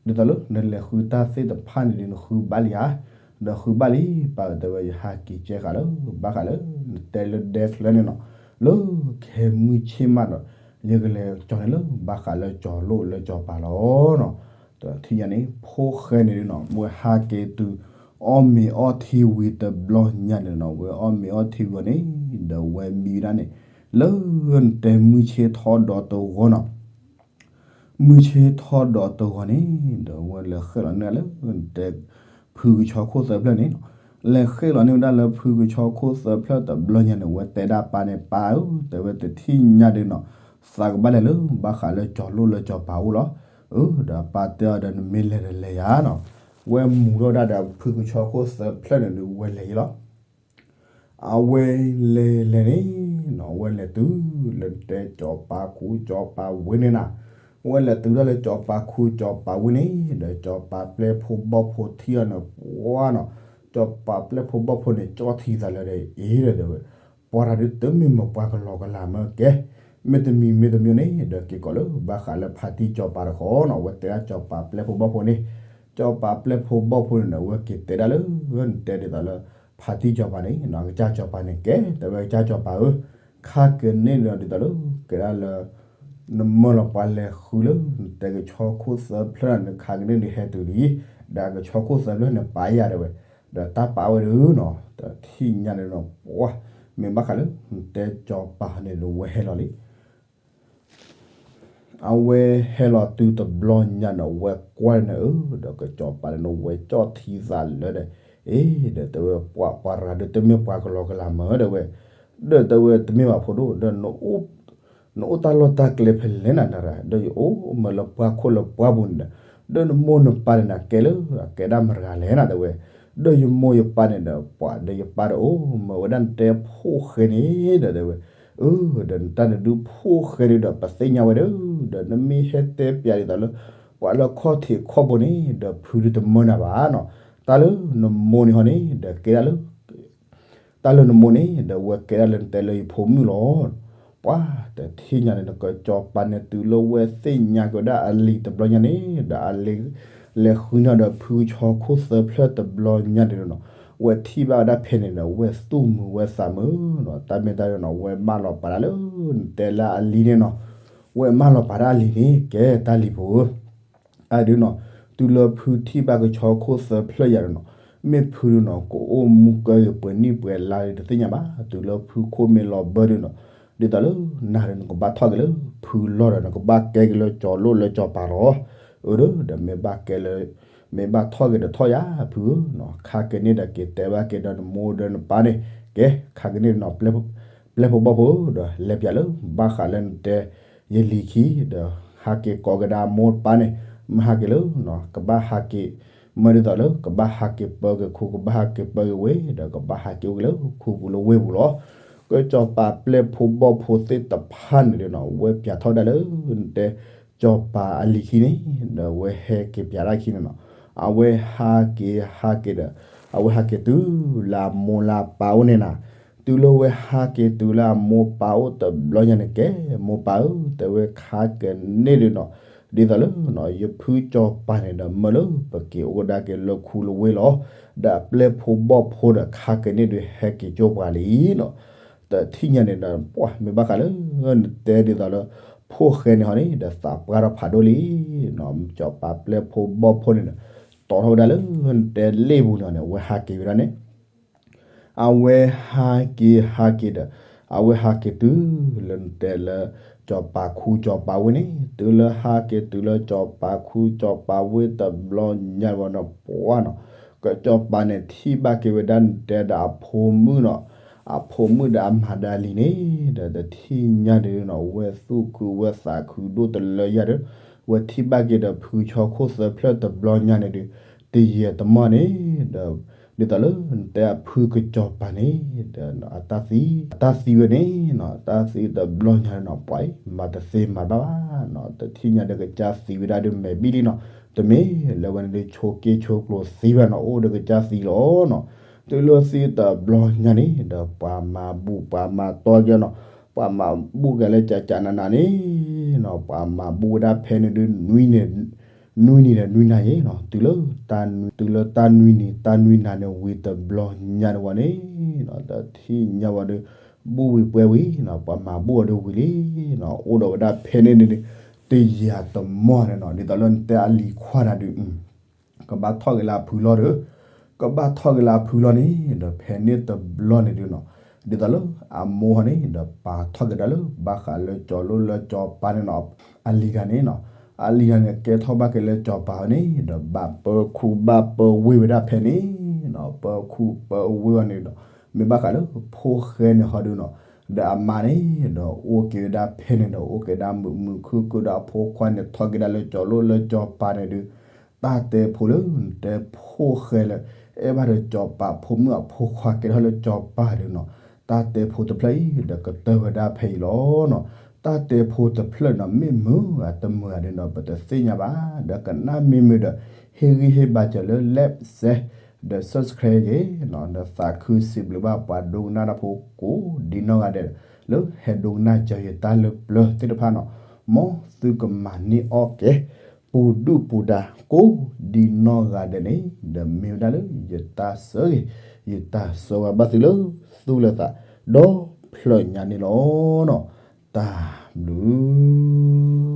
သိးလၢနလဲၤဃုတၢ်သ့ၣ်တဖၣ်န့ၣ်ဒုး နဃုဘၣ်လံဧါ, ဒီးဃုဘၣ်လံ ပၢ်ဧၢ တဲဝဲ ယဟးက့ၤကဲဃာ်လၢ ဘၣ်ဃးလၢ နတဲလၢဒဲချၢန့ၣ်နီၤ, လၢခဲမုၢ်ဆ့ၣ်မးဒီး ယကလဲၤကၠီၤန့ၣ်လၢ ဘၣ်ဃးလၢကၠီၤလိၣ်လၢကၠီၤပၤလီၤနီၤ, ဒီးထံၣ်ညါန့ၣ် ဖိၣ်ဃဲန့ၣ်ဒုးနီၤ ဝဲဟးက့ၤတုၤ အီၣ်မ့ၤအီထံဝံၤတဘျီညါန့ၣ်နီၤ ဝဲအီၣ်မ့ၤအီထံဝံၤန့ၣ် ဒီးဝဲမံဝဲဒၣ်န့ၣ် လၢနတဲမုၢ်ဆ့ၣ်ထီၣ်ဒီးတဂီၤနီၤ မုၢ်ဆ့ၣ်ထီၣ်ဒီးတဂီၤန့ၣ် ဒီးဝဲလဲၤဃ့ၣ်လီၤန့ၢ်လၢ တဲ ဖုကဆီခိၣ်သၢဖျၢၣ်န့ၣ်, လဲၤဃ့ၣ်လီၤန့ၢ်ဝဲဒၣ်လၢဖုကဆီခိၣ်သၢဖျၢၣ်တဘျီညါန့ၣ် ဝဲတဲဒၣ်ပၢ်န့ၣ် ပၢ်ဧၢ တဲဝဲတထံၣ်ညါဒုးနီၤ, သးကဘၣ်လဲၤလၢ ဘၣ်ဃးလၢကၠီၤလိၣ်လၢကၠီၤပၤအိၣ်လီၤ. အၢ ဒီးပၢ်တဲအီၤဒီး နမ့ၢ်လဲၤဒီးလဲၤယၤနီၤ, ဝဲမူၤထီၣ်ဒၣ်ဒီးဖုကဆီခိၣ်သၢဖျၢၣ်န့ၣ်ဒုး ဝဲလဲၤယံၤလီၤ. အဝဲလဲၤလဲၤန့ၣ်နီၤ ဝဲလဲၤတုၤလၢတဲကၠီၤပၤခူကၠီၤပၤဝ့ၢ်န့ၣ်နီၤ, ဝဲလဲၤတုၤဒၣ်လၢကၠီၤပၤခူကၠီၤပၤဝ့ၢ်န့ၣ် ဒီးကၠီၤပၤပျဲၢ်ဖိဘီၣ်ဖိထံၣ်အီၤန့ၣ် ပှၤနီၤ, ကၠီၤပၤပျဲၢ်ဖိဘီၣ်ဖိန့ၣ် ကၠီထံသးလၢဒီး အ့ဒီးတဲဝဲ ပှၤတၢ်ဒုးတမ့ၢ်မ့ၢ်ပှၤကလီကလီမ့ၢ်ကဲ, မ့တမံၤမ့တမံၤန့ၣ် ဒီးက့ၤကိးလၢဘၣ်ဃးလၢဖါတံၢ်ကၠီၤပၤတခီနီၤ, ဝဲတဲဒၣ်ကၠီၤပၤပျဲၢ်ဖိဘီၣ်ဖိန့ၣ်, ကၠီၤပၤပျဲၢ်ဖိဘီၣ်ဖိန့ၣ်ဒီး ဝဲက့ၤတဲဒၣ်လၢ နတဲဒ်သိးလၢ ဖါတံၢ်ကၠီၤပၤန့ၣ်နီၤ ကစၢ်ကၠီၤပၤန့ၣ်ကဲ တဲဝဲကစၢ်ကၠီၤပၤဧၢ, ခါကဲန့ၣ်ဒီးဒ်သိးလၢ ကဲဒၣ်လၢ နမၢလီၤပှၤလဲၤဃုလၢ နတဲကဆီခိၣ်သၢဖျၢၣ်န့ၣ် ခါကဲန့ၣ်ဒုးဟဲတုၤလံ, ဒီးကဆီခိၣ်သၢဖျၢၣ်န့ၣ် ပာ်ယၤတဲဝဲ ဒီးတၢ်ပာ်ဝဲဒုနီၤ တထံၣ်ညါန့ၣ်ဒီး ပှၤ မ့ၢ်ဘၣ်ဃးလၢ တဲစီၤပၤန့ၣ်ဒီးဝဲဟဲလီၤလံ အဝဲဟဲလီၤတုၤတဘျီညါန့ၣ် အဝဲကွၢ်န့ၣ်ဧၢ ဒီးကစီၤပၤန့ၣ်ဒီးဝဲကၠီၣ်ထံသးလၢဒီး အ့ ဒီးတဲဝဲ ပှၤပှၤရၤဒုးတမ့ၢ်ပှၤကလီကလီမၢ်ဒီးဝဲ ဒီးတဲဝဲတမ့ၢ်ဘၣ်ဖိဒိၣ် ဒီး နအိၣ်တၢ်လီၢ်တၢ်ကျဲဖဲလဲၣ်နၤနရၤ ဒီးယအိၣ်မၢလၢပှၢ်ခိၣ်လၢပှၢ်ပူၤန့ၣ်ဒီး ဒီးနမိၢ်နပၢ်န့ၣ်နၤကဲလၢအကဲဒၣ်မတၤတဂၤလဲၣ်နၤတဲဝဲ ဒီးယမိၢ်ယပၢ်န့ၣ်ဒီး ပှၤဒီးယပၢ်ဒီးအိၣ်မၢဝဲဒၣ်နတဲဖိၣ်ဃဲန့ၣ်ဒီးတဲဝဲ အၢ ဒီးနတၢ်န့ၣ်ဒုးဖိၣ်ဃဲန့ၣ်ဒီး ပသ့ၣ်ညါဝဲဒီး ဒီးနမ့ၢ်ဟဲတဲပျးဒ်သိးလၢ ပှၤလၢခီၣ်ထံးခီၣ်ဘိန့ၣ် ဒီးဖုဒုးတမၢနၤဘၣ်နီၤ တၢ်လၢနမိၢ်န့ၣ်ဟီန့ၣ် ဒီးကဲဒၣ်လၢ တၢ်လၢနမိၢ်န့ၣ် ဒီးဝဲကဲဒၣ်လၢနတဲလၢယဖိမုၣ်လီၤ. ပှၤတထံၣ်ညါန့ၣ် ကစီၤပၤန့ၣ်တုၤလၢဝဲသ့ၣ်ညါက့ၤဝဲဒၣ်အလံၤတဘျီညါန့ၣ် ဒီးအလံၤ လဲၤဃုန့ၢ်ဒီးဖုကဆီခိၣ်သၢဖျၢၣ်တဘျီညါန့ၣ်နီၤ ဝဲထံၣ်ဘၣ်ဝဲဒၣ်ဖဲန့ၣ်ဒီး ဝဲသူၣ်မုာ်ဝဲသးမုာ်နီၤ တၢ်မ့ၢ်တၢ်နီၤ ဝဲမၢလီၤပာ်ဒၣ်လၢ နတဲလၢအလံၤန့ၣ်နီၤ ဝဲမၢလီၤပာ်ဒၣ်အလံၤန့ၣ် ကဲတၢ်လံၤဖိဧၢ အဒုနီၤ တုၤလၢဖုထံၣ်ဘၣ်ကဆီခိၣ်သၢဖျၢၣ်ယၤဒီးနီၤ မ့ၢ်ဖုဒုနီၤ ကအိၣ်မူကၢဂ့ၤပှဲၤနံၣ်ပှဲၤလါဒီးတသ့ၣ်ညါဘၣ် တုၤလၢဖုခိၣ်မ့ၢ်လီၤဘၢဒုနီၤ ဒ်သိးလၢနၤဒီးနကဘၣ်ထီၣ်က့ၤလၢဖုလီၢ်ဒီး နကဘၣ်ကဲက့ၤလၢကၠီၤလိၣ်လၢကၠီၤပၤလီၤ အၢဒီး ဒီးမ့ၢ်ဘၣ်ကဲလၢ မ့ၢ်ဘၣ်ထီၣ်က့ၤဒီးထီၣ်ယၤဖုဧၢနီၤ ခါက့ၤန့ၣ်ဒီးက့ၤတဲဘၣ်က့ၤဒီးနမိၢ်ဒီးနပၢ်န့ၣ် ကဲ ခါက့ၤန့ၣ်နီၤ ပျဲၢ်ဖိဘီၣ်ဖိဒီး လဲၤပျးလၢ ဘၣ်ဃးလၢနတဲ ယလံၤခံ ဒီး ဟးက့ၤကိးကဒါမိၢ်ပၢ်န့ၣ် မ့ၢ်ဟးက့ၤလၢ ကဘၣ်ဟးက့ၤ မ့ၢ်ဒ်သိးလၢ ကဘၣ်ဟးက့ၤပၢက့ၤခူ ကဘၣ်ဟးက့ၤပၢက့ၤဝ့ၢ် ဒီးကဘၣ်ဟးက့ၤအိၣ်က့ၤလၢခူပူၤလၢဝ့ၢ်ပူၤလီၤ. ကစီၤပၤပျဲၢ်ဖိဘီၣ်ဖိသ့ၣ်တဖၣ်န့ၣ်ဒီးနီၤ ဝဲပျးထီၣ်ဝဲဒၣ်လၢ နတဲ စီၤပၤအလံၤခံန့ၣ် ဒီးဝဲဟဲက့ၤပျးတၢ်ခံန့ၣ်နီၤ အဝဲဟးက့ၤဟးက့ၤဒီး အဝဲဟးက့ၤတုၤလၢအမိၢ်လၢအပၢ်အိၣ်န့ၣ်နၤ တုၤလၢဝဲဟးက့ၤတုၤလၢအမိၢ်ပၢ်အိၣ်တဘျီညါန့ၣ် ကဲ မိၢ်ပၢ်ဧၢ တဲဝဲခါက့ၤန့ၣ်ဒီးနီၤ ဒ်သိးလၢ ယဖုစီၤပၤန့ၣ်ဒီးမၢလၢပက့ၤအိၣ်ကဒါက့ၤလၢခူလၢဝ့ၢ်လီၤ. ဒီးအပျဲၢ်ဖိဘီၣ်ဖိဒီးခါက့ၤန့ၣ်ဒီးဟဲက့ၤကၠိပှၤလံနီၤ တထံၣ်ညါန့ၣ်ဒီး ပှၤမ့ၢ်ဘၣ်ဃးလၢ နတဲဒ်သိးလၢ ဖိၣ်ဃဲန့ၣ်ဟီန့ၣ် ဒီးသးပှၢ်ထီၣ်ဖးဒိၣ်လံနီၤ စီၤပၤပျဲၢ်ဖိဘီၣ်ဖိန့ၣ်ဒီး တီထီၣ်ဝဲဒၣ်လၢ နတဲလ့ၣ်ပူၤန့ၣ်န့ၣ် အဝဲဟးက့ၤဝဲဒၣ်န့ၣ် အဝဲဟးက့ၤဟးက့ၤဒီး အဝဲဟးက့ၤတုၤလၢနတဲလၢ စီၤပၤခူစီၤပၤဝ့ၢ်န့ၣ် တုၤလၢဟးက့ၤတုၤလၢစီၤပၤခူစီၤပၤဝ့ၢ်တဘျီညါဝဲနီၤ ပှၤနီၤ ကစီၤပၤန့ၣ်ထံၣ်ဘၣ်က့ၤဝဲဒၣ်နတဲဒီးအဖိမုၣ်နီၤ အဖိမုၣ်ဒီးအမၤဒီးအလံၤန့ၣ် ဒီးတထံၣ်ညါဒုးနီၤ ဝဲသူၣ်ခုဝဲသးခုဒိၣ်တလၢယၤဒီး ဝဲထံၣ်ဘၣ်က့ၤဒီးဖုဆီခိၣ်သၢဖျၢၣ်တဘျီညါန့ၣ်ဒီး တယံာ်တမီၢ်န့ၣ် ဒီး ဒ်သိးလၢနတဲအဖုကစီၤပၤန့ၣ် ဒီးအတၢ်သံ အတၢ်သံဝဲန့ၣ်နီၤ တၢ်သံတဘျီညါန့ၣ်နီၤ ပှၤအံၤ မၤတသ့မၤတဘၣ်ဘၣ်နီၤ တထံၣ်ညါဒီးကစၢ်သံဝဲဒၣ်ဒီးမဲာ်ဘံၣ်လံနီၤ တမ့ၢ်လၢဝဲန့ၣ်ဒီးဆိးက့ဆိးကျိၤသံဘၣ်နီၤ အိၣ်ဒီးကစၢ်သံလီၤနီၤ တုၤလၢသံတဘျီညါန့ၣ် ဒီးပှၤမၤဘူၣ်ပှၤမၤတီၢ်က့ၤနီၤ ပှၤမၤဘူၣ်က့ၤလၢကကနနၤန့ၣ်နီၤ ပှၤမၤဘူၣ်ဝဲဒၣ်ဖဲန့ၣ်ဒီး နွံနံၤန့ၣ် နွံနံၤဒီးနွံနၤယ့ၣ်နီၤ တုၤလၢ တုၤလၢတၢ်နွံနံၤတၢ်နွံနၤန့ၣ်ဝံၤတဘျီညါန့ၣ်ဝဲန့ၣ်နီၤ တထံၣ်ညါဝဲဒီး ဘူၣ်ဝံၤပှဲၤဝံၤနီၤ ပှၤမၤဘူၣ်အီၤဒီးဝံၤလံနီၤ အိၣ်ဒီးဝဲဒၣ်ဖဲန့ၣ်န့ၣ်ဒီး တယံာ်တမီၢ်န့ၣ်နီၤ ဒ်သိးလၢနတဲအလံၤခွါနၤဒုး ကဘၣ်ထီၣ်က့ၤလၢအဖုလီၢ်ဒီး ကဘၣ်ထီၣ်က့ၤလၢအဖုလီၢ်န့ၣ် ဒီးဖဲန့ၣ်တဘျီန့ၣ်ဒုးနီၤ ဒ်သိးလၢအမိၢ်ဟီန့ၣ် ဒီးပာ်ထီၣ်က့ၤဒၣ်လၢ ဘၣ်ဃးလၢကၠီၤလိၣ်လၢကၠီၤပၤန့ၣ်နီၤ အလံၤတဂၤန့ၣ်နီၤ အလံၤတဂၤန့ၣ် ကဲထီၣ်ဘၣ်က့ၤလၢကၠီၤပၤန့ၣ် ဒီးဘၣ်ပၢခူဘၣ်ပၢဝ့ၢ်ဝဲဒၣ်ဖဲန့ၣ်နီၤ ပၢခူပၢဝ့ၢ်ဝဲန့ၣ်ဒီး မ့ၢ်ဘၣ်ဃးလၢဖိၣ်ဃဲန့ၣ်ဟီဒုးနီၤ ဒီးအမါန့ၣ် ဒီးအိၣ်က့ၤဝဲဒၣ်ဖဲန့ၣ်ဒီး အိၣ်က့ၤဒၣ်မုာ်မုာ်ခုၣ်ခုၣ်ဒီးအဖိခွါန့ၣ် ထီၣ်က့ၤဒၣ်လၢကၠီၤလိၣ်လၢကၠီၤပၤန့ၣ်ဒုး တၢ်တဲဖိလၢနတဲဖိၣ်ဃဲလၢ အဲၣ်ဘၣ်ဒီးကၠီၤပၤဖိမုၣ်အဖိခွါကဲထီၣ်လၢကၠီၤပၤဒုးနီၤ တၢ်တဲဖိတဖျၢၣ်အံၤ ဒီးကတၢၢ်ဝဲဒၣ်ဖဲအံၤလီၤနီၤ တၢ်တဲဖိတဖျၢၣ်နီၤ မ့ၢ်မုာ်အတမုာ်ဧါဒုးနီၤ ပတသ့ၣ်ညါဘၣ် ဒီးကနၣ်မ့ၢ်မုာ်ဒီး ဟ့ၣ်ဂံၢ်ဟ့ၣ်ဘါစၢၤလၢ like share ဒီး subscribe ယ့ၣ်နီၤ ဒီးသးခုစံးဘျုးဘၣ်ပှၤဒိကနၣ်တၢ်ဖိကိးဒ်နီၢ်ဂၤဒဲး လၢဟဲဒိကနၣ်စၢၤယတၢ်လၢပျၢၤသ့ၣ်တဖၣ်နီၤ မ်သုကမၤန့ၢ်အီၣ်ကဲ ပူၤဒုၣ်ပူၤဒါကိးဒ်နီၢ်ဂၤဒဲးန့ၣ် ဒီးမ့ၢ်ဝဲဒၣ်လၢယတၢ်ဆၢဂ့ၤ ယတၢ်ဆၢဝါဘၣ်သုလၢသူၣ်လၢသး ဒီဖျၢၣ်ညါန့ၣ်လီၤနီၤ တၢ်ဘျုး